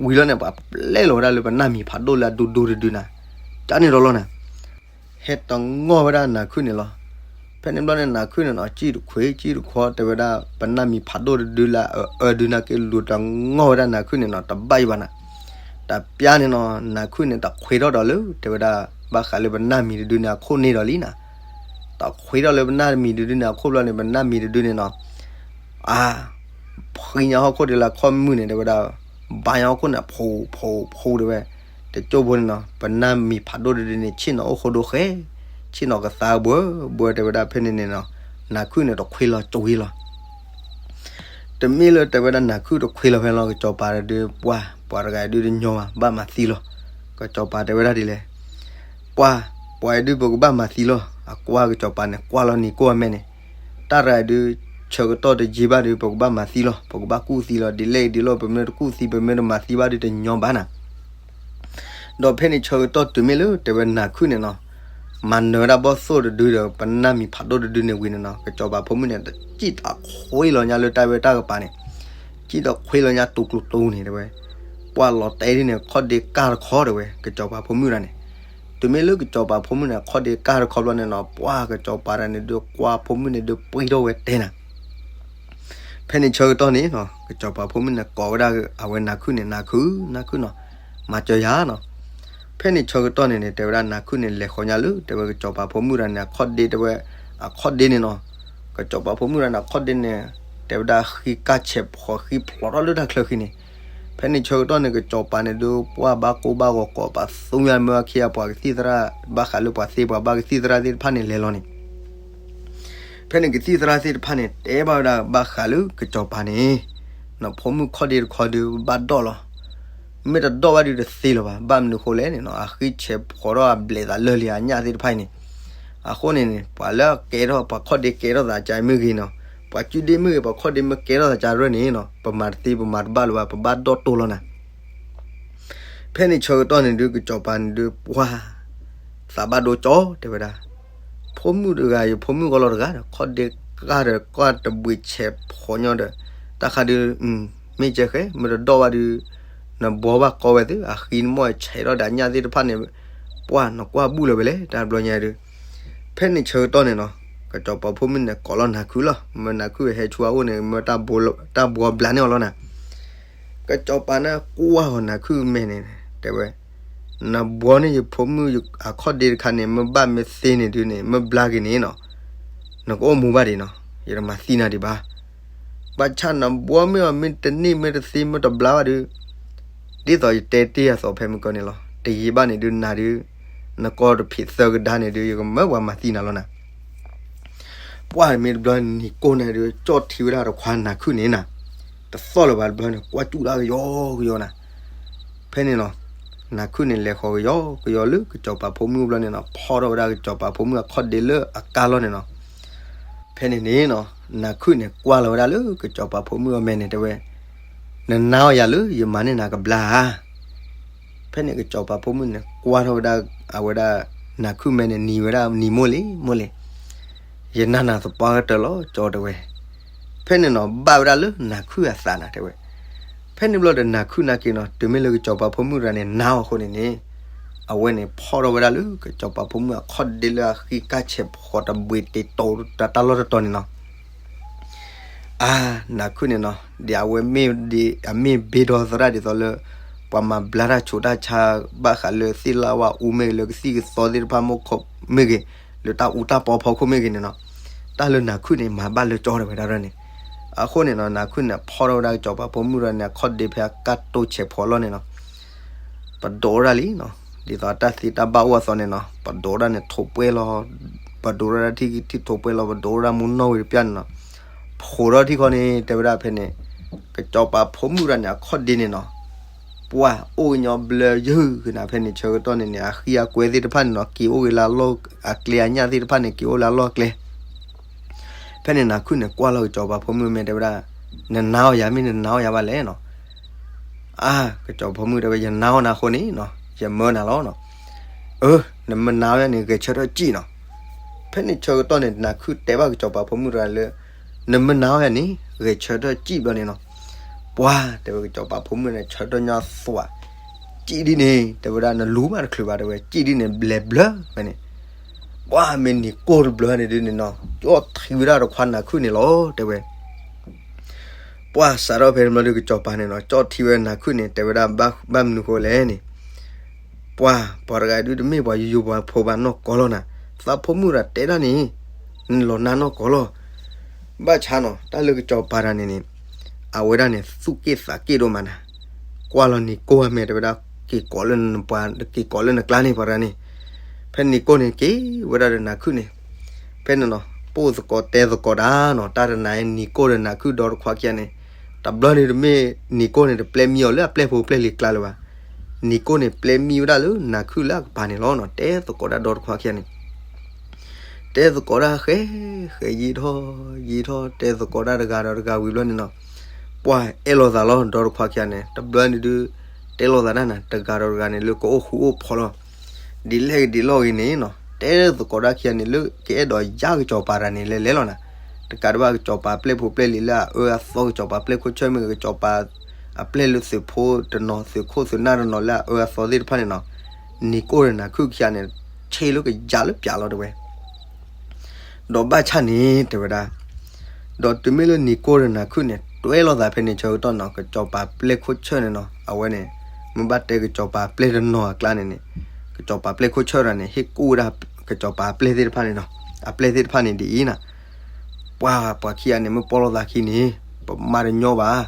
ဝံၤလီၤန့ၣ် ပှၤပျဲလီၤဝဲဒၣ်လၢပနၢ်မံၤဖးဒိၣ်လၢအဒိဒိတဒုနၤ, ကန့ၣ်ဒီးလီၤနၤ, ဟဲတငီၢ်ဝဲဒၣ်နၤခုၣ်န့ၣ်လီၤ. ဖဲန့ၣ်ဘျီန့ၣ် နၤခုၣ်န့ၣ်နီၤ စံၣ်တခွ့စံၣ်တခွီ တဲဝဲဒၣ် ပနၢ်မံၤဖးဒိၣ်တဒုလၢအအၢဒုနၤက့ လူၤတငီၢ်ဝဲဒၣ်နၤခုၣ်န့ၣ်နီၤ တဘၣ်အံၤဘၣ်နၤ. တပျၢ်န့ၣ်နီၤ နၤခုၣ်န့ၣ် တခွ့ထီၣ်ဒီးလၢ တဲဝဲဒၣ် ဘၣ်ဃးလၢပနၢ်မံၤတဒုန့ၣ် အခိၣ်န့ၣ်ဒီးလံနၤ. တခွ့ထီၣ်လၢပနၢ်မံၤတဒုန့ၣ် အခိၣ်ဘျီန့ၣ် ပနၢ်မံၤတဒုန့ၣ်နီၤ အါ, ဖှံညါဟီၣ်ခိၣ်ဒုးလၢခီၣ်မုၢ်န့ၣ် တဲဝဲဒၣ်, ဘါညါဟီၣ်ခိၣ်န့ၣ် ဖိးဖိးဖိးတဲဝဲ, တကၠိၢ်ဖိန့ၣ်နီၤ ပနၢ်မံၤဖးဒိၣ်တဒုန့ၣ် ဆ့ၣ်နီၤအိၣ်ဃိဒိဃဲ, ဆ့ၣ်နီၤကသါဘှဲဘှဲတဲဝဲဒၣ်ဖဲန့ၣ်န့ၣ်နီၤ, နၤခုၣ်န့ၣ်တခွ့လီၤကဝံၤလီၤ. တမ့ၢ်လၢတဲဝဲဒၣ်နၤခုၣ်တခွ့လီၤဖဲန့ၣ်လီၤ ကစီၤပၤဒုး ပှၢ် ပှၤတဂၤဒုးတညီဘၣ် ဘၣ်မၤသံလီၤ. ကစီၤပၤတဲဝဲဒၣ်ဒ်လဲၣ်, ပှၢ် ပှၤအံၤဒုးပကဘၣ်မၤသံလီၤ. အကွၢ်ကစီၤပၤန့ၣ် ကွၢ်လီၤနံၤကိၢ်အမဲာ်န့ၣ်, တၢ်တဂၤဒုး ဆၢကတီၢ်တယံာ်ဘၣ်ဒုး ပကဘၣ်မၤသံလီၤ. ပကဘၣ်ကူၣ်သံလီၤ. ဒ်လဲၣ်ဒ်လဲၣ် ပမ့ၢ်တကူၣ်သံ ပမ့ၢ်တမၤသံဘၣ်ဒုး တညီဘၣ်နၤ. ဒီးဖဲန့ၣ်ဆၢကတီၢ်တုၤမ့ၢ်လၢတဲဝဲနၤခုၣ်န့ၣ်နီၤ, မၤနၢၤဝဲဒၣ်ဘီၣ်သိၣ်တဒုဒီး ပနၢ်မံၤဖးဒိၣ်တဒုန့ၣ်ဝံၤန့ၣ်နီၤ ကစီၤပၤဖိမုၣ်န့ၣ် စံၣ်တခွ့လီၤညါလၢတၢ်ဝဲတၢ်ကပၤန့ၣ်, စံၣ်တခွ့လီၤညါတူၤကျိၤတူၤန့ၣ်တဲဝဲ, ပှၢ်လီၤတဲဒ်န့ၣ် ခီၣ်ဒ့ကၢ်တခီတဲဝဲ ကစီၤပၤဖိမုၣ်တဂၤန့ၣ်, တုၤမ့ၢ်လၢကစီၤပၤဖိမုၣ်န့ၣ် ခီၣ်ဒ့ကၢ်တခီဘျီန့ၣ်နီၤ ပှၢ်ကစီၤပၤတဂၤန့ၣ်ဒုး ကွၢ်ဖိမုၣ်န့ၣ်ဒုးပှံထီၣ်ဝဲတဲနၤ ဖဲန့ၣ်ဆၢကတီၢ်န့ၣ်နီၤ ကစီၤပၤဖိမုၣ်န့ၣ် ကိးဝဲဒၣ်အဝဲနၤခုၣ်န့ၣ် နၤခုၣ် နၤခုၣ်နီၤ, မၤစၢၤယၤနီၤ. ဖဲန့ၣ်ဆၢကတီၢ်န့ၣ်န့ၣ် တဲဝဲဒၣ်နၤခုၣ်န့ၣ် လဲၤဃီၤညါလၢ တဲဝဲကစီၤပၤဖိမုၣ်တဂၤန့ၣ် အခီၣ်ဒ့တဲဝဲ, အခီၣ်ဒ့န့ၣ်နီၤ, ကစီၤပၤဖိမုၣ်တဂၤန့ၣ် အခီၣ်ဒ့န့ၣ် တဲဝဲဒၣ်ဃံကၢ်ဆဲးဖှီးဃံဖျိးထီၣ်လၢတၢ်ချၢဃံန့ၣ်, ဖဲန့ၣ်ဆၢကတီၢ်န့ၣ် ကစီၤပၤန့ၣ်ဒုး ပှၢ်ဘၣ်ကိၢ်ဘၣ်ဂီၤကိးပသူညါ မ့ၢ်အခ့အပှၤကသံၣ်သရၣ် ဘၣ်ဃးလၢပှၤသ့ပှၤဘၣ်ကသံၣ်သရၣ်သ့ၣ်တဖၣ်န့ၣ်လဲၤလီၤန့ၣ် ဖဲန့ၣ်ကသံၣ်သရၣ်သ့ၣ်တဖၣ်န့ၣ် တဲဘၣ်ဝဲဒၣ်ဘၣ်ဃးလၢကစီၤပၤန့ၣ်, နဖိမုၣ်ခီၣ်ဒ့တခီဒုးဘၣ်ဒိၣ်လီၤ. မ့ၢ်တဒိၣ်ဘၣ်ဒုးတသ့လၢၤဘၣ်. ဘၣ်မနုၤဃိလဲၣ်န့ၣ်နီၤ အဃံဆဲးဖှီးထီၣ်အဘျဲးသးလၢာ်လံအညၣ်သ့ၣ်တဖၣ်အံၤန့ၣ်, အဃိန့ၣ်န့ၣ် ပှၤလၢအကဲထီၣ် ပှၤခီၣ်ဒ့ကဲထီၣ်သးကါမ့ၢ်ဂ့ၤနီၤ, ပှၤကုဒ့မ့ၢ်ဂ့ၤ ပှၤခီၣ်ဒ့မ့ၢ်ကဲထီၣ်သးကါရဲၣ်န့ၣ်နီၤ ပမၤတသ့ပမၤတဘၣ်လၢၤဘၣ် ပဘၣ်ဒိၣ်တိၢ်လီၤနၤ ဖဲန့ၣ်ဆၢကတီၢ်န့ၣ်ဒုး ကစီၤပၤန့ၣ်ဒုး ပှၢ် သးဘၣ်ဒိကၠီ တဲဝဲဒၣ်, ဖိမုၣ်တဂၤ ယဖိမုၣ်ဂီၢ်လီၤတဂၤဒီး ခီၣ်ဒ့ကၢ်ဒီး ကၢ်တဘှံးဆဲးဖှီးညီဒီး တၢ်ခါဒုး မ့ၢ်ကဲဃဲ မ့ၢ်တဒိၣ်ဘၣ်ဒုး နဘှီဘၣ်ကီဝဲသု အဃံနမီၢ်ဆဲးထီၣ်ဒီးအညၣ်သ့ၣ်တဖၣ်န့ၣ် ပှၢ်နကွၢ်ဘူၣ်လၢၤဝဲလဲၣ် တၢ်ဘျီညါဒုး ဖဲန့ၣ်ဆၢကတီၢ်န့ၣ်နီၤ ကစီၤပၤဖိမုၣ်န့ၣ်ကိးလီၤနၤခုၣ်လီၤ, မၢနၤခုၣ်ဟဲဆူအအိၣ်န့ၣ် မၢတၢ်ဘှီဘျါန့ၢ်အီၤလီၤနၤ. ကစီၤပၤန့ၣ်ကွၢ်အီၤနၤခုၣ်မဲာ်န့ၣ် တဲဝဲ, နဘှီန့ၢ်ယဖိမုၣ်အခီၣ်ဒ့တခါန့ၣ် မ့ၢ်ဘၣ်မ့ၢ်သ့န့ၣ်ဒုန့ၣ် မ့ၢ်ဘျါက့ၤန့ၣ်နီၤ, နကအိၣ်မူဘၣ်ဒံးနီၤ, ယတမၤသံနၤဒံးဘၣ်. ဘၣ်ဆၣ်နဘှီမ့ၢ်အီၤမ့ၢ်တန့ၢ်မ့ၢ်တသ့မ့ၢ်တဘျါဘၣ်ဒု, ဒ်သိးယတဲတ့ၢ်အသိးဖဲမုၢ်ကီၢ်န့ၣ်လီၤ, တယံာ်ဘၣ်န့ၣ်ဒုနၤဒု, နကီၢ်တဖံးသၢကဒါန့ၣ်ဒု ယကမၢပှၤမၤသံနၤလီၤနၤ. ပှၢ်မ့ၢ်တဘျီနံၤကိၢ်န့ၣ်ဒု ကၠီၣ်ထံဝဲဒၣ်တခွါနၤခုၣ်န့ၣ်နၤ, တသီၣ်လၢၤဘၣ်တဘျီန့ၣ် ကွၢ်စူၣ်ဒၣ်ကယီကယီနၤ. ဖဲန့ၣ်နီၤ, နၤခုၣ်န့ၣ်လဲၤဃီၤကယီကယီလၢကစီၤပၤဖိမုၣ်အအိၣ်ဘျီန့ၣ်နီၤ, ဖီၣ်ထီၣ်ဝဲဒၣ်ကစီၤပၤဖိမုၣ်အခီၣ်ဒ့လၢအကါလီၢ်န့ၣ်နီၤ. ဖဲန့ၣ်န့ၣ်နီၤ, နၤခုၣ်န့ၣ်ကွၢ်လီၤဝဲဒၣ်လၢကစီၤပၤဖိမုၣ်အမဲာ်န့ၣ် တဲဝဲ, နနာ်အီၤယၤလၢယမၤန့ၢ်နၤကဘျါဧါ. ဖဲန့ၣ်ကစီၤပၤဖိမုၣ်န့ၣ် ကွၢ်ထီၣ်ဝဲဒၣ်အဝဲဒၣ် နၤခုၣ်မဲာ်န့ၣ် နံၤဝဲဒၣ်နံၤမိၢ်လံ မိၢ်လံ, ယနာ်နၤသပှၢ်ကတၢၢ်လီၤ ကၠီတဲဝဲ. ဖဲန့ၣ်နီၤ ဘၣ်ဝဲဒၣ်လၢနၤခုၣ်အသးနၤ တဲဝဲ. ဖဲန့ၣ်ဘျီဒီးနၤခုၣ်နာ်က့ၤနီၤ တုၤမ့ၢ်လၢကစီၤပၤဖိမုၣ်တဂၤန့ၣ် နာ်အီၤအဃိန့ၣ်န့ၣ်, အဝဲန့ၣ်ဖီၣ်ထီၣ်ဝဲဒၣ်လၢကစီၤပၤဖိမုၣ်အခီၣ်ဒ့လၢအဃံကၢ်ဆဲးဖှီးတဘှံးတ့တီၤတၢ်လီၢ်တတီၤန့ၣ်နီၤ. အါ, နၤခုၣ်န့ၣ်နီၤ, ဒ်အဝဲမ့ၢ်ဒ်အမ့ၢ်ဘ့ဒီသရၣ်ဒ်သိးလၢ ပှၤမၤဘျါတၢ်ဆူးတၢ်ဆါ ဘၣ်ဃးလၢသ့ၣ်လၣ်ဝါအူမ့ၢ်ဂ့ၤ လၢကသံၣ်ကသီသ့ၣ်တဖၣ်မ့ၢ်ဂ့ၤ, လၢတၢ်အူတၢ်ပီဖီခိၣ်မ့ၢ်ဂ့ၤန့ၣ်နီၤ, တၢ်လၢနၤခုၣ်န့ၣ် မၤဘၣ်လၢကၠီတဲဝဲဒၣ်န့ၣ်. အဃိန့ၣ်နီၤ နၤခုၣ်န့ၣ် ဖီၣ်ထီၣ်ဝဲဒၣ်ကစီၤပၤဖိမုၣ်ဒီးန့ၣ် အခီၣ်ဒ့ဖဲအကါတိၢ်ဆဲးဖှီးလီၢ်န့ၣ်နီၤ ပဒိးဝဲဒၣ်လံနီၤ, ဒ်သိးအတၢ်သ့တၢ်ဘၣ်အိၣ်အသိးန့ၣ်နီၤ ပဒိးဝဲဒၣ်န့ၣ်ထိးပှဲၢ်လီၤ, ပဒိးဝဲဒၣ်ထံထံးထိးပှဲၢ်လီၤ ပဒိးဝဲဒၣ်မူနီၢ်ဝံၤတပျၢ်န့ၣ်နီၤ, ဖှိးထီၣ်ထံၣ်ခီန့ၣ် တဲဝဲဒၣ်ဖဲန့ၣ်, ကစီၤပၤဖိမုၣ်တဂၤန့ၣ် အခီၣ်ဒ့န့ၣ်နီၤ, ပှၢ်အိၣ်ကညီဘျၢယုၢ်ကနၤဖဲန့ၣ် ဆၢကတီၢ်န့ၣ်န့ၣ် အဃံအကွဲသ့ၣ်တဖၣ်န့ၣ်နီၤ က့ၤအိၣ်ဂ့ၤလၢအလီၢ်အကျဲ အညၣ်သ့ၣ်တဖၣ်န့ၣ် က့ၤအိၣ်လၢအလီၢ်အကျဲ ဖဲန့ၣ်နၤခုၣ်န့ၣ် ကွၢ်လီၤကစီၤပၤဖိမုၣ်မဲာ်တဲဝဲဒၣ်, နနာ်အီၤယၤမ့ၢ်နနာ်အီၤယၤဘၣ်လဲၣ်နီၤ. အါ, ကစီၤပၤဖိမုၣ်တဲဝဲ ယနာ်အီၤနၤအဃိန့ၣ်နီၤ ယမၢနၤလီၤနီၤ. အၢ, နမ့ၢ်နာ်အီၤယၤန့ၣ် ဂဲၤဆၢထၢၣ်စံၣ်နီၤ. ဖဲန့ၣ်ဆၢကတီၢ်န့ၣ် နၤခုၣ်တဲဘၣ်ကစီၤပၤဖိမုၣ်တဂၤလၢ နမ့ၢ်နာ်အီၤယၤန့ၣ် ဂဲၤဆၢထၢၣ်စံၣ်ဘျီန့ၣ်နီၤ. ပှၢ်တဲဝဲကစီၤပၤဖိမုၣ်န့ၣ် ဆၢထၢၣ်ညီသွး, စံၣ်ဒ်န့ၣ် တဲဝဲဒၣ် နလူၤမးတချုးဘၣ်တဲဝဲ စံၣ်ဒ်န့ၣ် ဘျဲးဘျၢဖဲန့ၣ် ပှၢ်မ့ၢ်နံၤကိၢ်တဘျီန့ၣ်ဒုန့ၣ်နီၤ ကၠီၣ်ထံဝဲဒၣ်တခွါနၤခုၣ်န့ၣ်လီၤ တဲဝဲ. ပှၢ်စးထီၣ်ဖဲန့ၣ်ဘျီဒုကစီၤပၤန့ၣ်နီၤ ကၠီၣ်ထံဝဲနၤခုၣ်န့ၣ် တဲဝဲဒၣ်ဘၣ်မနုၤဃိလဲၣ်န့ၣ်, ပှၢ်ပှၤတဂၤဒုတမ့ၢ်ပှၤယိယိပှၤဖိဘၣ်နီၢ်ကီၢ်လီၤနၤ, သးဖိမုၣ်တဂၤတဲဒၣ်န့ၣ် နလီၤနာ်နီၢ်ကီၢ်လီၤ. ဘၣ်ဆၣ်နီၤ တၢ်လၢကစီၤပၤတဂၤန့ၣ်န့ၣ် အဝဲဒၣ်န့ၣ် သူၣ်က့ၣ်သးက့ၣ်ဒိၣ်မးနၤ, ကွၢ်လီၤနံၤကိၢ်အမဲာ်တဲဝဲဒၣ် က့ၤကိးလၢနပှၤ က့ၤကိးလၢနကျါန့ၣ် ပှၤတဂၤန့ၣ်. ဖဲနံၤကိၢ်န့ၣ်က့ၤဝဲဒၣ်ဒီးနၤခုၣ်န့ၣ်, ဖဲန့ၣ်နီၤ ပိၢ်သကိးတဲသကိးတၢ်နီၤ တၢ်တနၤအံၤနံၤကိၢ်ဒီးနၤခုၣ်ဒီတခွါခံဂၤန့ၣ်, တဘျီန့ၣ်တမ့ၢ်နံၤကိၢ်န့ၣ် တပျဲမံအီၤလၢအပျဲၢ်ဖိပျဲၢ်လံၤကျါလၢၤဘၣ်. နံၤကိၢ်န့ၣ်ပျဲမံဝဲဒၣ်လၢနၤခုၣ်လၢအကပၤန့ၣ်လီၤနီၤ တဲသကိးတၢ်ဒီတခွါခံဂၤန့ၣ် တဲသကိးတၢ်ဃဲ ဃဲယံာ်ထီၣ်ယံာ်ထီၣ် တဲသကိးတၢ်တဂၤဒီးတဂၤဝံၤဘျီန့ၣ်နီၤ, ပှၢ်အဲၣ်လိာ်သးလီၤ ဒီတခွါခံဂၤန့ၣ် တဘျီန့ၣ်ဒုး တဲလိာ်သးတၢ်နၤ တဂၤဒီးတဂၤန့ၣ် လၢကအိၣ်ဃူအိၣ်ဖိးလီၤ. ဒ်လဲၣ်ဂ့ၤဒ်လဲၣ်ဂ့ၤန့ၣ်နီၤ တဲသကိးတၢ်ခံဂၤန့ၣ် လၢကအဲၣ်ဒိးယါကစီၤပၤတဂၤန့ၣ် လဲၤလဲၤလီၤနၤ, တကးဒံးဘၣ်ကစီၤပၤပျဲၢ်ဖိပျဲၢ်လံၤလၢအအၢအသီ ကစီၤပၤပျဲၢ်ခိၣ်ဆၢၣ်မ့ၢ်ဂ့ၤ ကစီၤပၤအပျဲၢ်လၢသုးဖိတနီၤ သုးခိၣ်သုးနၢ်တနီၤလၢအအၢအသီသ့ၣ်တဖၣ်န့ၣ်နီၤ, နံၤကိၢ်ဒီးနၤခုၣ်ခံဂၤန့ၣ် ဆ့လၢကယါလၢပျးလီၤတဲဝဲ ဒီးဘၣ်ဆၣ်န့ၣ် တဲဝဲဒၣ်, ဒီးတုၤမ့ၢ်လၢနံၤကိၢ်ဒီးနၤခုၣ်န့ၣ် တွဲလိာ်သးဖဲန့ၣ်ဆၢကတီၢ်နီၤ ကစီၤပၤပျဲၢ်ခိၣ်ဆၢၣ်န့ၣ်နီၤ အဝဲန့ၣ် မ့ၢ်ဘၣ်တဲကစီၤပၤပျဲၢ်တနီၤအကျါန့ၣ်န့ၣ် ကစီၤပၤပျဲၢ်ခိၣ်ဆၢၣ်တဂၤန့ၣ် ဟ့ၣ်ကူၣ်ဝဲဒၣ်ကစီၤပၤပျဲၢ်သ့ၣ်တဖၣ်န့ၣ်နီၤ အပျဲၢ်သ့ၣ်တဖၣ်န့ၣ်ဒ်အံၤနၤ, ပှၤပှၤခံဂၤန့ၣ် မ့ၢ်ပိာ်လိာ်သးခံန့ၣ် ပမၤတညီဘၣ်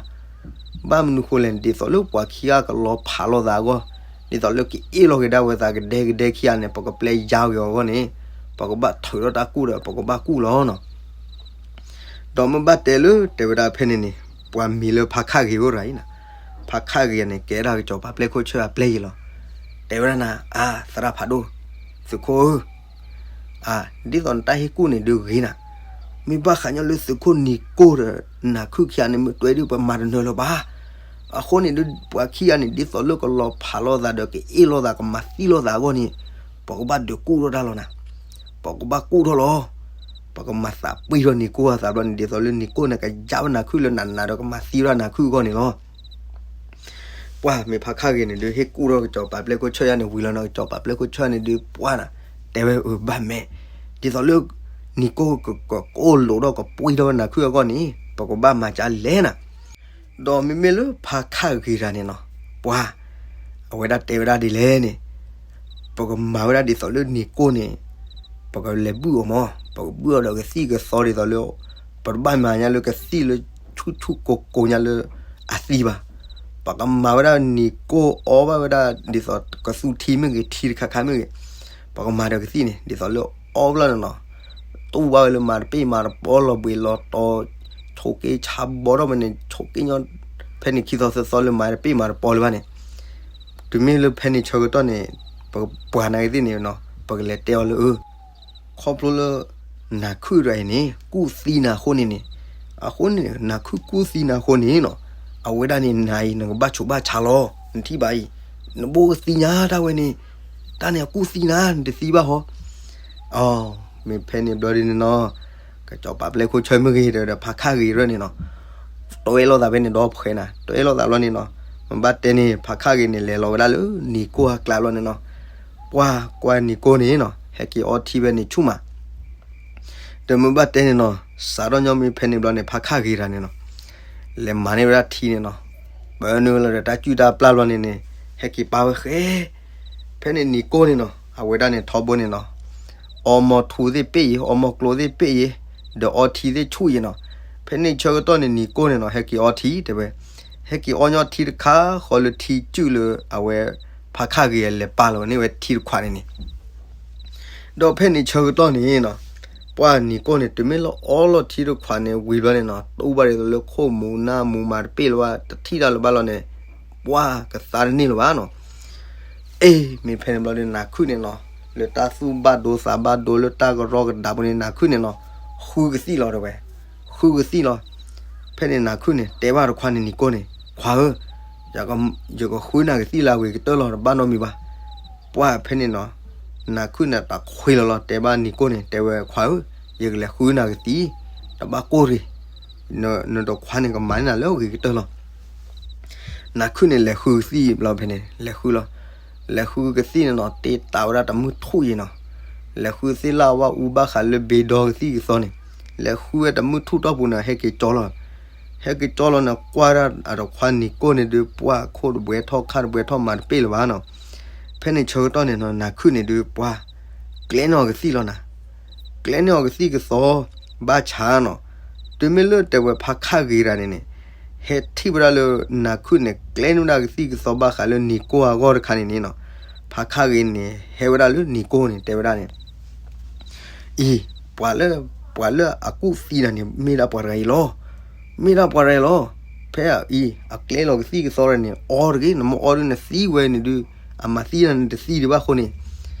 ဘၣ်မနုၤဃိလဲၣ် ဒ်သိးလၢပှၤခံဂၤကလီၤဖးလိာ်သးအဂီၢ်, ဒ်သိးလၢကအ့ၣ်လိာ်က့ၤဒၣ်ဝဲသးကဒဲကဒဲခံဂၤန့ၣ် ပကပျဲယါက့ၤအီၤအဂီၢ်န့ၣ် ပကဘၣ်ထုးထီၣ်တၢ်ကူၣ်ဒီး ပကဘၣ်ကူၣ်လီၤနီၤ. ဒီးမ့ၢ်ဘၣ်တဲလၢတဲဝဲဒၣ်ဖဲန့ၣ်န့ၣ် ပှၤမံၤလၢဖါခၣ်ဂ့ၤအိၣ်တဂၤအံၤနၤ, ဖါခၣ်ဂ့ၤန့ၣ် ကဲဒၣ်ကစီၤပၤပျဲၢ်ခိၣ်ဆၢၣ်အပျဲၢ်ယံၤလီၤ. တဲဝဲဒၣ်နၤ အါ သရၣ်ဖးဒိၣ်, သုးခိၣ်ဧၢ အါ ဒ်သိးနတၢ်ဟ့ၣ်ကူၣ်န့ၣ်ဒုးဂ့ၤနၤ, မ့ၢ်ဘၣ်ဃးညီလၢသုးခိၣ်နံၤကိၢ်ဒီးနၤခုၣ်ခံဂၤန့ၣ် မ့ၢ်တွဲဒုးပမၤတနၢၤလၢၤဘၣ်. အဃိန့ၣ်ဒုး ပှၤခံဂၤန့ၣ် ဒ်သိးလၢကလီၤဖးလိာ်သးဒီး ကအ့ၣ်လိာ်သးကမၤသံလိာ်သးအဂီၢ်န့ၣ် ပကဘၣ်ဒုးကူၣ်ထီၣ်တၢ်လီၤနၤ, ပကဘၣ်ကူၣ်ထီၣ်လီၤ. ပကမၤသးပှံၢ်ထီၣ်နံၤကိၢ်အသးဘျီန့ၣ် ဒ်သိးလၢနံၤကိၢ်န့ၣ် ကယါဝဲနၤခုၣ်လၢနးနးဒီးကမၤသံဝဲဒၣ်နၤခုၣ်အဂီၢ်န့ၣ်လီၤ. ပှၢ်မ့ၢ်ဖါခၣ်ဂ့ၤန့ၣ်ဒုး ဟ့ၣ်ကူၣ်ထီၣ်ကစီၤပၤပျဲၢ်ခိၣ်ဆၢၣ်ယါန့ၣ်ဝံၤလီၤနီၤ ကစီၤပၤပျဲၢ်ခိၣ်ဆၢၣ်န့ၣ်ဒုးပှၢ်နၤ, တဲဝဲအၢဘၣ်မဲာ်, ဒ်သိးလၢ နံၤကိၢ်ကကိၢ်လိာ်ဒီးကပှ့ၤထီၣ်ဝဲနၤခုၣ်အဂီၢ်န့ၣ် ပကဘၣ်မၤကလဲၣ်နၤ. ဒီးမ့မ့ၢ်လၢဖါခၣ်ဂ့ၤတဂၤန့ၣ်နီၤ, ပှၤ အဝဲဒၣ်တဲဝဲဒၣ်ဒ်လဲၣ်န့ၣ်, ပကမၤဝဲဒၣ်ဒ်သိးလၢနံၤကိၢ်န့ၣ် ပကလဲၤဘုၣ်အီၤမး, ပကဘုၣ်အီၤဒီးကသံၣ်ကသီဒ်သိးလၢ ပတဘၣ်မၤညါလၢကသံၣ်လၢဆူၣ်ဆူၣ်ကိၤကိၤညါလၢအသံဘၣ်. ပကမၤဝဲဒၣ်နံၤကိၢ်အီဘၣ်ဝဲဒၣ်ဒ်သိးကသူထံမ့ၢ်ဂ့ၤ ထံတခါခါမ့ၢ်ဂ့ၤ, ပကမၤဒီးကသံၣ်န့ၣ် ဒ်သိးလၢအီဘျီန့ၣ်နီၤ, တူၢ်ဘၣ်ဝဲလၢမၤတပ့ၢ်မၤတပီလီၤဘှံးလီၤတီၤ, ဆိးက့ဆါဘီထီၣ်ဝဲန့ၣ် ဆိးက့ညီ ဖဲန့ၣ်ခံသီသၢသီလၢမၤတပ့ၢ်မၤတပီလၢၤဘၣ်န့ၣ်, တုၤမ့ၢ်လၢဖဲန့ၣ်ဆၢကတီၢ်န့ၣ် ပပှၤနာ်က့သ့ၣ်န့ၣ်နီၤ ပကလဲၤတဲအီၤလၢ ခီဖျိလၢ နၤခုၣ်တဂၤအံၤန့ၣ် ကူၣ်သံနၤအဃိန့ၣ်န့ၣ်, အဃိန့ၣ် နၤခုၣ်ကူၣ်သံနၤအဃိန့ၣ်နီၤ, အဝဲဒၣ်န့ၣ် နၤအံၤ နကဘၣ်ဆိးဘၣ်ဆါလီၤ. နထံၣ်ဘၣ်အံၤ နဘိကသံညါတၢ်ဝဲန့ၣ်, တၢ်န့ၣ်အကူၣ်သံနၤ နတသံဘၣ်ဟီ. အ မ့ၢ်ဖဲန့ၣ်ဘျီဒ်န့ၣ်နီၤ, ကစီၤပၤပျဲၢ်ခိၣ်ဆၢမ့ၢ်ဂ့ၤဒီး ဖါခၣ်ဂ့ၤရၢၢ်န့ၣ်နီၤ တွဲလီၤသးဖဲန့ၣ်ဒီးဖှဲးနၤ, တွဲလီၤသးဘျီန့ၣ်နီၤ, မ့ၢ်ဘၣ်တဲန့ၣ် ဖါခၣ်ဂ့ၤန့ၣ် လဲၤလီၤဝဲဒၣ်လၢနံၤကိၢ်အကျါဘျီန့ၣ်နီၤ, ပှၤကွၢ်နံၤကိၢ်န့ၣ်နီၤ ဟဲက့ၤအီထံဖဲန့ၣ်ဆူၣ်မး ဒီးမ့ၢ်ဘၣ်တဲန့ၣ်နီၤ, စးထီၣ်ညီမ့ၢ်ဖဲန့ၣ်ဘျီန့ၣ် ဖါခၣ်ဂ့ၤတဂၤန့ၣ်နီၤ, လဲၤမၤန့ၢ်ဝဲဒၣ်ထံန့ၣ်နီၤ, ပၢနုာ်လီၤဒီးတၢ်စုၣ်တၢ်ပျၢ်ဘျီန့ၣ်န့ၣ်, ဟဲက့ၤပာ်ဝဲဃဲ ဖဲန့ၣ်နံၤကိၢ်န့ၣ်နီၤ အဝဲဒၣ်န့ၣ်ထီဘိန့ၣ်နီၤ, အီမိာ်ထူသ့ၣ်ပ့ၣ်အံၤ အီမိာ်ကျိသ့ၣ်ပ့ၣ်အံၤ, ဒီးအီထံသ့ၣ်ဆူၣ်အံၤနီၤ, ဖဲန့ၣ်ဆၢကတီၢ်န့ၣ် နံၤကိၢ်န့ၣ်နီၤ ဟဲက့ၤအီထံတဲဝဲ, ဟဲက့ၤအီညီထံတခါဃီလၢထံစုၣ်လၢအဝဲ ဖါခၣ်ဂ့ၤအလဲၤပာ်လီၤန့ၢ်ဝဲထံတခွးန့ၣ်န့ၣ် ဒီးဖဲန့ၣ်ဆၢကတီၢ်န့ၣ်နီၤ, ပှၤနံၤကိၢ်န့ၣ် တုၤမ့ၢ်လၢအီလီၤထံတခွးန့ၣ်ဝံၤဘျီန့ၣ်နီၤ တူၢ်ဘၣ်ဒ်သိးလၢခိၣ်မူနၢ်မူမၤတပ့ၢ်လၢၤဘၣ် တထံၣ်တၢ်လၢၤဘၣ်လီၤန့ၣ်, ပှၤကသါတန့ၢ်လၢၤဘၣ်နီၤ. အ့ မ့ၢ်ဖဲန့ၣ်ဘျီဒီးနၤခုၣ်န့ၣ်နီၤ, လၢတၢ်သူၣ်ဘၣ်ဒိသးဘၣ်ဒိလၢတၢ်ကရီကဒါပူၤန့ၣ် နၤခုၣ်န့ၣ်နီၤ, ဃုကသံၣ်လီၤတဲဝဲ, ဃုကသံၣ်လီၤ. ဖဲန့ၣ်နၤခုၣ်န့ၣ် တဲဘၣ်တခွးန့ၣ်နံၤကိၢ်န့ၣ်, ခွးဧၢ, ယကဃုနၤကသံၣ်လၢအဂ့ၤကတၢၢ်လီၤ တဘၣ်နီတမံၤဘၣ်. ပှၤဖဲန့ၣ်နီၤ, နၤခုၣ်န့ၣ်တၢ်ခွ့လီၤလီၤ တဲဘၣ်နံၤကိၢ်န့ၣ် တဲဝဲခွးဧၢ, ယကလဲၤဃုနၤကသံၣ်, တဘၣ်ကိၢ်တဂ့ၤ, နတခွးန့ၣ်ကမၤန့ၢ်နၤလၢအဂ့ၤကတၢၢ်လီၤ. နၤခုၣ်န့ၣ်လဲၤဃုကသံၣ်ဘျီဖဲန့ၣ် လဲၤဃုလီၤ. လဲၤဃုကသံၣ်န့ၣ်နီၤ တ့တးဝဲဒၣ်တမုၢ်ထူၣ်အံၤနီၤ. လဲၤဃုသ့ၣ်လၢဝဲအူဘၣ်ဃးလၢဘ့ဒီကသံၣ်ကသီန့ၣ်, လဲၤဃုဝဲတမုၢ်ထူၣ်တီၢ်ပူၤန့ၣ် ဟဲက့ၤကၠီလီၤ. ဟဲက့ၤကၠီလီၤန့ၣ် ကွၢ်ဒၣ်အတခွါနံၤကိၢ်န့ၣ်ဒုး ပှၢ်ခိၣ်တဘှဲထီၣ်ခါတဘှဲထီၣ်မၤတပ့ၢ်လၢၤဘၣ်နီၤ. ဖဲန့ၣ်ဆၢကတီၢ်န့ၣ်နီၤ နၤခုၣ်န့ၣ်ဒုး ပှၢ်ကျဲန့ၢ်အီၤကသံၣ်လီၤနၤ. ကျဲန့ၢ်အီၤကသံၣ်ကသီ ဘၣ်ဆၣ်နီၤ, တုၤမ့ၢ်လၢတဲဝဲဖါခၣ်ဂ့ၤတဂၤန့ၣ်န့ၣ် ဟဲထံၣ်ဝဲဒၣ်လၢ နၤခုၣ်န့ၣ် ကျဲန့ၢ်ဝဲဒၣ်ကသံၣ်ကသီဘၣ်ဃးလၢနံၤကိၢ်အဂီၢ်တခါန့ၣ်န့ၣ်နီၤ, ဖါခၣ်ဂ့ၤန့ၣ် ဟဲဝဲဒၣ်လၢနံၤကိၢ်န့ၣ် တဲဝဲဒၣ်န့ၣ် အံၤ, ပှၤလၢ, ပှၤလၢအကူၣ်သံနၤန့ၣ် မ့ၢ်ဒၣ်ပှၤတဂၤအံၤလီၤ. မ့ၢ်ဒၣ်ပှၤတဂၤအံၤလီၤ. ဖဲအံၤ အကျဲလီၤကသံၣ်ကသီတဂၤန့ၣ် အီတဂ့ၤ, နမ့ၢ်အီဒုးနသံဝဲန့ၣ်ဒုး, အမၤသံနၤန့ၣ်တသံဒံးဘၣ်အဃိန့ၣ်,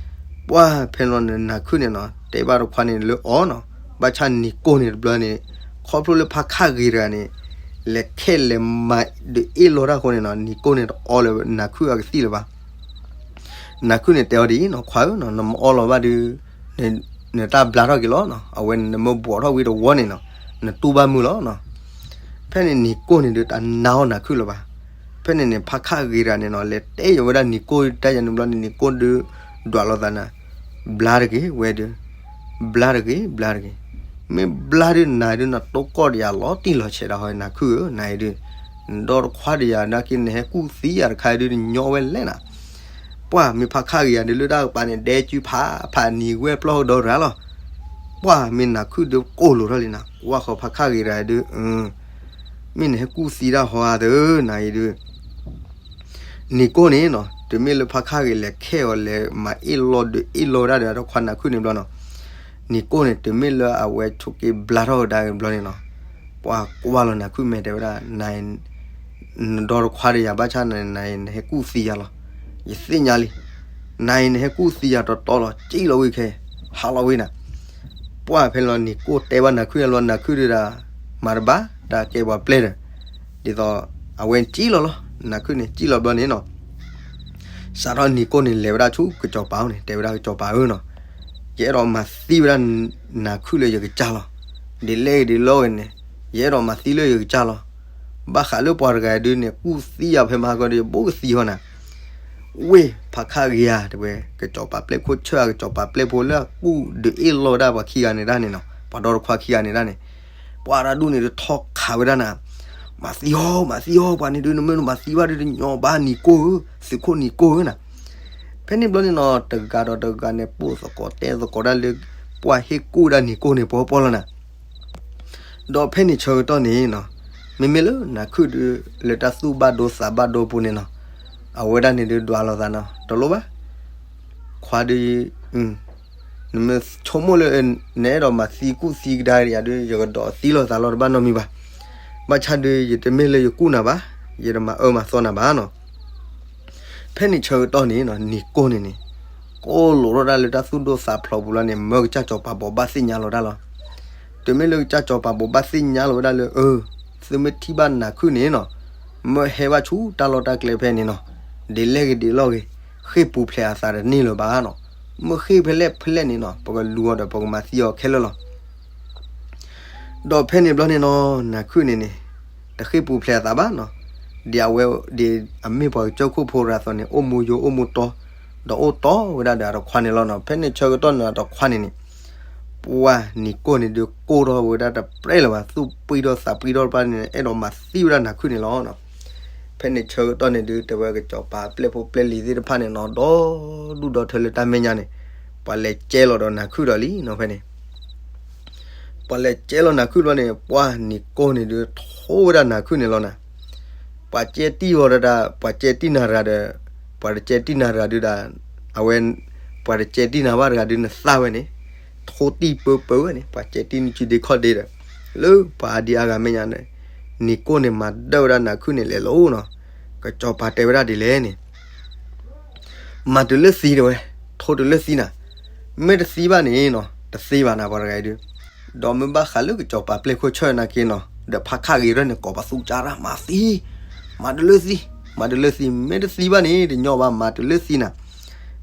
ပှၢ်ဖဲန့ၣ်လီၤန့ၣ် နၤခုၣ်န့ၣ်နီၤ တဲဘၣ်တခွါန့ၣ်လၢအီနီၤ, ဘၣ်ဆၣ်နံၤကိၢ်န့ၣ်တဘျီန့ၣ်, ခီဖျိလၢဖါခၣ်ဂ့ၤတဂၤန့ၣ် လဲၤခဲလၢာ်မၤဒုးအ့ၣ်လိာ်တၢ်အဃိန့ၣ်နီၤ နံၤကိၢ်န့ၣ်တအီလၢၤနၤခုၣ်အကသံၣ်လၢၤဘၣ်. နၤခုၣ်န့ၣ်တဲအီၤဒ်အံၤနီၤ, ခွါဧၢနီၤ, နမ့ၢ်အီလီၤဘၣ်ဒုး, နတၢ်ဘျါထီၣ်က့ၤလီၤနီၤ, အဝဲန့ၣ်နမ့ၢ်ဘှီးထီၣ်ဝံၤတဝီန့ၣ်နီၤ, နတူၢ်ဘၣ်မုာ်လီၤနီၤ. ဖဲန့ၣ်နံၤကိၢ်န့ၣ်ဒုးတနာ်အီၤနၤခုၣ်လၢၤဘၣ်. ဖဲန့ၣ်န့ၣ် ဖါခၣ်ဂ့ၤတဂၤန့ၣ်နီၤ လဲၤတဲယၤဝဲဒၣ်နံၤကိၢ်တၢ်ယၤန့ၣ်ဘျီန့ၣ် နံၤကိၢ်ဒုး ဒွးလိာ်သးနၤ, ဘျါတဂ့ၤဝဲဒုး, ဘျါတဂ့ၤ, ဘျါတဂ့ၤ. မ့ၢ်ဘျါဒုးနၤဒုးနတိၢ်ကီၢ်တယၤလီၤတံၢ်လီၤဆဲးဒၣ်ဟီ နၤခုၣ်ဧၢ, နၤအံၤဒုး, နဒီတခွါတယၤနာ်က့ နဟဲကူၣ်သံယၤတခါဒုး နညီဝဲလဲၣ်နၤ. ပှၢ်မ့ၢ်ဖါခၣ်ဂ့ၤယၤဒုး လၢတၢ်ကပၤန့ၣ် ဒဲကုဖးဖးနံၤဝဲပျီၢ်ကဒီးရၤလီၤ. ပှၢ်မ့ၢ်နၤခုၣ်ဒုးကိၢ်လိာ်ထီၣ်လံနၤ, ကွၢ်ဃီဖါခၣ်ဂ့ၤတဂၤဒုး, မ့ၢ်နဟဲကူၣ်သံတၢ်ဟီဧါသၢ နၤအံၤဒုး နံၤကိၢ်န့ၣ်နီၤ တုၤမ့ၢ်လၢဖါခၣ်ဂ့ၤလဲၤခဲအီၤလဲၤမၤအ့ၣ်လိာ်ဒုးအ့ၣ်လိာ်ဝဲဒၣ်ဒီးတခွါနၤခုၣ်န့ၣ်ဘျီနီၤ, နံၤကိၢ်န့ၣ် တုၤမ့ၢ်လၢအဝဲဆိးက့ဘျါထီၣ်ဝဲဒၣ်ဘျီန့ၣ်နီၤ, ပှၤကွၢ်လီၤနၤခုၣ်မဲာ်တဲဝဲဒၣ် နၤအံၤ နဒီတခွါဒီးယၤဘၣ်ဆၣ်နၤအံၤ နဟဲကူၣ်သံယၤလီၤ. ယသ့ၣ်ညါလံ. နၤအံၤနဟဲကူၣ်သံယၤတီတီလီၤ, စံၣ်လီၤဝံၤခဲ, ဟးလီၤဝံၤနၤ. ပှၢ်ဖဲန့ၣ်လီၤ နံၤကိၢ်တဲဘၣ်နၤခုၣ်လီၤ, နၤခုၣ်ဒုးဒၣ် မၤတဘၣ် တၢ်ကဲပှၤပျဲၢ်ဒီး, ဒ်သိး အဝဲစံၣ်လီၤလီၤ, နၤခုၣ်န့ၣ် စံၣ်လီၤဘျီန့ၣ်နီၤ စးထီၣ်နံၤကိၢ်န့ၣ် လဲၤဝဲဒၣ်ဆူကစီၤပၤအအိၣ်န့ၣ် တဲဝဲဒၣ်ကစီၤပၤဧၢနီၤ, ယအဲၣ်ဒိးမၤသံဝဲဒၣ်နၤခုၣ်လၢယကစၢ်လီၤ. ဒ်လဲၣ်ဂ့ၤဒ်လဲၣ်ဂ့ၤန့ၣ် ယအဲၣ်ဒိးမၤသံလၢယကစၢ်လီၤ. ဘၣ်ဃးလၢပှၤတဂၤဒုးန့ၣ် ကူၣ်သံယၤဖဲမဟါကီဒီး ယဘိကသံဟီနၤ. ဝ့ၢ်ဖးခၣ်ဂ့ၤဧါ တဲဝဲ, ကစီၤပၤပျဲၢ်ခိၣ်ဆၢၣ်ဧါ, ကစီၤပၤပျဲၢ်ဖိလၢအကူၣ်ဒုးအ့ၣ်လိာ်ဝဲဒၣ်ပှၤခံဂၤန့ၣ်ဒၣ်န့ၣ်နီၤ, ပှၤဒီတခွါခံဂၤန့ၣ်ဒၣ်န့ၣ်, ပှၤတၢ်ဒူၣ်န့ၣ် တထီၣ်ခးဝဲဒၣ်နၤ, မၤသံအီၤ မၤသံအီၤ, ပှၤန့ၣ်ဒုး နမ့ၢ်နမၤသံဘၣ်ဒုး တညီဘၣ်နံၤကိၢ်ဧၢ, သုးခိၣ်နံၤကိၢ်ဧၢနၤ. ဖဲန့ၣ်ဘျီန့ၣ်နီၤ တဂၤဒီးတဂၤန့ၣ် ပိၢ်သကိးတဲသကိးဒၣ်လၢ ပှၤဟ့ၣ်ကူၣ်ဝဲဒၣ်နံၤကိၢ်န့ၣ် ပီပီလီၤနၤ. ဒီးဖဲန့ၣ်ဆၢကတီၢ်န့ၣ်နီၤ, မ့မ့ၢ်လၢနၤခုၣ်ဒုး လၢတၢ်သူၣ်ဘၣ်ဒိသးဘၣ်ဒိပူၤန့ၣ်နီၤ, အဝဲဒၣ်န့ၣ်ဒုးဒွးလိာ်သးနီၤ, တလိၣ်ဘၣ်, ခွါဒုး, နမ့ၢ်ဆိကမိၣ်လၢ နအဲၣ်ဒိးမၤသံကူၣ်သံကဒါယၤဒုး ယကဒိးသံလိာ်သးလီၤ တဘၣ်နီတမံၤဘၣ်. ဘၣ်ဆၣ်ဒုး ယတမ့ၢ်လၢယကူၣ်နၤဘၣ်, ယတမၤအၢမၤသီနၤဘၣ်နီၤ. ဖဲန့ၣ်ဆၢကတီၢ်န့ၣ်နီၤ နံၤကိၢ်န့ၣ်န့ၣ် ကိၢ်လိာ်ထီၣ်ဒၣ်လၢတၢ်သူၣ်ဒိၣ်သးဖျိးပူၤလီၤန့ၣ် မၢကစၢ်စီၤပၤဘိးဘၣ်သ့ၣ်ညါလီၤဒၣ်လီၤ. တုၤမ့ၢ်လၢကစၢ်စီၤပၤဘိးဘၣ်သ့ၣ်ညါလီၤဝဲဒၣ်လၢ အၢ သုမ့ၢ်ထံၣ်ဘၣ်နၤခုၣ်န့ၣ်နီၤ, မၢဟဲဘၣ်ဆူတၢ်လီၢ်တၢ်ကျဲဖဲန့ၣ်နီၤ, ဒ်လဲၣ်ဂ့ၤဒ်လဲၣ်ဂ့ၤ, ဃ့ၢ်ပူၤဖျဲးအသးတန့ၢ်လၢၤဘၣ်နီၤ. မၢဃ့ၢ်ဖဲလဲၣ်ဖဲလဲၣ်န့ၣ်နီၤ ပကလူၤအီၤဒီးပကမၤသံအီၤခဲလၢာ်လီၤ. ဒီးဖဲန့ၣ်ဘျီန့ၣ်နီၤ နၤခုၣ်န့ၣ်န့ၣ် တဃ့ၢ်ပူၤဖျဲးအသးဘၣ်နီၤ. ဒ်အဝဲဒ်အမ့ၢ်ပှၤကစၢၢ်ခိၣ်ဖိတဂၤအသိးန့ၣ် အိၣ်မူယိာ်အိၣ်မူတီ ဒီးအိၣ်တီဝဲဒၣ်ဒီးအတခွါန့ၣ်လီၤနီၤ. ဖဲန့ၣ်ဆၢကတီၢ်န့ၣ်အတခွါန့ၣ်န့ၣ် ပှၢ်နံၤကိၢ်န့ၣ်ဒုးကိၢ်ထီၣ်ဝဲဒၣ်တပြဲလၢၤဘၣ်, သူၣ်ပှံထီၣ်သးပှံထီၣ်တဖၣ်န့ၣ် အဲၣ်ဒိးမၤသံဝဲဒၣ်နၤခုၣ်န့ၣ်လီၤနီၤ. ဖဲန့ၣ်ဆၢကတီၢ်န့ၣ်ဒုး တဲဝဲကစီၤပၤပျဲၢ်ဖိပျဲၢ်လံၤသ့ၣ်တဖၣ်န့ၣ်နီၤ ဒီဒူၣ်ဒီထၢလၢတၢ်မဲာ်ညါန့ၣ် ပှၤလဲၤကဲလီၤဒီးနၤခုၣ်ဒီးလံနီၤ ဖဲန့ၣ် ပှၤလဲၤကဲလီၤနၤခုၣ်ဘျီန့ၣ် ပှၢ်နံၤကိၢ်န့ၣ်ဒုး ထိဝဲဒၣ်နၤခုၣ်န့ၣ်လီၤနၤ. ပှၤကဲတံၢ်ဝဲဒၣ် ပှၤကဲတံၢ်နၤတဂၤဒီး ပှၤတကဲတံၢ်နၤတဂၤဒုးဒၣ် အဝဲ ပှၤတကဲတံၢ်နၤဘၣ်တဂၤဒုး နသၣ်ဝဲန့ၣ် ထိတံၢ်ပၢပၢဝဲန့ၣ် ပှၤကဲတံၢ်နစုဒ့ခီၣ်ဒ့ဒီး လၢပှၤအါဒံအါဂၤမဲာ်ညါန့ၣ် နံၤကိၢ်န့ၣ် မၤဒၢၣ်ဝဲဒၣ်နၤခုၣ်န့ၣ်လဲၤလီၤနီၤ. ကစီၤပၤတဲဝဲဒၣ်ဒ်လဲၣ်န့ၣ် မၤတုၤလၢသံတဲဝဲ, ထိတုၤလၢသံနၤ, မ့ၢ်တသံဘၣ်န့ၣ်နီၤ တသ့ဘၣ်နၤပှၤတဂၤအံၤဒုး, ဒီးမ့ၢ်ဘၣ်ဃးလၢကစီၤပၤပျဲၢ်ခိၣ်ဆၢၣ်နာ်က့နီၤ ဒီးဖးခၣ်ဂ့ၤရဲၣ်န့ၣ် ကိးပသူကၢ်တၢ် မၤသံ, မၤတုၤလၢသံ, မၤတုၤလၢသံ, မ့ၢ်တသံဘၣ်န့ၣ် တညီဘၣ် မၤတုၤလၢသံနၤ.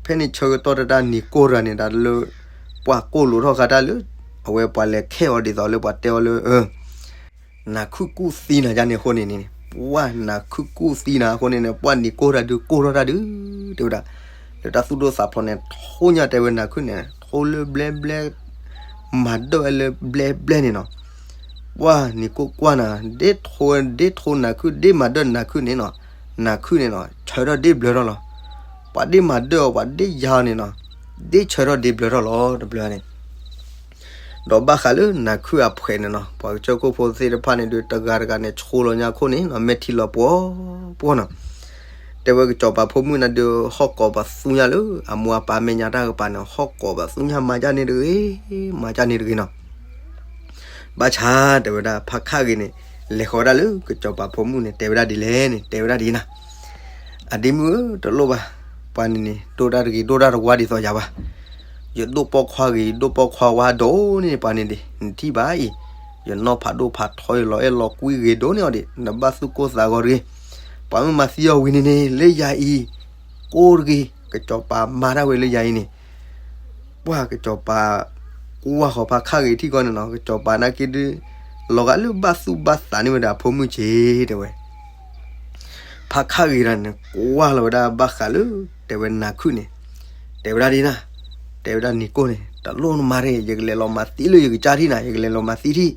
ဖဲန့ၣ်ဆၢကတီၢ်တဒၣ်နံၤကိၢ်တဂၤန့ၣ် တၢ်လၢ ပှၤကိၢ်လိာ်ထီၣ်ဃာ်တၢ်လၢ အဝဲပှၤလဲၤခဲအီၤဒ်သိးလၢပှၤတဲအီၤလၢ နၤခုၣ်ကူၣ်သံနၤယါန့ၣ်အဃိန့ၣ်န့ၣ် ပှၢ်နၤခုၣ်ကူၣ်သံနၤအဃိန့ၣ်န့ၣ် ပှၢ်နံၤကိၢ်တၢ်ဒုးကိၢ်ထီၣ်တၢ်ဒုး တဲဝဲဒၣ်, လၢတၢ်သူၣ်ဒိၣ်သးဖျိးန့ၣ် ထိညါတဲဝဲနၤခုၣ်န့ၣ် ထိလၢဘျဲဘျဲ, မၤဒၢၣ်ဝဲလၢဘျဲဘျဲန့ၣ်နီၤ. ပှၢ်နံၤကိၢ်ကွၢ်နၤ ဒ့ထိ ဒ့ထိနၤခုၣ် ဒ့မၤဒၢၣ်နၤခုၣ်န့ၣ်နီၤ, နၤခုၣ်န့ၣ်နီၤ ဆၢထီၣ်ဒ့ဘျၢထီၣ်လီၤ. ပှၤဒ့မၤဒၢၣ်အီၤ ပှၤဒ့ယါအီၤန့ၣ်နီၤ ဒ့ဆၢထီၣ်ဒ့ဘျၢထီၣ်လီၤ တဘျၢန့ၣ် ဒီးဘၣ်ဃးလၢနၤခုၣ်အဖှဲးန့ၣ်နီၤ ပှၤကစၢၢ်ခိၣ်ဖိသ့ၣ်တဖၣ်န့ၣ်ဒုး တဂၤတဂၤန့ၣ် ဆိလီၤညါခိၣ်န့ၣ်နီၤ မဲာ်ထံလီၤပှီၤပှီၤနီၤ. တဲဝဲကစီၤပၤဖိမုၣ်နၤဒုး ဟီၣ်ကိးပသူညါလၢ အမိၢ်အပၢ်မဲာ်ညါတၢ်ကပၤန့ၣ် ဟီၣ်ကိးပသူညါ မၤဒ်န့ၣ်တဂ့ၤ, မၤဒ်န့ၣ်တဂ့ၤနီၤ. ဘၣ်ဆၣ်တဲဝဲဒၣ် ဖးခၣ်ဂ့ၤန့ၣ် လဲၤဃီၤဝဲဒၣ်လၢကစီၤပၤဖိမုၣ်န့ၣ် တဲဝဲဒၣ်ဒ်လဲၣ်န့ၣ် တဲဝဲဒၣ်ဒ်နၤ, အဒ့မုၣ်ဧၢ တလိၣ်ဘၣ်, ပှၤန့ၣ်န့ၣ် ဒိၣ်တၢ်တဂ့ၤ ဒိၣ်တၢ်တဝါဒ်သိးယၤဘၣ်. ယဒိၣ်ပိာ်ခွါဂ့ၤ ယဒိၣ်ပိာ်ခွါဝါဒိၣ်န့ၣ် ပှၤန့ၣ်ဒံး နထံၣ်ဘၣ်အံၤ, ယနီၢ်ဖးဒိၣ်ဖးထီ ယလီၤအဲၣ်လီၤကွံဂ့ၤဒိၣ်န့ၢ်အီၤဒံး နဘၣ်သူၣ်ကိၢ်သးဂီၤတဂ့ၤ. ပှၤမ့ၢ်မၤသံအီၤဝံၤန့ၣ်န့ၣ် လၢယၤအံၤ ကိၢ်တဂ့ၤ, ကစီၤပၤမၤတၢ်ဝဲလၢယၤအံၤန့ၣ် ပှၢ်ကစီၤပၤ ကွၢ်ဃီၤဖးခၣ်ဂ့ၤထံၣ်ဃီန့ၣ်နီၤ ကစီၤပၤနာ်က့ဒုး လီၤဂာ်လၢဘၣ်သူၣ်ဘၣ်သးန့ၢ်ဝဲဒၣ်အဖိမုၣ်က့ၤ တဲဝဲ. ဖးခၣ်ဂ့ၤတဂၤန့ၣ် ကွၢ်လီၤဝဲဒၣ်ဘၣ်ဃးလၢ တဲဝဲနၤခုၣ်န့ၣ် တဲဝဲဒၣ်ဒ်နၤ, တဲဝဲဒၣ်နံၤကိၢ်န့ၣ် တလိၣ်နမၤတဂ့ၤ, ယကလဲၤလီၤမၤသံလၢယကစၢ်ထံၣ်နၤ, ယကလဲၤလီၤမၤသံထံၣ်,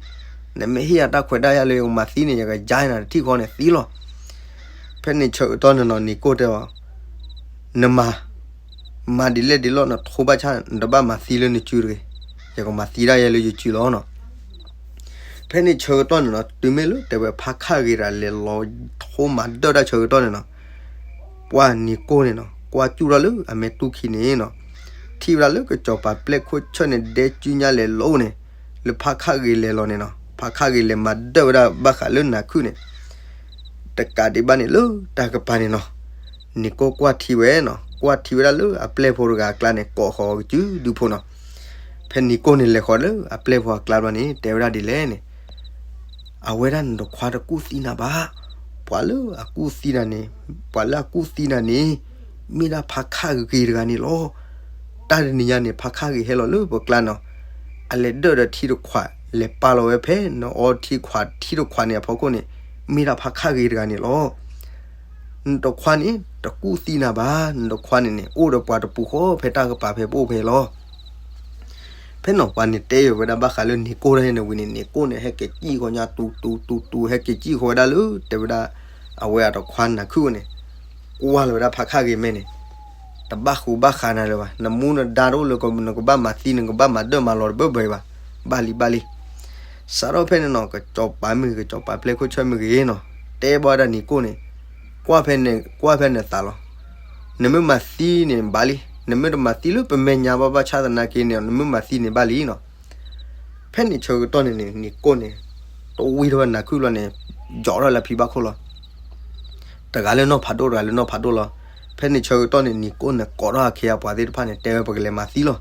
နမ့ၢ်ဟ့ၣ်ယၤတၢ်ခွဲးတၢ်ယာ်လၢယကမၤသံန့ၣ် ယကယါနၤတထံၣ်ဃီန့ၣ်သံလီၤ. ဖဲန့ၣ်ဆၢကတီၢ်န့ၣ်နီၤ နံၤကိၢ်တဲအီၤ နမၤ မၤဒ်လဲၣ်ဒ်လဲၣ် နထိဘၣ်ဆၣ် နတဘၣ်မၤသံလၢနစုတဂ့ၤ, ယကမၤသံဒၣ်ယဲလၢယစုလီၤနီၤ. ဖဲန့ၣ်ဆၢကတီၢ်န့ၣ်နီၤ တုၤမ့ၢ်လၢတဲဝဲဖးခၣ်ဂ့ၤတဂၤလဲၤလီၤထိမၤဒၢၣ်တၢ်ဆၢကတီၢ်န့ၣ်နီၤ ပှၢ်နံၤကိၢ်န့ၣ်နီၤ ကွၢ်စူၣ်ထီၣ်လၢအမဲာ်တူၢ်ခံန့ၣ်နီၤ ထံၣ်ဝဲဒၣ်လၢကစီၤပၤပျဲၢ်ခိၣ်ဆၢၣ်န့ၣ် ဒဲကုညါလဲၤလိၤန့ၣ် လၢဖးခၣ်ဂ့ၤလဲၤလီၤန့ၣ်နီၤ ဖးခၣ်ဂ့ၤလဲၤမၤဒၢၣ်ဝဲဒၣ်ဘၣ်ဃးလၢနၤခုၣ်န့ၣ် တကးဒံးဘၣ်န့ၣ်လၢတၢ်ကပၤန့ၣ်နီၤ နံၤကိၢ်ကွၢ်ထံဝဲနီၤ ကွၢ်ထံဝဲဒၣ်လၢအပျဲၢ်ဖိတဂၤအကျါန့ၣ် ကိးဃီၤကစုဒုဖိနီၤ. ဖဲနံၤကိၢ်န့ၣ်လဲၤဃီၤလၢအပျဲၢ်ဖိအကျါဘျီန့ၣ် တဲဝဲဒၣ်ဒ်လဲၣ်န့ၣ် အဝဲဒၣ်နတခွါတကူၣ်သံနၤဘၣ်. ပှၤလၢအကူၣ်သံနၤန့ၣ် ပှၤလၢအကူၣ်သံနၤန့ၣ် မ့ၢ်ဒၣ်ဖးခၣ်ဂ့ၤတဂၤန့ၣ်လီၤ. တၢ်တနံၤညါန့ၣ် ဖးခၣ်ဂ့ၤဟဲလီၤလၢပကျါနီၤ အလဲၤဒၢၣ်ဒီးထံတခွး လဲၤပာ်လီၤဝဲဖဲနအီထံခွးထံတခွးန့ၣ်အဖီခိၣ်န့ၣ် မ့ၢ်ဒၣ်ဖးခၣ်ဂ့ၤတဂၤန့ၣ်လီၤ. နတခွါန့ၣ် တ တကူၣ်သံနၤဘၣ်, နတခွါန့ၣ်န့ၣ် အိၣ်ဒီးပှၤတပူၤဃီဖဲတၢ်ကပၤဖဲပအိၣ်ဖဲလီၤ. ဖဲန့ၣ်ပှၤန့ၣ်တဲယိာ်ဝဲဒၣ်ဘၣ်ဃးလၢနံၤကိၢ်တၢ်န့ၣ်ဝံၤန့ၣ် နံၤကိၢ်န့ၣ် ဟဲက့ၤစံၣ်ဃီညါတူၤတူၤတူၤတူၤ ဟဲက့ၤစံၣ်ဃီဝဲဒၣ်လၢ တဲဝဲဒၣ် အဝဲအတခွါနၤခုၣ်န့ၣ် ကွၢ်လီၤဝဲဒၣ်ဖါခၣ်ဂ့ၤမဲာ်န့ၣ် တဘၣ်ဃူဘၣ်ဃးနၤလၢၤဘၣ်. နမူနဒါတအိၣ်လၢ နကဘၣ်မၤသံ နကဘၣ်မၤဒၢၣ်မၤလီၤတဘၢၣ်ဘၢၣ်ဘၣ်. ဘၣ်လံဘၣ်လံ. စးထီၣ်ဖဲန့ၣ်နီၤ ကစီၤပၤမ့ၢ်ဂ့ၤ ကစီၤပၤပျဲၢ်ခိၣ်ဆၢၣ်မ့ၢ်ဂ့ၤနီၤ တဲဘၣ်ဝဲဒၣ်နံၤကိၢ်န့ၣ် ကွၢ်ဖဲန့ၣ် ကွၢ်ဖဲနသးလီၤ. နမ့ၢ်မၤသံန့ၣ်ဘၣ်လံ, နမ့ၢ်တမၤသံလၢပမဲာ်ညါဘၣ်ဘၣ်ဆၣ်သနာ်က့န့ၣ် နမ့ၢ်မၤသံန့ၣ်ဘၣ်လံနီၤ. ဖဲန့ၣ်ဆၢကတီၢ်န့ၣ်န့ၣ် နံၤကိၢ်န့ၣ် တဝံထီၣ်ဝဲနၤခုၣ်လီၤန့ၣ် ယီၤထီၣ်လၢဖံဘၣ်ခိၣ်လီၤ. တဂၤလၢနီၢ်ဖးဒိၣ် တဂၤလၢနီၢ်ဖးဒိၣ်လီၤ. ဖဲန့ၣ်ဆၢကတီၢ်န့ၣ် နံၤကိၢ်န့ၣ် ကိးထီၣ်အခ့အပှၤသ့ၣ်တဖၣ်န့ၣ် တဲဝဲပကလဲၤမၤသံလီၤ.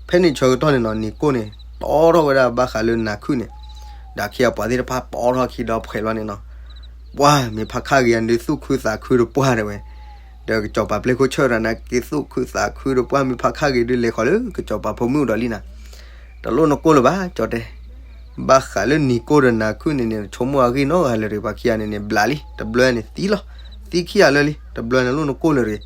ဖဲန့ၣ်ဆၢကတီၢ်န့ၣ်နီၤ နံၤကိၢ်န့ၣ် တီထီၣ်ဝဲဒၣ်ဘၣ်ဃးလၢနၤခုၣ်န့ၣ် ဒီးအခ့အပှၤသ့ၣ်တဖၣ် ပီထီၣ်ခံဒီဖှဲးလီၤန့ၣ်နီၤ. ပှၢ်မ့ၢ်ဖါခၣ်ဂ့ၤအဒုးသူၣ်ခုသးခုဒီးပှၢ်တဲဝဲ, ဒီးကစီၤပၤပျဲၢ်ခိၣ်ဆၢၣ်တဂၤန့ၣ် က့ၤသူၣ်ခုသးခုဒီးပှၢ် မ့ၢ်ဖါခၣ်ဂ့ၤဒုးလဲၤဃီၤလၢကစီၤပၤဖိမုၣ်အိၣ်ဒီးလံနၤ. တလိၣ်နကိၢ်လၢၤဘၣ် ကၠီတဲ. ဘၣ်ဃးလၢနံၤကိၢ်ဒီးနၤခုၣ်န့ၣ်န့ၣ် ဆိကမိၣ်အဂ့ၢ်နီတဂၤလၢၤတဂ့ၤ ပှၤခံဂၤန့ၣ်န့ၣ် ဘျးလံ တဘျီန့ၣ်သံလီၤ. သံခံဂၤလၢာ်လံ တဘျီန့ၣ်လိၣ်နကိၢ်လၢၤတဂ့ၤ.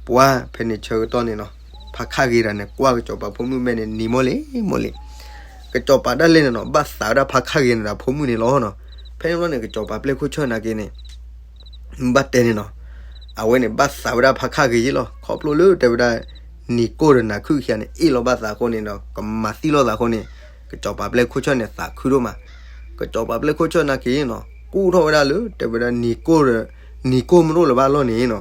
ပှၢ်ဖဲန့ၣ်ဆၢကတီၢ်န့ၣ်နီၤ ဖါခၣ်ဂ့ၤတဂၤန့ၣ် ကွၢ်ကစီၤပၤဖိမုၣ်မဲာ်န့ၣ် နံၤမိၢ်လံမိၢ်လံ. ကစီၤပၤဒၣ်လဲာ်န့ၣ်နီၤ ဘၣ်သးဝဲဒၣ်ဖါခၣ်ဂ့ၤန့ၣ်ဒီးဖိမုၣ်န့ၣ်လီၤနီၤ. ဖဲန့ၣ်ဘျီန့ၣ် ကစီၤပၤပျဲၢ်ခိၣ်ဆၢၣ်နာ်က့န့ၣ် ဘၣ်တဲန့ၣ်နီၤ. အဝဲန့ၣ်ဘၣ်သးဝဲဒၣ်ဖါခၣ်ဂ့ၤယ့ၣ်လီၤ ခီဖျိလၢတဲဝဲဒၣ် နံၤကိၢ်ဒီးနၤခုၣ်ခံဂၤန့ၣ် အ့ၣ်လိာ်ဘၣ်သးအဃိန့ၣ်ဒီး ကမၤသံလိာ်သးအဃိန့ၣ် ကစီၤပၤပျဲၢ်ခိၣ်ဆၢၣ်န့ၣ် သးခုဒိၣ်မး. ကစီၤပၤပျဲၢ်ခိၣ်ဆၢၣ်နာ်က့နီၤ ကူၣ်ထီၣ်ဝဲဒၣ်လၢ တဲဝဲဒၣ်နံၤကိၢ်ဒီး နံၤကိၢ်မ့ၢ်တအိၣ်လၢၤဘၣ်လီၤန့ၣ်နီၤ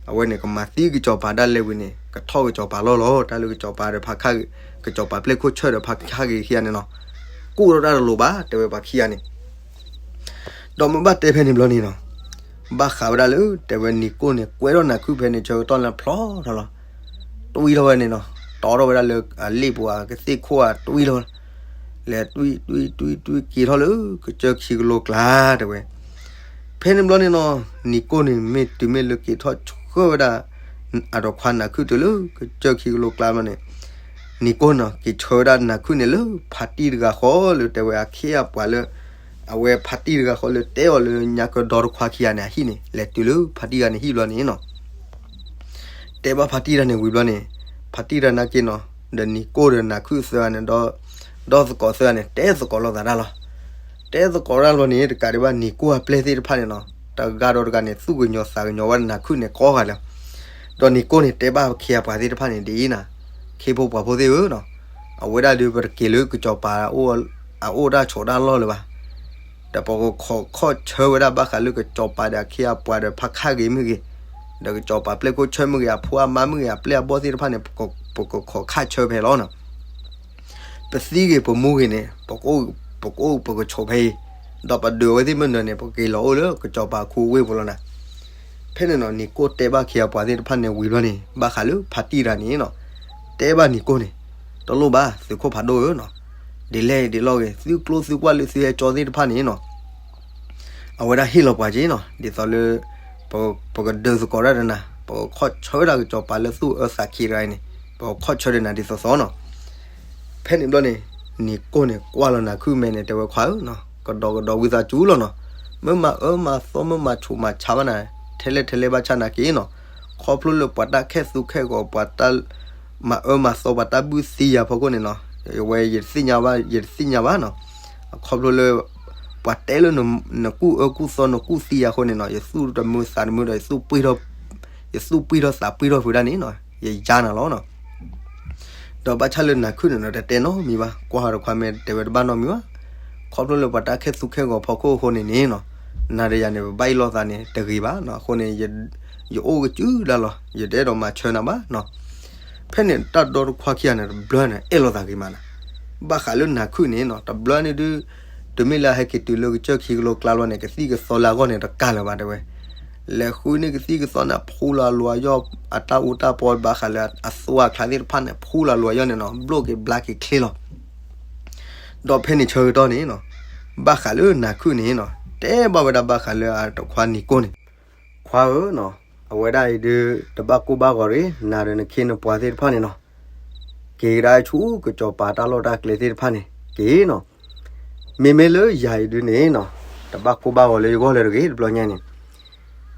အဝဲန့ၣ် ကမၤသံကစီၤပၤဒၣ်လဲာ်ဝံၤန့ၣ် ကထီၣ်ကစီၤပၤလီၢ်လီၤ တၢ်လၢကစီၤပၤဒီးဖါခၣ်ဂ့ၤ ကစီၤပၤပျဲၢ်ခိၣ်ဆၢၣ်ဒီးဖါခၣ်ဂ့ၤခံဂၤန့ၣ်နီၤ ကူၣ်ထီၣ်တၢ်တလိၤဘၣ် တဲဝဲပှၤခံဂၤန့ၣ် ဒီးမ့ၢ်ဘၣ်တဲဖဲန့ၣ်ဘျီန့ၣ်နီၤ ဘၣ်ဃးဝဲဒၣ်လၢ တဲဝဲနံၤကိၢ်န့ၣ် ကွဲထီၣ်နၤခုၣ်ဖဲန့ၣ်ဆၢကတီၢ်လၢဖျီထီၣ်လီၤ. တွံၢ်ထီၣ်ဝဲန့ၣ်နီၤ တီထီၣ်ဝဲဒၣ်လၢအလ့ၣ်ပူၤအကသ့ၣ်ခိၣ်အတွံၢ်ထီၣ် လဲၤတွံၢ်တွံၢ်တွံၢ်တွံၢ်က့ၤထီၣ်လၢ ကစၢၢ်ခံကလိကျါ တဲဝဲ ဖဲန့ၣ်ဘျီန့ၣ်နီၤ နံၤကိၢ်န့ၣ် မ့ၢ်တုၤမ့ၢ်လၢက့ၤထီၣ်ဆှၢဝဲဒၣ် အတခွါနၤခုၣ်တုၤလၢ ကစၢၢ်ခံကလိကျါဘျီန့ၣ် နံၤကိၢ်နီၤ က့ၤဆှၢဝဲဒၣ်နၤခုၣ်န့ၣ်လၢ ဖါတံၢ်တဂၤဃီလၢတဲဝဲအခ့အပှၤလၢ အဝဲဖါတံၢ်တဂၤဃီလၢတဲအီၤလၢညါကဒီတခွါခံဂၤန့ၣ် အဟံၣ်န့ၣ် လဲၤတုၤလၢဖါတံၢ်တဂၤန့ၣ်ဟံၣ်ဘျီန့ၣ်နီၤ တဲဘၣ်ဖါတံၢ်တဂၤန့ၣ်ဝံၤဘျီန့ၣ် ဖါတံၢ်တဂၤနာ်က့နီၤ ဒီးနံၤကိၢ်ဒီးနၤခုၣ်သၢဂၤန့ၣ် ဒီသကိးသၢဂၤန့ၣ် တဲသကိးလိာ်သးတၢ်လီၤ. တဲသကိးတၢ်လီၤန့ၣ် တကးဒံးဘၣ်နံၤကိၢ်အပျဲၢ်သ့ၣ်တဖၣ်န့ၣ်နီၤ တဂၤဒီးတဂၤန့ၣ် သူၣ်ကညီၤသးကညီၤဝဲဒၣ်နၤခုၣ်န့ၣ်ကိးဂၤလၢာ် ဒီးနံၤကိၢ်န့ၣ် တဲဘၣ်အခ့အပှၤသ့ၣ်တဖၣ်န့ၣ်ဒ်အံၤနၤ, ခ့ဖိပှၤဖိသ့ၣ်ဧၢနီၤ, အဝဲဒၣ်ဒုးပတက့ၤလၢကစီၤပၤ အအိၣ်တၢ်ဆိးတၢ်လီၢ်လၢၤဘၣ်. ဒီးပကခိးခီၣ်ဆၢဝဲဒၣ်ဘၣ်ဃးလၢကစီၤပၤဒီးအခ့အပှၤဒီးဖါခၣ်ဂ့ၤမ့ၢ်ဂ့ၤ, ဒီးကစီၤပၤပျဲၢ်ခိၣ်ဆၢမ့ၢ်ဂ့ၤ, အဖိအမါမ့ၢ်ဂ့ၤ, အပျဲၢ်အဘီၣ်သ့ၣ်တဖၣ်န့ၣ် ပကခိးခီၣ်ဆၢဖဲလီၤနီၤ. ပသံဂ့ၤပမူဂ့ၤန့ၣ် ပကအိၣ်ပကဆိးဖဲအံၤ, ဒီးပဒုးအဝဲသ့ၣ်မ့ၢ်နၢၤန့ၣ် ပက့ၤလီၤအိၣ်လၢကစီၤပၤခူအဝ့ၢ်ပူၤလီၤနၤ. ဖဲန့ၣ်နီၤ နံၤကိၢ်တဲဘၣ်အခ့အပှၤသ့ၣ်တဖၣ်န့ၣ်ဝံၤဘျီန့ၣ် ဘၣ်ဃးလၢဖါတံၢ်တဂၤန့ၣ်နီၤ, တဲဘၣ်နံၤကိၢ်န့ၣ်, တလိၣ်ဘၣ်သုးခိၣ်ဖးဒိၣ်ဧၢနီၤ, ဒ်လဲၣ်ဒ်လဲၣ်ဂ့ၤ သုကျိသုကွၢ်လၢသုဟဲကၠီသ့ၣ်တဖၣ်န့ၣ်နီၤ အဝဲဒၣ်ဟ့ၣ်လီၤပှၤက့နီၤ, ဒ်သိးလၢ ပကဒုးသကိးတၢ်ဒီးနၤ, ပကခီၣ်ဆၢဒၣ်ကစီၤပၤလၢသူၣ်အၢသးခံတဂၤအံၤန့ၣ်, ပကခီၣ်ဆၢဒီးနၤဒ်သိးသိးနီၤ. ဖဲန့ၣ်ဘျီန့ၣ် နံၤကိၢ်န့ၣ်ကွၢ်လီၤနၤခုၣ်မဲာ်န့ၣ် တဲဝဲခွါဧၢနီၤ, ကဒီးကဒီးဝံသးစူၤလီၤနီၤ, မ့ၢ်မၤအၢမၤသီမ့ၢ်မၤဆူးမၤဆါဘၣ်နၤ, ထဲလဲၣ်ထဲလဲၣ်ဘၣ်ဆၣ်နာ်က့နီၤ, ခီဖျိလၢပှၤတၢ်ခဲသူခဲဂီၤ ပှၤတၢ် မၤအၢမၤသီပှၤတၢ်ဘုၣ်သံယၤဖီခိၣ်န့ၣ်နီၤ, ဝဲယတသ့ၣ်ညါဘၣ် ယတသ့ၣ်ညါဘၣ်နီၤ, ခီဖျိလၢ ပှၤတဲလၢနကူၣ်အၢကူၣ်သီနကူၣ်သံယၤအဃိန့ၣ်နီၤ, ယသူၣ်တမုာ်သးတမုာ်ဒီး ယသူၣ်ပှံၢ်ထီၣ်သးပှံၢ်ထီၣ်ဖုးဒၣ်န့ၣ်နီၤ, ယယါနၤလီၤနီၤ. ဒီးဘၣ်ဆၣ်လၢနၤခုၣ်န့ၣ်နီၤ တတဲနီတမံၤဘၣ်, ကွၢ်ဟးဒီးခွါမဲာ်တဲဝဲတဘၣ်နီတမံၤဘၣ်, ခီဖျိလၢပှၤတၢ်ခဲသူခဲဂီၤဖီခိၣ်အဃိန့ၣ်န့ၣ်နီၤ, နၤဒီးယၤန့ၣ် ပဘၣ်အ့ၣ်လိာ်သးန့ၣ်တဂ့ၤဘၣ်နီၤ, အဃိန့ၣ် ယအိၣ်ကစုဒၣ်လီၤ, ယတအဲၣ်ဒိးမၤဆၢနၤဘၣ်နီၤ. ဖဲန့ၣ်တၢ်ဒီတခွါခံဂၤန့ၣ် တဘျီန့ၣ် အဲၣ်လိာ်သးဂ့ၤမးနၤ, ဘၣ်ဃးလၢနၤခုၣ်န့ၣ်နီၤ, တဘျီန့ၣ်ဒုး တုၤမ့ၢ်လၢအဟဲက့ၤတုၤလၢကစၢၢ်ခံကလိကျါလီၤန့ၣ် ကသံၣ်ကသီလၢအဂီၢ်န့ၣ် တကးလၢၤဘၣ်တဲဝဲ လဲၤဃုန့ၢ်ကသံၣ်ကသီန့ၣ် ဖှူလီၤအလိၤအယီၢ် အတၢ်အူတၢ်ပီဘၣ်ဃးလၢအသူအချါသ့ၣ်တဖၣ်န့ၣ် ဖှူလီၤအလိၤအယီၢ်န့ၣ်နီၤ, ဘျိၣ်က့ၤဘျါက့ၤချ့လီၤ. ဒီးဖဲန့ၣ်ဆၢကတီၢ်န့ၣ်နီၤ, ဘၣ်ဃးလၢနၤခုၣ်န့ၣ်နီၤ တဲဘၣ်ဝဲဒၣ်ဘၣ်ဃးလၢအတခွါနံၤကိၢ်န့ၣ်, ခွါဧၢနီၤ, အဝဲဒၣ်အံၤဒုး တဘၣ်ကိၢ်ဘၣ်ဂီၤတဂ့ၤ, နၤဒီးနခ့နပှၤသ့ၣ်တဖၣ်န့ၣ်နီၤ, က့ၤကဒါဆူကစီၤပၤတၢ်လီၢ်တၢ်ကျဲသ့ၣ်တဖၣ်န့ၣ် က့ၤနီၤ. မ့မ့ၢ်လၢယၤအံၤဒုးန့ၣ်နီၤ, တဘၣ်ကိၢ်ဘၣ်ဂီၤလၢယဂီၢ်လၢၤတဂ့ၤ တဘျီညါန့ၣ်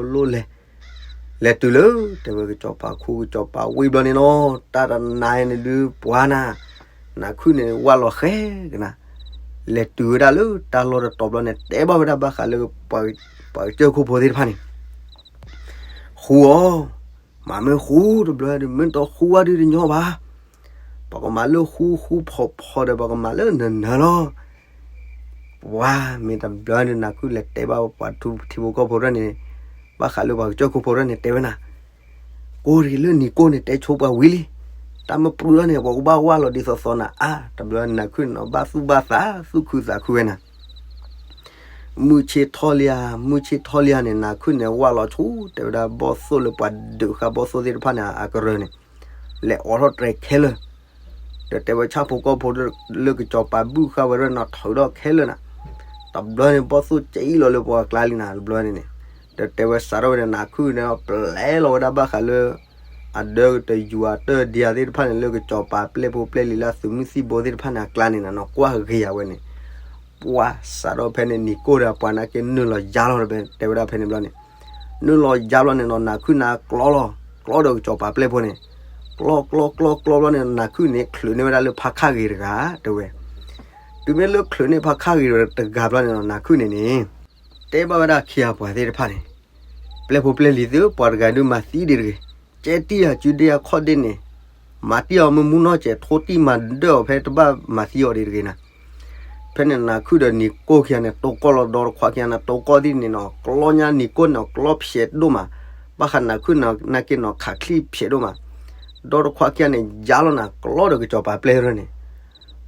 ကစီၤပၤဖိလိၣ်လဲၤ လဲၤတုၤလၢ တဲဝဲကစီၤပၤခူ ကစီၤပၤဝ့ၢ်ဘျီန့ၣ်နီၤ, တၢ်တနၤန့ၣ်ဒုးပှၤနၤ, နးခုၣ်န့ၣ်ဝၢ်လီၤဃဲကနၤ, လဲၤတုၤဝဲဒၣ်လၢတၢ်လီၢ်တတီၤဘျီန့ၣ် တဲဘၣ်ဝဲဒၣ်ဘၣ်ဃးလၢ ပှၤကစၢၢ်ခိၣ်ဖိသ့ၣ်တဖၣ်န့ၣ်, ဃူဧၢ, မၤမ့ၢ်ဃူတဘျီဒီး မ့ၢ်တဃူဝဲဒုးတညီဘၣ်, ပကမၤလၢဃူဃူဖိးဖိးဒီး ပကမၤလၢနၢၤနၢၤလီၤ. ပှၤမ့ၢ်တဘျီန့ၣ် နးခုၣ်လဲၤတဲဘၣ်ပှၤထံဖိကီၢ်ဖိတဖၣ်န့ၣ်, ဘၣ်ဃးလၢပှၤကစၢၢ်ခိၣ်ဖိတဖၣ်န့ၣ် တဲဝဲနၤ, ကိးဂၤလၢနံၤကိၢ်န့ၣ် တဲဆိပှၤဝံၤလံ, တၢ်မ့ၢ်ပြူလီၤန့ၣ် ပှၤကဘၣ်ဝၢ်လီၤဒ်သိးသိးနၤအါ, တဘျီနးခုၣ်န့ၣ် ဘၣ်သူၣ်ဘၣ်သး သူၣ်ခုသးခုဝဲနၤ မုၢ်ဆ့ၣ်ထီၣ်လံဧါ, မုၢ်ဆ့ၣ်ထီၣ်လံဧါန့ၣ် နးခုၣ်န့ၣ် ဝၢ်လီၤဆူ တဲဝဲဒၣ်ဘီၣ်သိၣ်လၢပှၤဒုးဃာ်ဘီၣ်သိၣ်သ့ၣ်တဖၣ်န့ၣ် အကရၢန့ၣ်, လဲၤအိးထီၣ်တြဲၤခဲလၢာ်, ဒီးတဲဝဲဆၣ်ဖိကီၢ်ဖိလၢကစီၤပၤဘုၣ်ဃာ်ဝဲဒၣ်န့ၣ် ထုးထီၣ်ခဲလၢာ်နၤ, တဘျီန့ၣ် ဘီၣ်သိၣ်ကဲအံၣ်လီၤလၢပှၤကျါလံနၤ တဘျီန့ၣ်န့ၣ်, ဒီးတဲဝဲစးထီၣ်ဝဲန့ၣ် နးခုၣ်န့ၣ် ပျဲလီၤဝဲဒၣ်ဘၣ်ဃးလၢ အဒၢကတယူၤအတၢၢ်ဒံးဧါသ့ၣ်တဖၣ်န့ၣ် လၢကစီၤပၤပျဲၢ်ဖိပျဲၢ်လံၤလၢအသုးမုၢ်သံၣ်ဘိသ့ၣ်တဖၣ်န့ၣ် အကျါန့ၣ်နၤနီၤ ကွၢ်ဂ့ၤယၤဝဲန့ၣ်, ပှၤစးထီၣ်ဖဲန့ၣ် နံၤကိၢ်ဒီးပှၤနာ်က့နုာ်လီၤယါလီၤ တဲဝဲဒၣ်ဖဲန့ၣ်ဘျီန့ၣ်, နုာ်လီၤယါဘျီန့ၣ်နီၤ နးခုၣ်န့ၣ်ကျီလီၤ, ကျီဒီးကစီၤပၤပျဲၢ်ဖိန့ၣ်, ကျီကျီကျီကျီဘျီန့ၣ် နးခုၣ်န့ၣ် ချုးန့ၢ်ဝဲဒၣ်လၢဖါခၣ်ဂ့ၤတဂၤ တဲဝဲ, တုၤမ့ၢ်လၢချုးန့ၢ်ဖါခၣ်ဂ့ၤတဂၤဘျီန့ၣ်နီၤ နးခုၣ်န့ၣ်န့ၣ်, တဲဘၣ်ဝဲဒၣ်ခံဂၤပှၤသ့ၣ်တဖၣ်န့ၣ်, ပျဲၢ်ဖိပျဲၢ်လံၤသု ပှၤတဂၤဒုးမၤသံဒံးတဂ့ၤ, ကဲတံၢ်ယၤစုဒ့အခီၣ်ဒ့န့ၣ်, မၤတံၢ်အီၤမ့ၢ်မူနီၢ်စဲး ထိတံၢ်မၤဒၢၣ်အီၤဖဲတဘၣ်မၤသံအီၤဒံးတဂ့ၤနၤ. ဖဲန့ၣ်နၤခုၣ်ဒီးနံၤကိၢ်ခံဂၤန့ၣ် တိကီၢ်လီၤဒီတခွါခံဂၤန့ၣ် တိကီၢ်သ့ၣ်န့ၣ်နီၤ ကျီညါနံၤကိၢ်န့ၣ် ကျီဖျဲးဒိၣ်မး, ဘၣ်ဃးနၤခုၣ်နၤက့ၤနီၤ ခးချံဖျဲးဒိၣ်မး, ဒီတခွါခံဂၤန့ၣ် ယါလီၤနၤ ကျီဒီးကစီၤပၤပျဲၢ်ရၢၢ်န့ၣ်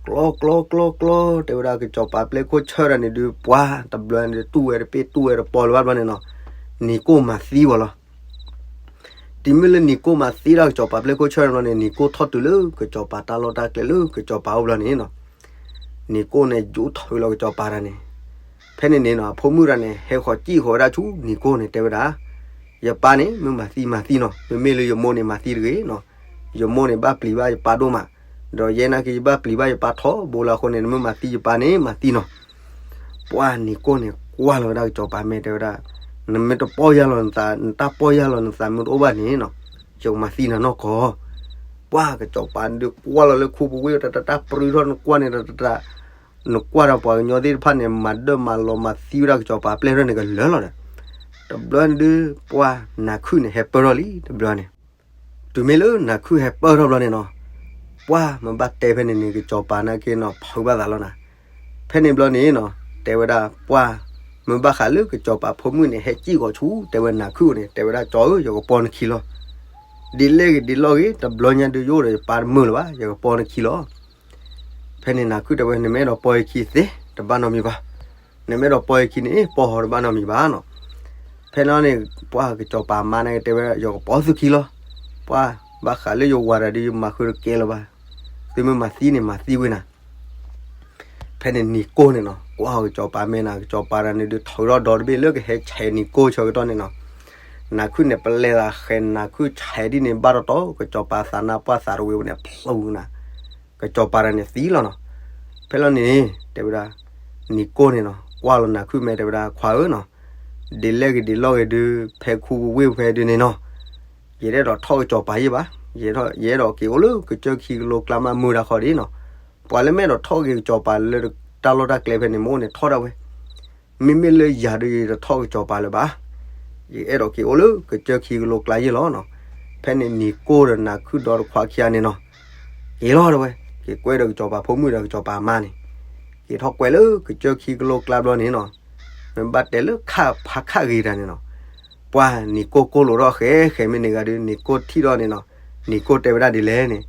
ကျီကျီကျီကျီ တဲဝဲဒၣ်ကစီၤပၤပျဲၢ်ခိၣ်ဆၢတၢ်န့ၣ်ဒုး ပှၤတဘျီန့ၣ် တူၢ်ဝဲတပ့ၢ်တူၢ်ဝဲတပီၤလၢၤဘၣ်ဘျီန့ၣ်နီၤ, နံၤကိၢ်မၤသံဝဲလီၤ. တုၤမ့ၢ်လၢနံၤကိၢ်မၤသံဒၣ်ကစီၤပၤပျဲၢ်ခိၣ်ဆၢတၢ်ဘျီန့ၣ် နံၤကိၢ်ထီၣ်တုၤလၢကစီၤပၤတၢ်လီၢ်တၢ်ကျဲလၢကစီၤပၤအိၣ်ဘျီန့ၣ်နီၤ, နံၤကိၢ်န့ၣ် ယူထီၣ်ဝဲလီၤကစီၤပၤတၢ်န့ၣ်, ဖဲန့ၣ်န့ၣ်နီၤ အဖိမုၣ်တၢ်န့ၣ် ဟဲဃီၤစံၣ်ဃီၤဝဲဒၣ်ဆူနံၤကိၢ်န့ၣ် တဲဝဲဒၣ်, ယပၢ်န့ၣ် မ့ၢ်မၤသံမၤသံနီၤ, မ့မ့ၢ်လၢယမိၢ်န့ၣ်မၤသံတဂ့ၤနီၤ, ယမိၢ်န့ၣ်ဘၣ်ပျံၤဘၣ်ယပၢ်ဒိၣ်မး, ဒီးယဲနာ်က့ၤယဘၣ်ပျံၤဘၣ်ယပၢ်ထီဘိလၢအဃိန့ၣ် နမ့ၢ်မၤသံယပၢ်န့ၣ် မၤသံနီၤ. ပှၤနံၤကိၢ်န့ၣ် ကွၢ်လီၤဝဲဒၣ်ကစီၤပၤမဲာ်တဲဝဲဒၣ်, နမ့ၢ်တပီၢ်ယၢ်လီၤနသး, နတၢ်ပီၢ်ယၢ်လီၤနသးမ့ၢ်တအိၣ်ဘၣ်န့ၣ်နီၤ, ယကမၤသံနၤနီၢ်ကီၢ်. ပှၤကစီၤပၤဒုးကွၢ်လီၤလၢခူပူၤဝ့ၢ်တၢ်တၢ်ပြူထီၣ်နကွၢ်န့ၣ်တၢ်တၢ်, နကွၢ်ဒီးပှၤကညီသ့ၣ်တဖၣ်န့ၣ် မၤဒၢၣ်မၤလီၤမၤသံဝဲဒၣ်ကစီၤပၤပျဲၢ်ထီၣ်န့ၣ်ကလၢာ်လီၤဒီး, တဘျီန့ၣ်ဒုး ပှၤနၤခုၣ်န့ၣ် ဟဲပၢၢ်ထီၣ်လံတဘျီန့ၣ်, တုၤမ့ၢ်လၢနၤခုၣ်ဟဲပၢၢ်ထီၣ်ဘျီန့ၣ်နီၤ, ပှၤမ့ၢ်ဘၣ်တဲဖဲန့ၣ်န့ၣ် ကစီၤပၤနာ်က့ၤနီၤ ဖုးဘၣ်သးလီၤနၤ. ဖဲန့ၣ်ဘျီန့ၣ်နီၤ တဲဝဲဒၣ်ပှၤ, မ့ၢ်ဘၣ်ဃးလၢကစီၤပၤဖိမုၣ်န့ၣ် ဟဲစံၣ်ဂီၤဆူ တဲဝဲနၤခုၣ်န့ၣ် တဲဝဲဒၣ်ကၠီဧၢ ယကပီၢ်နခံလီၤ. ဒ်လဲၣ်ဂ့ၤဒ်လဲၣ်ဂ့ၤ တဘျီညါဒုးယအိၣ်ဒီးယပၢ်တမုာ်လၢၤဘၣ် ယကပီၢ်နခံလီၤ. ဖဲန့ၣ်နၤခုၣ်တဲဝဲ နမ့ၢ်အဲၣ်ဒိးပီၢ်ယခံသ့ တဘၣ်နီတမံၤဘၣ်. နမ့ၢ်အဲၣ်ဒိးပီၢ်ယခံန့ၣ် ပီၢ်ဟီတဘၣ်နီတမံၤဘၣ်နီၤ. ဖဲန့ၣ်န့ၣ် ပှၤကစီၤပၤမါန့ၣ်တဲဝဲ ယကပီၢ်သုခံလီၤ. ပှၤဘၣ်ဃးလၢယဝၤတၢ်ဒုး ယမၤဃုာ်တကဲလၢၤဘၣ်. သုမ့ၢ်မၤသံန့ၣ် မၤသံဝဲနၤ. ဖဲန့ၣ်နံၤကိၢ်န့ၣ်နီၤ ကွၢ်ကစီၤပၤမဲာ်နၤ ကစီၤပၤတၢ်န့ၣ်ဒုး ထုးထီၣ်ဒီတဘ့ၣ်လၢကဟဲဆဲးနံၤကိၢ်ဆၢကတီၢ်န့ၣ်နီၤ. နၤခုၣ်န့ၣ် ပလဲၤသးဃဲးနၤခုၣ်ဆဲးဒ်န့ၣ် ဘၣ်တီတီ ကစီၤပၤသးနါပှၢ်သးတဝ့ၤဝဲန့ၣ် ဖျိဝဲနၤ. ကစီၤပၤတၢ်န့ၣ်သံလီၤနီၤ. ဖဲလီၤန့ၣ် တဲဝဲဒၣ် နံၤကိၢ်န့ၣ်နီၤ ကွၢ်လီၤနၤခုၣ်မဲာ်တဲဝဲဒၣ် ခွါဧၢနီၤ, ဒ်လဲၣ်ဂ့ၤဒ်လဲၣ်ဂ့ၤဒုး ဖဲခူပူၤဝ့ၢ်ဖဲဒုးန့ၣ်နီၤ ယတအဲၣ်ဒိးထီၣ်ကစီၤပၤယဲၢ်ဘၣ်. ယ, ယအဲၣ်ဒိးက့ၤအိၣ်လၢကစၢၢ်ခံကလိကျါမးမုာ်တၢ်ဃီဒ်နီၤ. ပှၤလၢမ့ၢ်အဲၣ်ဒိးထီၣ်က့ၤကစီၤပၤလၢတၢ်လီၢ်တၢ်ကျဲဖဲန့ၣ် မ့ၢ်အိၣ်န့ၣ်ထီၣ်ဒၣ်ဝဲ. မ့မ့ၢ်လၢယၤဒုး ယတထီၣ်ကစီၤပၤလၢၤဘၣ်. ယအဲၣ်ဒိးက့ၤအိၣ်လၢကစၢၢ်ခံကလိကျါယဲၢ်လီၤနီၤ. ဖဲန့ၣ်နံၤကိၢ်ဒီးနၤခုၣ်ဒီတခွါခံဂၤန့ၣ်နီၤ က့ၤလီၤတဲဝဲ, က့ၤကွဲဒီးကစီၤပၤဖိမုၣ်ဒီးကစီၤပၤအမါန့ၣ်, က့ၤထီၣ်ကွဲလၢကစၢၢ်ခံကလိကျါဘျီန့ၣ်နီၤ, မ့ၢ်ဘၣ်တဲလၢခါဖးခါဂ့ၤတၢ်န့ၣ်နီၤ, ပှၤနံၤကိၢ်ကိၢ်လိာ်ထီၣ်ဃဲဃဲမ့ၢ်န့ၣ်ဂၤဒုး နံၤကိၢ်ထံၣ်ထီၣ်န့ၣ်နီၤ, နံၤကိၢ်တဲဝဲဒၣ်ဒ်လဲၣ်န့ၣ်,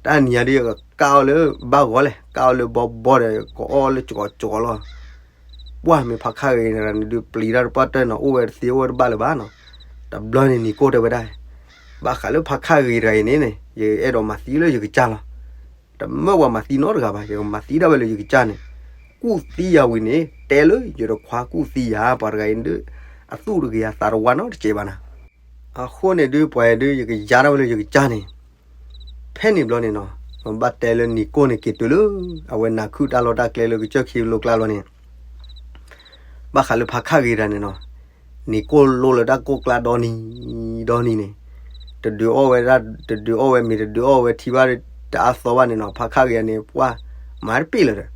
တၢ်နံၤညါဒုးယကကၢ်အီၤလၢဘၣ်ဂီၤလဲၣ်, ကၢ်အီၤလၢဘီဘီဒီး ကအီၣ်လၢကီကီလီၤ. ပှၢ်မ့ၢ်ဖးခါဂ့ၤန့ၣ်ဒုး ပျံၤတၢ်တပှၢ်တၢၢ်နီၤ အိၣ်ဝဲတသ့အိၣ်ဝဲတဘၣ်လၢၤဘၣ်နီၤ. တဘျီန့ၣ်နံၤကိၢ်တဲဝဲဒၣ်, ဘၣ်ဃးလၢဖးခါဂ့ၤတဂၤအံၤန့ၣ်န့ၣ် ယအဲၣ်ဒိးမၤသံလၢယကစၢ်လီၤ. တမၢပှၤမၤသံနီတဂၤဘၣ်, ယကမၤသံဒၣ်ဝဲလၢယကစၢ်န့ၣ်, ကူၣ်သံယၤဝံၤန့ၣ် တဲလၢယတခွါကူၣ်သံယၤ ပှၤတဂၤအံၤဒုး အသူၣ်တဂ့ၤအသးတဝါနီတစဲးဘၣ်နၤ. အဃိန့ၣ်ဒုး ပှၤအံၤဒုး ယကယါဒၣ်ဝဲလၢယကစၢ်န့ၣ် ဖဲန့ၣ်ဘျီန့ၣ်နီၤ မ့ၢ်ဘၣ်တဲလၢနံၤကိၢ်န့ၣ်က့ၤတုၤလၢ အဝဲနၤခုၣ်တၢ်လီၢ်တၢ်ကျဲလၢကစၢၢ်ခံကလိကျါဘျီန့ၣ်, ဘၣ်ဃးလၢဖးခါဂ့ၤတၢ်န့ၣ်နီၤ, နံၤကိၢ်လိလၢတၢ်ကိၢ်ကျါဒီနံၤ ဒီနံၤန့ၣ်, တဒုးအီၣ်ဝဲဒၣ် တဒုးအီၣ်ဝဲမ့ၤ တဒုးအီၣ်ဝဲထံဘၣ်တအါသီဘၣ်န့ၣ်နီၤ ဖးခါဂ့ၤန့ၣ် ပှၢ်မၤတပ့ၢ်လၢၤဒီး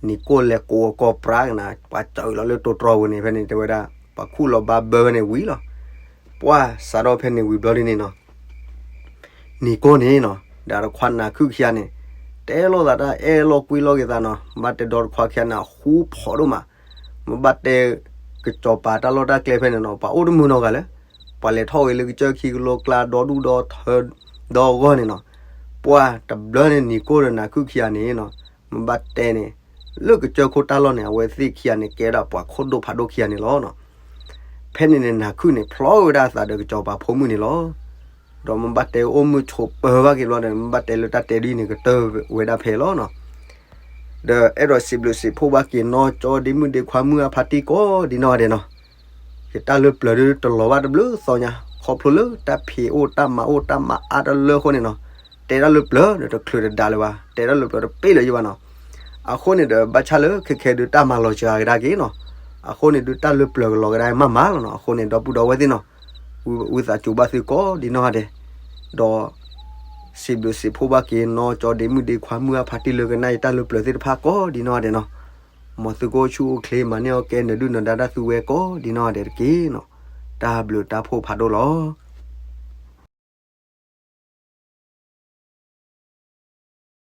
နံၤကိၢ်လဲၤကိးကီၢ်ပြးကနၤ ပှၤစၢၤလီၤလၢတိတြီပူၤန့ၣ် ဖဲန့ၣ်တဲဝဲဒၣ် ပှၤခူၣ်လီၤဘါဘၢဝဲန့ၣ်ဝံၤလီၤ. ပှၢ်စးထီၣ်ဖဲန့ၣ်ဝံၤဘျီဒ်န့ၣ်နီၤ, နံၤကိၢ်န့ၣ်နီၤ ဒီးတခွါနၤခုၣ်ခံဂၤန့ၣ် တဲလိာ်သးတၢ်အဲၣ်လိာ်ကွံလိာ်က့ၤသးနီၤ ဘၣ်တဲဒီတခွါခံဂၤန့ၣ် အဃူဖိးဒိၣ်မး, မ့ၢ်ဘၣ်တဲ ကစီၤပၤတၢ်လီၢ်တၢ်ကျဲဖဲန့ၣ်နီၤ ပှၤအိၣ်တမုာ်နီတဂၤလၢၤ, ပှၤလဲၤထီၣ်ဂ့ၤလၢကစၢၢ်ခံကလိကျါဒီဒူၣ်ဒီထၢ ဒီအဂီၢ်န့ၣ်နီၤ, ပှၢ်တဘျီန့ၣ်နံၤကိၢ်ဒီးနၤခုၣ်ခံဂၤန့ၣ်နီၤ, မ့ၢ်ဘၣ်တဲန့ၣ် လၢကစၢၢ်ခိၣ်တၢ်လီၢ်န့ၣ် အဝဲသ့ၣ်ခံဂၤန့ၣ် ကဲဒၣ်ပှၤခိၣ်ဒိၣ်ဖးဒိၣ်ခံဂၤန့ၣ်လီၤနီၤ. ဖဲန့ၣ်န့ၣ် နၤခုၣ်န့ၣ် ဖျီဝဲဒၣ်အသးဒီးကစီၤပၤဖိမုၣ်န့ၣ်လီၤ. ဒီးမ့ၢ်ဘၣ်တဲအိၣ်မုာ်ဆိးပၢၤဘၣ်က့ၤဘျီဒီး မ့ၢ်ဘၣ်တဲလၢတၢ်တဲဒ်အံၤန့ၣ် ကတၢၢ်ဝဲဒၣ်ဖဲလီၤနီၤ. ဒီးအဲၣ်ဒိးစံးဘျုးစံးဖှိၣ်ဘၣ်က့ၤနီၢ်ကၠီဒ့မုၣ်ဒ့ခွါမုၢ်အဖါတံၢ်ကိးဒ်နီၢ်ဂၤဒဲးနီၤ. ယတၢ်လၢပျၢၤဒုးတလီၤဘၣ်တဘျုးသီညါ ခီဖျိလၢတၢ်ဖံးအိၣ်တၢ်မၤအိၣ်တၢ်မၤအါတလၢအဃိန့ၣ်နီၤ, တဲတၢ်လၢပျၢၤဒီးတချုးတဒါလၢၤဘၣ်, တဲတၢ်လၢပျၢၤတပ့ၢ်လၢၤယဘၣ်နီၤ. အဃိန့ၣ်ဒီးဘၣ်ဆၣ်လၢခဲခဲဒုးတၢ်မၤလီၤစှၤကဒါက့ၤနီၤ. အဃိန့ၣ်ဒုးတၢ်လၢပျၢၤကလီၤကဒါမးမးလီၤနီၤ. အဃိန့ၣ် ဒီပုၢ်ဒီဝဲၢ်သ့ၣ်နီၤ, ဝံသးစူၤဘၣ်သုကိးဒ်နီၢ်ဂၤဒဲး, ဒီး စံးဘျုးစံးဖှိၣ်ဘၣ်က့ၤနီၢ်ကၠီဒ့မုၣ်ဒ့ခွါမုၢ်အဖါတံၢ်လၢကနၣ်ယတၢ်လၢပျၢၤသ့ၣ်တဖၣ်ကိးဒ်နီၢ်ဂၤဒဲးနီၤ. မ်သုကအိၣ်ဆူၣ်အိၣ်ချ့ မၤန့ၢ်အီၣ်ကဲနဒုၣ်နဒါတၢ်သုဝဲကိးဒ်နီၢ်ဂၤဒဲးတက့ၢ်နီၤ. တၢ်ဘျုးတၢ်ဖှိၣ်ဖးဒိၣ်လီၤ.